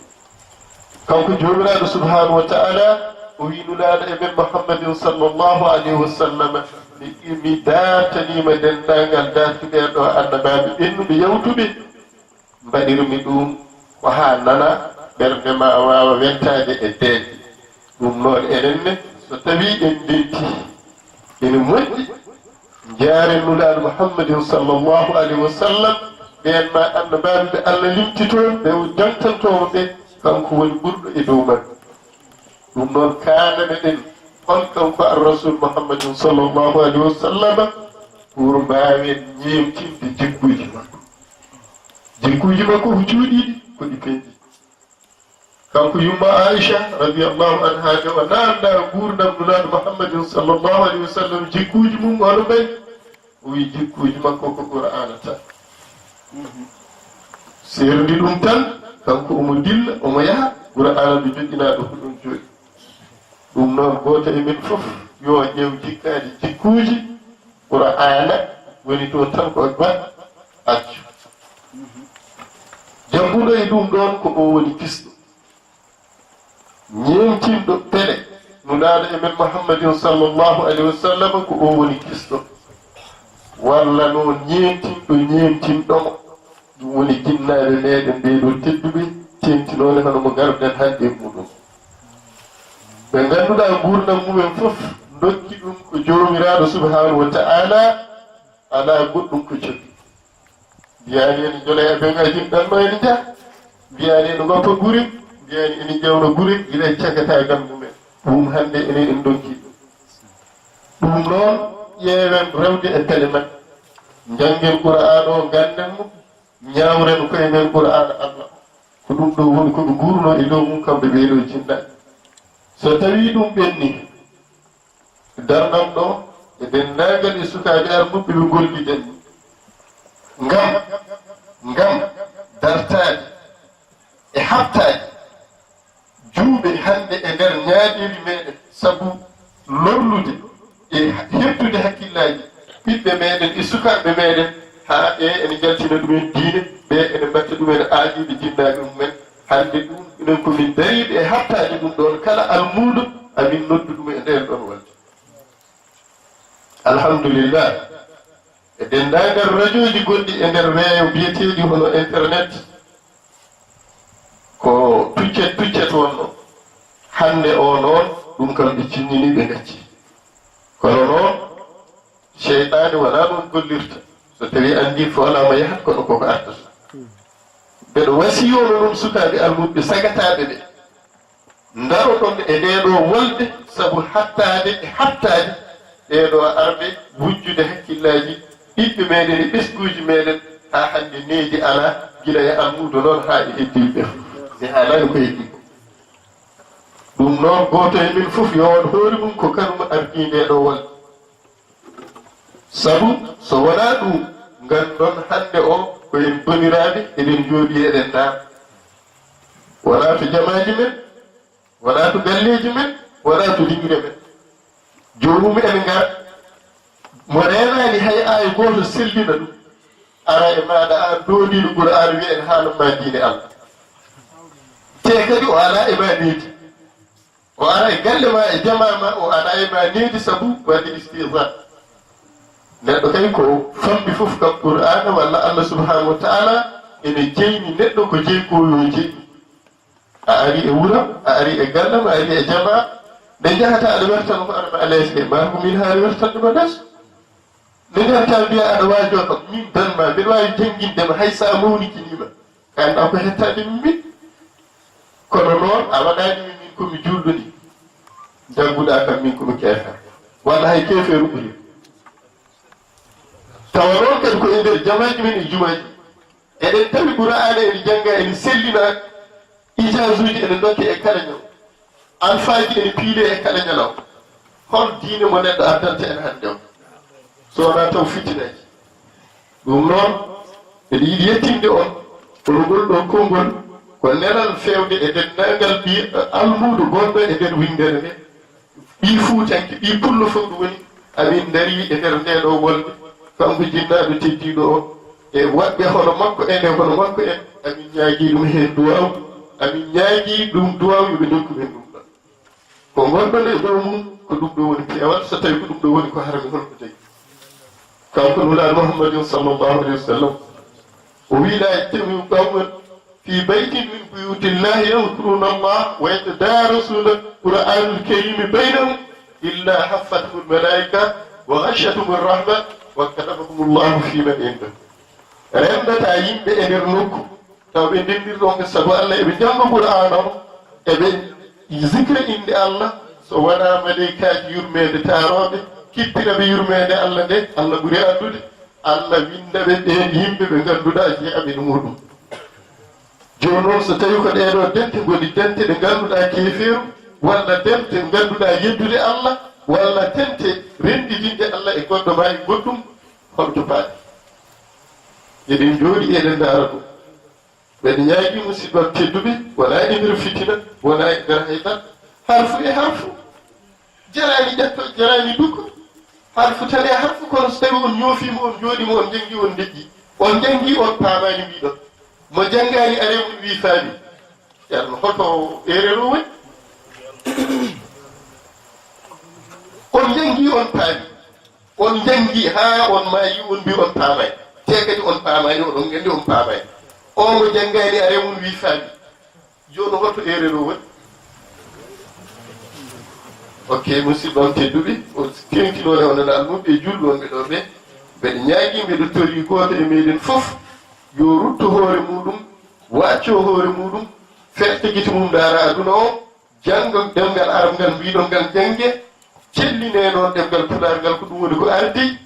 Kanko Joomiraaɗo subhaanahu wa ta'ala o wii Nulaaɗo e men Muhammadin sallallahu alayhi wa sallam, mi, mi daartaniima denndaangal daartuɓe ɗo annabaaɓe ɓennuɓe yawtuɓe, mbaɗirmi ɗum ko haa nana, ɓernde ma waawa weltaade e deeƴde. Ɗum noon, enen ne, so tawii en ndenti, ene moƴƴi njaaren Nulaaɗo Muhammadin sallallahu alayhi wa sallam, ɓeen ma annabaaɓe ɓe Allah limtitoo, ɓe o jantantoo ɓe, kanko woni ɓurɗo e dow maɓɓe. Ɗum noon, kaanane ɗen on kanko ar-Rasul Muhammadin sallallahu alayhi wa sallam, pour mbaawen ñeemtinde jikkuuji makko. Jikkuuji makko ko cuuɗiiɗi, ko ɗi peeji. Kanko yumma Aisha radiyallahu anha, nde o naatna nguurndam Nulaaɗo Muhammadin sallallahu alayhi wa sallam, jikkuuji mum hono mbayi? O wi jikkuuji makko ko Qur'aana tan. Seerndi ɗum tan, kanko omo dilla, omo yaha, Qur'aana nde joɗɗinaa ɗo ko ɗum jooɗi. Ɗum noon, gooto e men fof yo ƴeew jikkaaɗi jikkuuji Qur'aana, woni toon tan ko waɗ accu. Jannguɗo e ɗum ɗoon ko o woni kisɗo. Ñeemtinɗo pele Nulaaɗo e men Muhammadin sallallahu alayhi wa sallam ko o woni kisɗo. Walla noon ñeemtinɗo ñeemtinɗo mo. Ɗum woni jinnaaɓe meɗen ɓee ɗoo tedduɓe, teeŋtinooɓe hono mo ngarɗen hannde e muɗum. Ɓe ngannduɗaa nguurndam mumen fof, ndokki ɗum ko Joomiraaɗo subhaanahu wa ta'ala, alaa goɗɗum ko coɓi. Mbiyaani ene njola e avion aji ɗanno ene njaha. Mbiyaani ene ngoppa gure, mbiyaani ene ƴeewna gure, gila e cakataagal mumen. Ɗum hannde enen en ndokki ɗum. Ɗum noon, ƴeewen rewde e pele men. Njanngen Qur'aana o, ngannden mo, ñaawren koye men Qur'aana Allah. Ko ɗum ɗo woni ko ɓe nguurno e dow mum kamɓe ɓee ɗoo jinnaaɓe. So tawii ɗum ɓenni, darnam ɗo e denndaangal e sukaaɓe arɓuɓɓe ɓe golliden ngam, ngam dartaade e haɓtaade juuɓe hannde e nder ñaaɗeeli meɗen, sabu lorlude e heɓtude hakkillaaji ɓiɓɓe meɗen e sukaaɓe meɗen, haa ɓe ene njaltina ɗumen diine, ɓe ene mbatta ɗumen aajiiɓe jinnaaɓe mumen. Hannde ɗum, minen ko min dariiɓe e haɓtaade ɗum ɗoon, kala almuudo amin noddu ɗum e ndeen ɗoon walde. Alhamdulillah. E denndaangal rajooji gonɗi e nder weeyo biyeteeɗi hono internet, ko tuccet tuccet wonno. Hannde o noon, ɗum kam ɓe cinnini, ɓe ngacci. Kono noon, seyɗaane wonaa ɗum gollirta. So tawii anndii foolaama yahat, kono koko artata. Mbeɗo wasiyoo noon sukaaɓe almuɓɓe sagataaɓe ɓe. Ndaroɗon e ɗee ɗoo wolde sabu hattaade e haɓtaade ɗee ɗoo arɓe, wujjude hakkillaaji ɓiɓɓe meɗen e ɓesnguuji meɗen, haa hannde needi alaa, gila e almuudo noon haa e heddiiɓe ɓe fof. Mi haalaani ko heddii ko. Ɗum noon, gooto e min fof yo waɗ hoore mum ko kanum ardii ndee ɗoo wolde. Sabu so wonaa ɗum, nganndon hannde o ko en bandiraaɓe, eɗen njooɗii eɗen ndaara. Wonaa to jamaaji men, wonaa to galleeji men, wonaa to liŋre men. Joomum ene ngara, mo reenaani hay aaya gooto sellina ɗum, ara e maaɗa aan doondiiɗo Qur'aana, wiya ene haalan ma diine Allah. Te kadi o alaa e ma needi. O ara e galle ma, e jamaa ma, o ara e ma needi sabu waɗde istihzaa. Neɗɗo kay ko famɗi fof kam Qur'aana walla Allah subhanahu wa ta'ala ene jeyni neɗɗo ko jeyi ko yo jeyni. A ari e wuram, a ari e gallam, a ari e jamaa, nde njahata aɗa wertano ko aɗa ma leese, ma ko min haali wertande ma lees. Nde ngarta mbiya aɗa waajo kam, min dan ma, mbeɗa waawi jannginde ma hay so a mawnikiniima. Ka anndaa ko hettaade min. Kono noon, a waɗaani min, min ko mi juulɗo ni. Jannguɗaa kam, min ko mi keefeero. Walla hay keefeero ɓuri. Tawa noon kadi ko e nder jamaaji men e jumaaji. Eɗen tawi Qur'aana ene jannga, ene sellina, ijaazuuji ene ndokke e kala ñaw. Alfaaji ene piile e kala ñalawma. Hol diine mo neɗɗo addanta en hannde o? So wonaa taw fitinaaji. Ɗum noon, eɗen yiɗi yettinde on, kono ngol ɗoo konngol ko nelal feewde e denndaangal ɓii almuudo gonɗo e nder winndere nde. Ɓii fuutanke, ɓii pullo fof ɗum woni, amin ndarii e nder ndee ɗoo wolde, kanko jinnaaɗo teddiiɗo o, e waɗɓe hono makko en e hono makko en, amin ñaagii ɗum heen duwaaw, amin ñaagii ɗum duwaaw yo ɓe ndokku men ɗum ɗon. Ko ngonɗon e dow mum, ko ɗum ɗoo woni peewal, so tawii ko ɗum ɗoo woni ko harmi, hol ko tawi? Kanko Nulaaɗo Muhammadin sallallahu alayhi wa sallam, o wii: "لا يجتمع قوم في بيت من بيوت الله يذكرون الله ويتدارسون القرآن الكريم بينهم إلا حفتهم الملائكة وغشيتهم الرحمة وذكرهم الله فيمن عنده." Renndataa yimɓe e nder nokku, taw ɓe ndenndirɗon ko sabu Allah, eɓe njannga Qur'aana o, eɓe zikra innde Allah, so wonaa maleykaaji yurmeende taarooɓe, kippina ɓe yurmeende Allah nde Allah ɓuri addude. Allah winnda ɓe ɓeen yimɓe ɓe ngannduɗaa jeyaɓe no muɗum. Jooni noon, so tawii ko ɗee ɗoo dente ngoni dente ɗe ngannduɗaa keefeeru, walla dente ɗe ngannduɗaa yeddude Allah, walla dente renndidinde Allah e goɗɗo maa e goɗɗum, hol to paaɗi? Eɗen njooɗi, eɗen ndaara ɗum. Mbeɗa ñaagii musidɓe am tedduɓe, wonaa e nder fitina, wonaa e nder haydara. Harfu e harfu. Jaraani ƴetto, jaraani dukko. Harfu tan e harfu, kono so tawii on ñoofiima, on njooɗiima, on njanngii, on ndeƴƴii. On njanngii, on paamaani, mbiɗon. Mo janngaani, are mum wii faami. Ceerno, holto erreur o woni? On njanngii, on paami. On njanngii haa on maayi, on mbii on paamaani. Te kadi on paamaani, oɗon nganndi on paamaani. O mo janngaani, are mum wii faami. Jooni, holto erreur o woni? Ok, musidɓe am tedduɓe, o teeŋtinoore, onon almuɓɓe e juulɓe wonɓe ɗo ɓe, mbeɗa ñaagii, mbeɗa torii gooto e meɗen fof yo rutto hoore muɗum, waccoo hoore muɗum, feƴƴa gite mum, ndaara aduna o, jannga ɗemngal Arab ngal mbiɗon ngal, jannge, cellinee noon ɗemngal Pulaar ngal, ko ɗum woni ko ardi.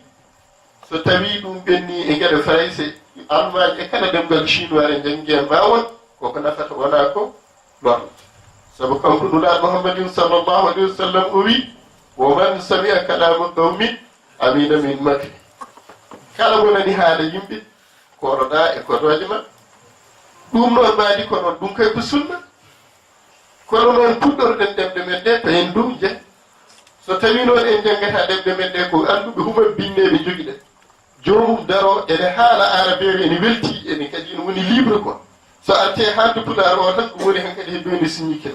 So tawii ɗum ɓennii e geɗe Farayse, Almaañ e kala ɗemngal Chinois, njanngi heen ma won, koko nafata, wonaa ko lornata. Sabu kanko Nulaaɗo Muhammadin sallallahu alayhi wa sallam o wii, "Wa man sami'a kalaama qawmin amina min makri." Kala wonani haala yimɓe, kooroɗaa e kotooje ma. Ɗum noon maadi ko noon, ɗum kay ko sunna. Kono noon puɗɗorɗen ɗemɗe men ɗe, tawi en ɗum je. So tawii noon en njanngataa ɗemɗe men ɗe, ko annduɓe huma binneeɓe njogiɗen. Joomum daroo ene haala arabeere, ene weltii, ene kadi ene woni libre quoi. So artee haalde pulaar o tan, ɗum woni hankadi heddo ene signifier.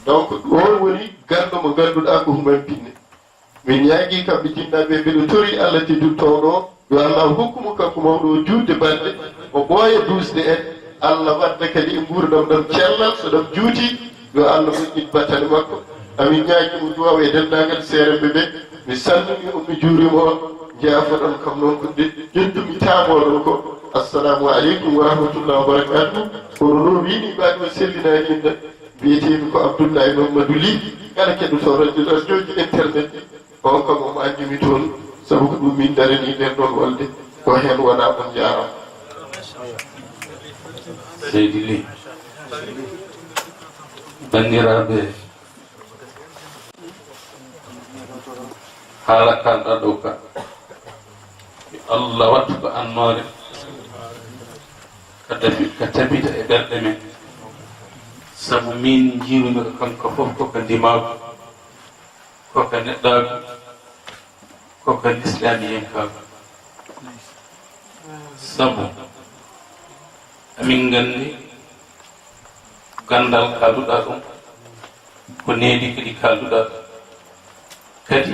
Donc, oon woni ganndo mo ngannduɗaa ko human binne. Min ñaagii kamɓe jinnaaɓe, mbiɗo torii Allah tedduɗo tooɗo o, yo Allah hokku mo kanko mawɗo o juutde balɗe, o ɓooya duusde en. Allah wadda kadi e nguurndam ɗam cellal, so ɗam juuti, yo Allah moƴƴin battane makko. Amin ñaagii mo duwaaw e denndaangal seeremɓe ɓe. Mi salminii on, mi juuriima on, njaafoɗon kam noon ko nde ƴettumi taamoɗon ko. Assalamu aleykum wa rahmatullahi wa barakatuh. Kono noon wiini mbaɗi o sellinaani en. Mbiyetee-mi ko Abdoulaye Mamadou Ly, kala keɗoto radio, radioji internet ɗi, on kam omo anndi mi toon, sabu ko ɗum min daranii nden ɗon wolde, ko heen wonaa. On njaaraama. Seydi Ly, banndiraaɓe, haala kalɗaa ɗo ka, yo Allah wattu ko annoore ka tabi-, ka tabita e ɓerɗe men. Sabu min njiirumi ko kanko fof ko ka ndimaagu, ko ka neɗɗaagu, ko ka lislaamiyankaagu. Sabu amin nganndi ganndal kalduɗaa ɗum, ko needi kadi kalduɗaa ɗum. Kadi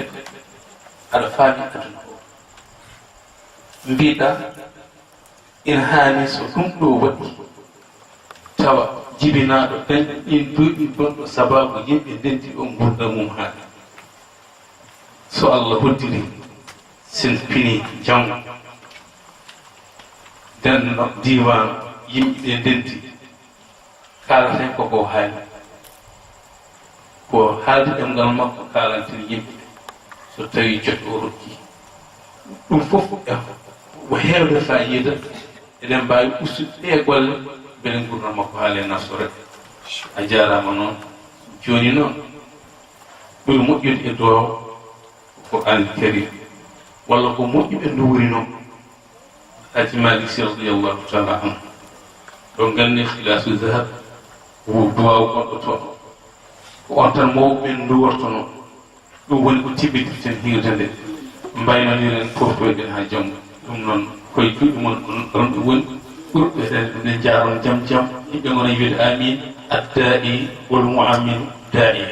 aɗa faami aduna o. Mbiɗa ina haani so ɗum ɗo waɗi, tawa jibinaaɗo dañɗo ɗin duuɓi, gonɗo sabaabu yimɓe ndenti o nguurndam mum haa. So Allah hoddiri, sen pini janngo, denno diiwaan, yimɓe ɓe ndenti, kaalate ko ko haali. Ko haalde ɗemngal makko kaalanten yimɓe, so tawii joɗɗo o rokki. Ɗum fof e ko heewde faayiida, eɗen mbaawi ustude ɗee golle, mbele nguurndam makko haale naftore. A jaaraama noon. Jooni noon, ɓuri moƴƴude e duwaaw ko Qur'aanul Kariim, walla ko moƴƴuɓe nduwri noon. Alhaji Malik Sy radiyallahu taala anhu, ɗo nganndi Xilaasu Dahab, ko duwaaw goɗɗo toon. Ko on tan mawɓe ɓen nduwortonoo. Ɗum woni ko tiɓɓitirten hiirde nde, mbaynoniren, toftoyɗen haa janngo. Ɗum noon, koye juuɗe mon ɗon, ɗon ɗum woni. Ɓurɓe ɗen, ɗum ɗen njaaron jam jam. Yimɓe ngona wiide amin, addaa'i wal mu'ammin daa'i.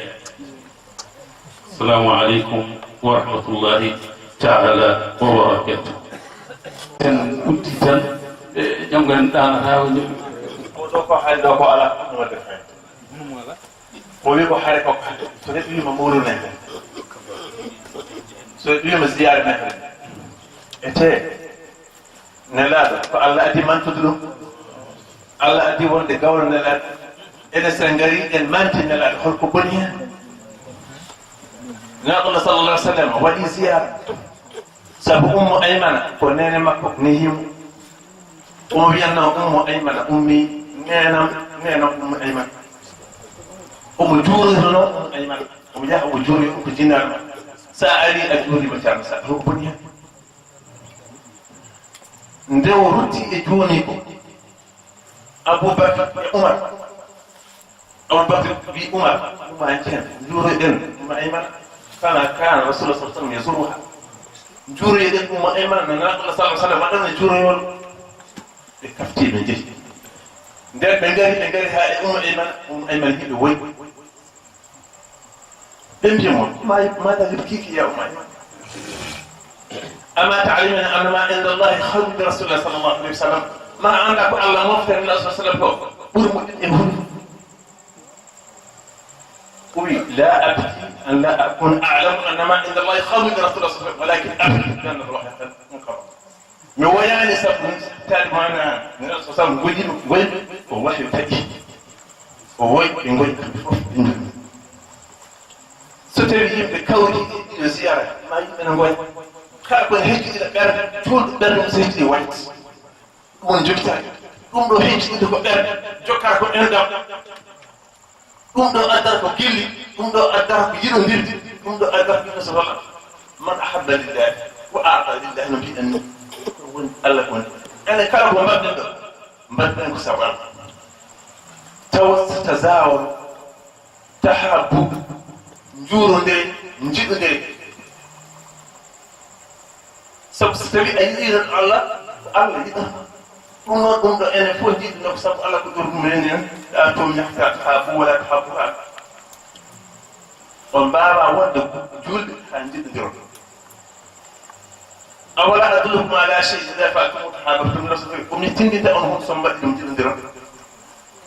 Assalamu aleykum wa rahmatullahi taala wa barakatuh. En uddi tan, e, janngo en ɗaanata ko. Ko ɗo ko haali ɗo ko alaa ko ɗum waɗde fayda. O wi ko hare ko hare. So neɗɗo wiima mawlud nehre. So neɗɗo wiima ziyaara nehre. E te, Nelaaɗo, ko Allah addi mantude ɗum. Allah addi wonde gawlo Nelaaɗo. Enen, so en ngari, en manti Nelaaɗo, holko boni heen? Nelaaɗo sallallahu alaihi wasallam waɗi ziyaara. Sabu Ummu Aymana ko neene makko nehimo. Omo wiyatnoo Ummu Aymana, ummi neenam, neenam Ummu Aymana. Omo juuroytonoo Ummu Aymana. Omo yaha omo juuroya Ummu ko jinnaare makko. So a arii a juuriima Ceerno Sadio, ko boni heen? Nde o rutti e jooni ko Abubakar e Umar. Abubakar wi Umar, Umar en ceen, njuuroyɗen Ummu Aymana. Kana, kana Rasulullah sallallahu alaihi wasallam yazuruha. Njuuroyɗen Ummu Aymana no Nulaaɗo sallallahu alaihi wasallam waɗano juuroyol. Ɓe kafti ɓe njehi. Nden ɓe ngari, ɓe ngari haa e Ummu Aymana, Ummu Aymana hiɓe woy. Ɓe mbiya mo, ma, ma da yubkiki ya Ummu Aymana? Ama ta'lamina anna ma inda Allahi khayrun li Rasulillah sallallahu alaihi wasallam? Ma annda ko Allah moftani Rasul sallallahu alaihi wasallam ko ɓuri moƴƴude e huɗo? O wi, la abki an la akuna a'lamu anna ma inda Allahi khayrun li Rasulillah sallallahu alaihi wasallam, walakin abki li anna ruha min qabl. Mi woyaani sabu taade maana Rasul sallallahu alaihi wasallam goji, goji ko wahyu tagi. O woy, ɓe ngoy kamɓe fof, ɓe njoni. So tawi yimɓe kawri ɗiɗo ziyara, ma yimɓe ne ngoya. Kala ko ne hejjitira ɓernde, juulɗo ɓernde mum so hejjiti wayat. Ɗum woni jokitaade. Ɗum ɗo hejjitinde ko ɓernde, jokkata ko enɗam. Ɗum ɗo addata ko gilli, ɗum ɗo addata ko yiɗondirde, ɗum ɗo addata ko yiɗo so walla. Man ahabba lillahi wa a'ta lillahi no mbiɗen ni. Ko woni Allah ko woni. Enen kala ko mbaɗɗen ɗo, mbaɗɗen ko sabu Allah. Tawa so tazaawaro, tahabbu, njuurondire, njiɗondire. Sabu so tawi a yiɗii tan Allah, ko Allah yiɗata. Ɗum noon, ɗum ɗo enen fof njiɗɗo ko sabu Allah ko ɗum renndi en. Yaa toon yahta tahabbu wala tahabbu ha. On mbaawaa wonde juulɓe haa njiɗondiron. Awala adullukum ala shay'in idha fa'altumuhu tahababtum, Rasul wi, ko mi tinndinta on hunde so mbaɗi ɗum njiɗondiron?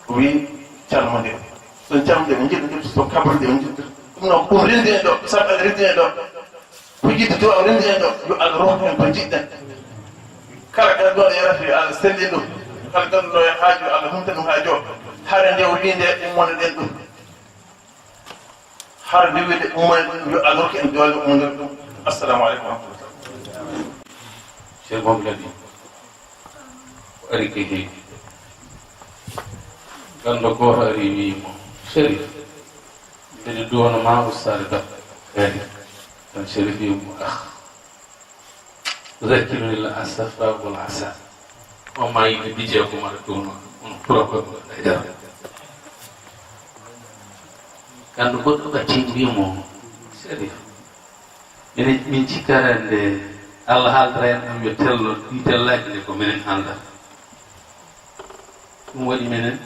O wi, calmondiron. So calmondiron, njiɗondiron, so kabrodiron, njiɗondiron. Ɗum noon, ko ɗum renndi en ɗo, sabu Allah renndi en ɗo. Ko yiɗde duwaaw renndi en ɗo, yo Allah rokku en ko njiɗɗen. Kala ganduɗo yarata yo Allah sellin ɗum. Kala ganduɗo e haaju yo Allah humta ɗum haaju o. Hare nde o wi nde ummone ɗen ɗum. Hare nde wi nde ummone ɗum yo Allah rokku en doole ummone ɗum. Assalamu aleykum wa rahmatullah. Cheikh Mouhamed Lamine ko ari ke heewi. Ganndo gooto ari wii mo, Sherif, mbeɗa duwano ma ustaade Ba. Eeyi. Tan Sherif wi mo, ah, zakkiruni l asafa wal asa. O ma yiɗi bijee ko mara duwno, on pura ko mbaɗa e dara. Ganndo goɗɗo ɓatti wi mo, Sherif, minen min cikkata nde Allah haaldata en ɗam yo tello, ɗi tellaaki nde ko minen haaldata. Ɗum waɗi minen,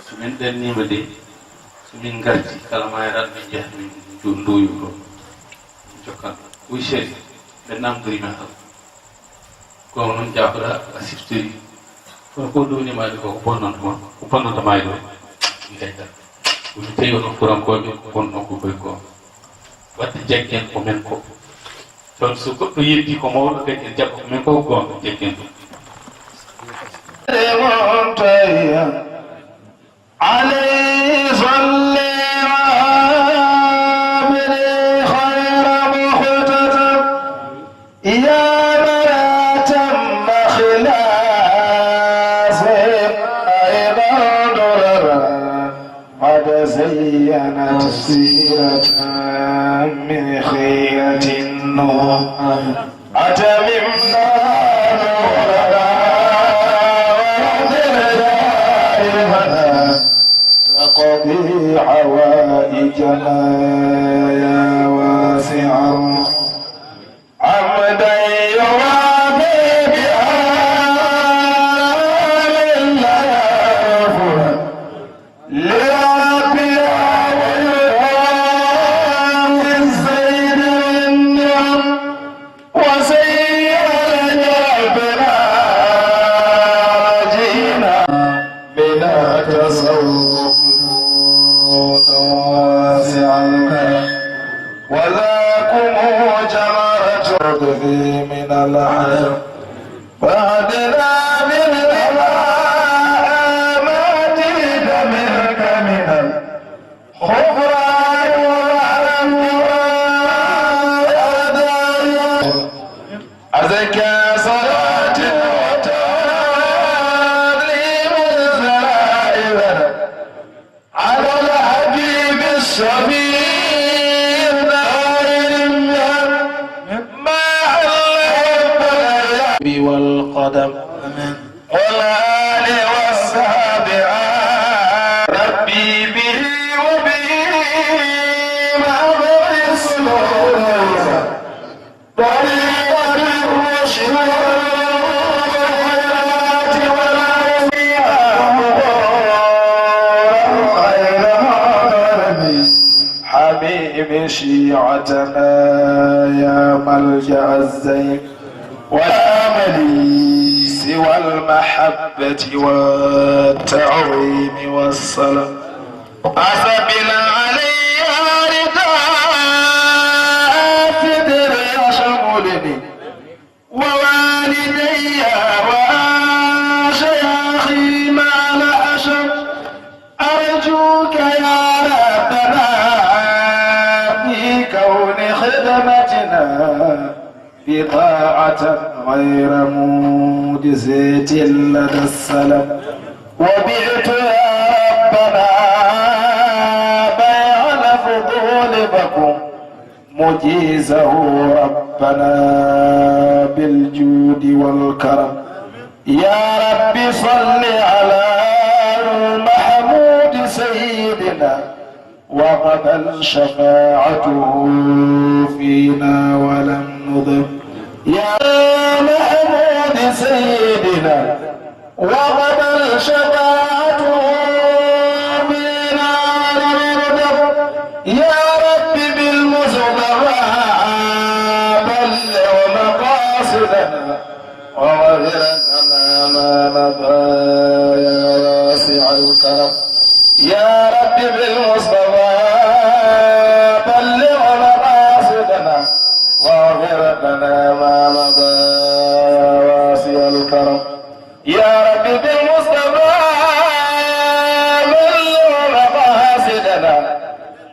so min ɓenniima de, so min ngarti kala maayraɗo min njaha min ndu-, nduuyo ɗo. Min jokkan ɗum. Wi Sherif, ɓe namndoriima Allah. Kono noon jaafoɗa a siftori. Kono ko duwnimaade ko, ko bonnanta ma, ko bonnanta ma e ɗo. Ɗum kay tan. Ko mi tawi onon Furankooɓe, ko bonno ko koye ko. Wadde jaggen ko men ko. Toon so goɗɗo yeddi ko mawɗo, kadi en jaɓɓa ko men ko, ko goonga jaggen ɗum. عليه صل وعامل خير مختتم. يا من أتم خلاص أيضا دررا قد زينت سيرة من خيرة النور. أتممنا نورنا وأنزل دائما تقضي حوائجنا يا واسع الرحمة. حمدا يوافي بآل العفو لربنا والإكرام الزين والنعم وسيد ربنا جينا بلا تصوف واسع الكرم. وذاكم جمرة تطفي من الحجر. فاهدنا بالهدى ما أتيت منك من الغفران والعفو والهدايا. شيعتنا يا ملجأ الزين، ولا ملي سوى المحبة والتعظيم والسلام. أسبل علي رداء ستر يشملني ووالدي وأشياخي ما لأشم. أرجوك يا ربنا في كون خدمتنا بضاعة غير موجزة لدى السلام. وبعت يا ربنا بيع الفضول فكن مجيزه ربنا بالجود والكرم. يا رب صل على المحمود سيدنا وقبل شفاعته فينا ولم نضم. يا محمود سيدنا وقبل شفاعته فينا ولم نضم. يا رب بالمصطفى بلغ مقاصدنا واغفر لنا ما مضى يا واسع الكرم. يا رب بالمصطفى بلغ مقاصدنا واغفر لنا ما مضى يا واسع الكرم. يا رب بالمصطفى بلغ مقاصدنا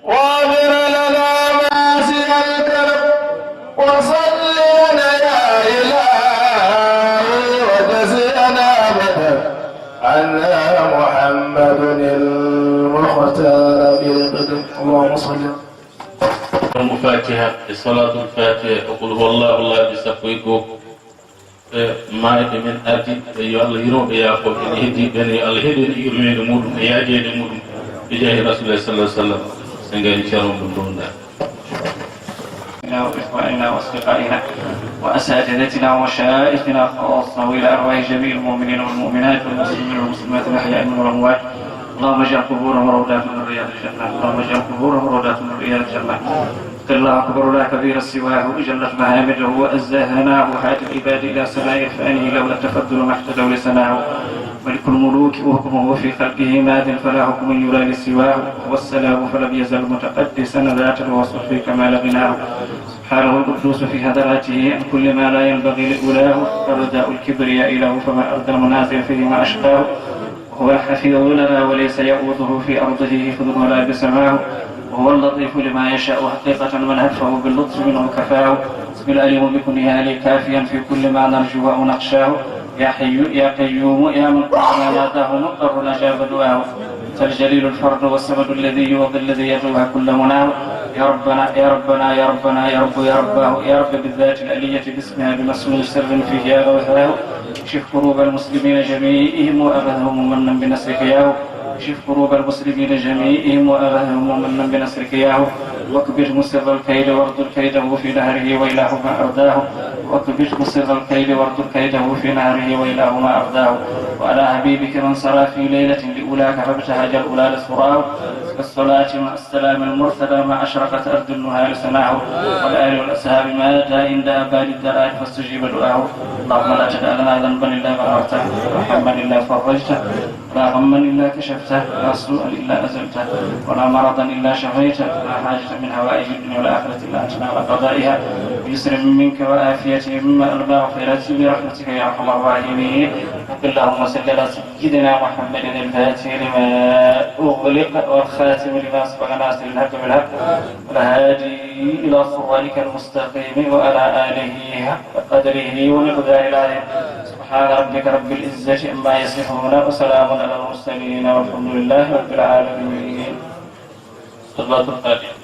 واغفر لنا ما سوى الكرب. وصليا يا إلهي وجزيا أبدا عنا محمد المختار بالقدم. اللهم صل. Ɗum Fatiha e Salatul Fatiha e Qul Huwallahu Laabi sappo e go'o. E maayɓe men ardiiɓe ɓe, yo Allah yurmo ɓe, yaafoo ɓe. Ene heddiiɓe ɓen, yo Allah heɓu en yurmeende muɗum e yaajeende muɗum. Bi jaahi Rasuulullaahi sallallaahu alayhi wa sallam. Sen ngari Ceerno ɗum ɗon ɗa. وإخواننا وأصدقائنا وأساتذتنا ومشايخنا خاصة، وإلى أرواح جميع المؤمنين والمؤمنات والمسلمين والمسلمات الأحياء منهم والأموات. اللهم اجعل قبورهم روضات من رياض الجنة. اللهم اجعل قبورهم روضات من رياض الجنة. الله أكبر لا كبير سواه، جلت محامده وأزهى ثناه، هادي العباد إلى سماء عرفانه، لولا التفضل ما اهتدوا لسناه. ملك الملوك وحكمه في خلقه ماض، فلا حكم يرى لسواه، وهو السلام فلم يزل متقدسا ذاتا ووصفا في كمال غناه. سبحانه القدوس في حضراته عن كل ما لا ينبغي لأولاه، فرداء الكبرياء له فما أرضى المنازل فيه ما أشقاه. وهو الحفيظ لنا وليس يؤوده في أرضه حفظ ولا بسماه، وهو اللطيف لما يشاء حقيقة من هفه باللطف منه كفاه، العليم بكنه العلي كافيا في كل ما نرجو أو نخشاه. يا حي يا قيوم يا من كلما ناداه مضطر أجاب دعاه، أنت الجليل الفرد والصمد الذي يعطي الذي يدعوها كل مناه. يا ربنا يا ربنا يا ربنا يا رب يا رباه، يا رب بالذات العلية باسمها بمسموع سر فيه يا غوثاه. اكشف كروب المسلمين جميعهم وأغثهم ممنا بنصرك ياه. اكشف كروب المسلمين جميعهم وأغثهم ممنا بنصرك ياه. واكبت مسر الكيد واردد كيده في نهره وإلاه ما أرداه. واكبت مسر الكيد واردد كيده في نهره وإلاه ما أرداه. وعلى حبيبك من سرى في ليلة لأولاك فابتهج الأولى لسراه. الصلاة مع السلام المرتضى ما أشرقت أرض النهى لسناه. والآل والأصحاب ما أتى عند أباد الدلال فاستجيب دعاه. اللهم لا تدع لنا ذنبا إلا غفرته، ولا هما إلا فرجته، ولا غما إلا كشفته، ولا سوءا إلا أزلته، ولا مرضا إلا شفيته، ولا حاجة من حوائج الدنيا والآخرة إلا أنت لنا قضائها بيسر منك وعافية مما المغفرة برحمتك يا أرحم الراحمين. اللهم صل على سيدنا محمد الفاتح لما أغلق والخاتم لما سبق ناصر الحق بالحق والهادي إلى صراطك المستقيم وعلى آله حق قدره ومقداره العظيم. سبحان ربك رب العزة عما يصفون وسلام على المرسلين والحمد لله رب العالمين. صلاة الفاتحة.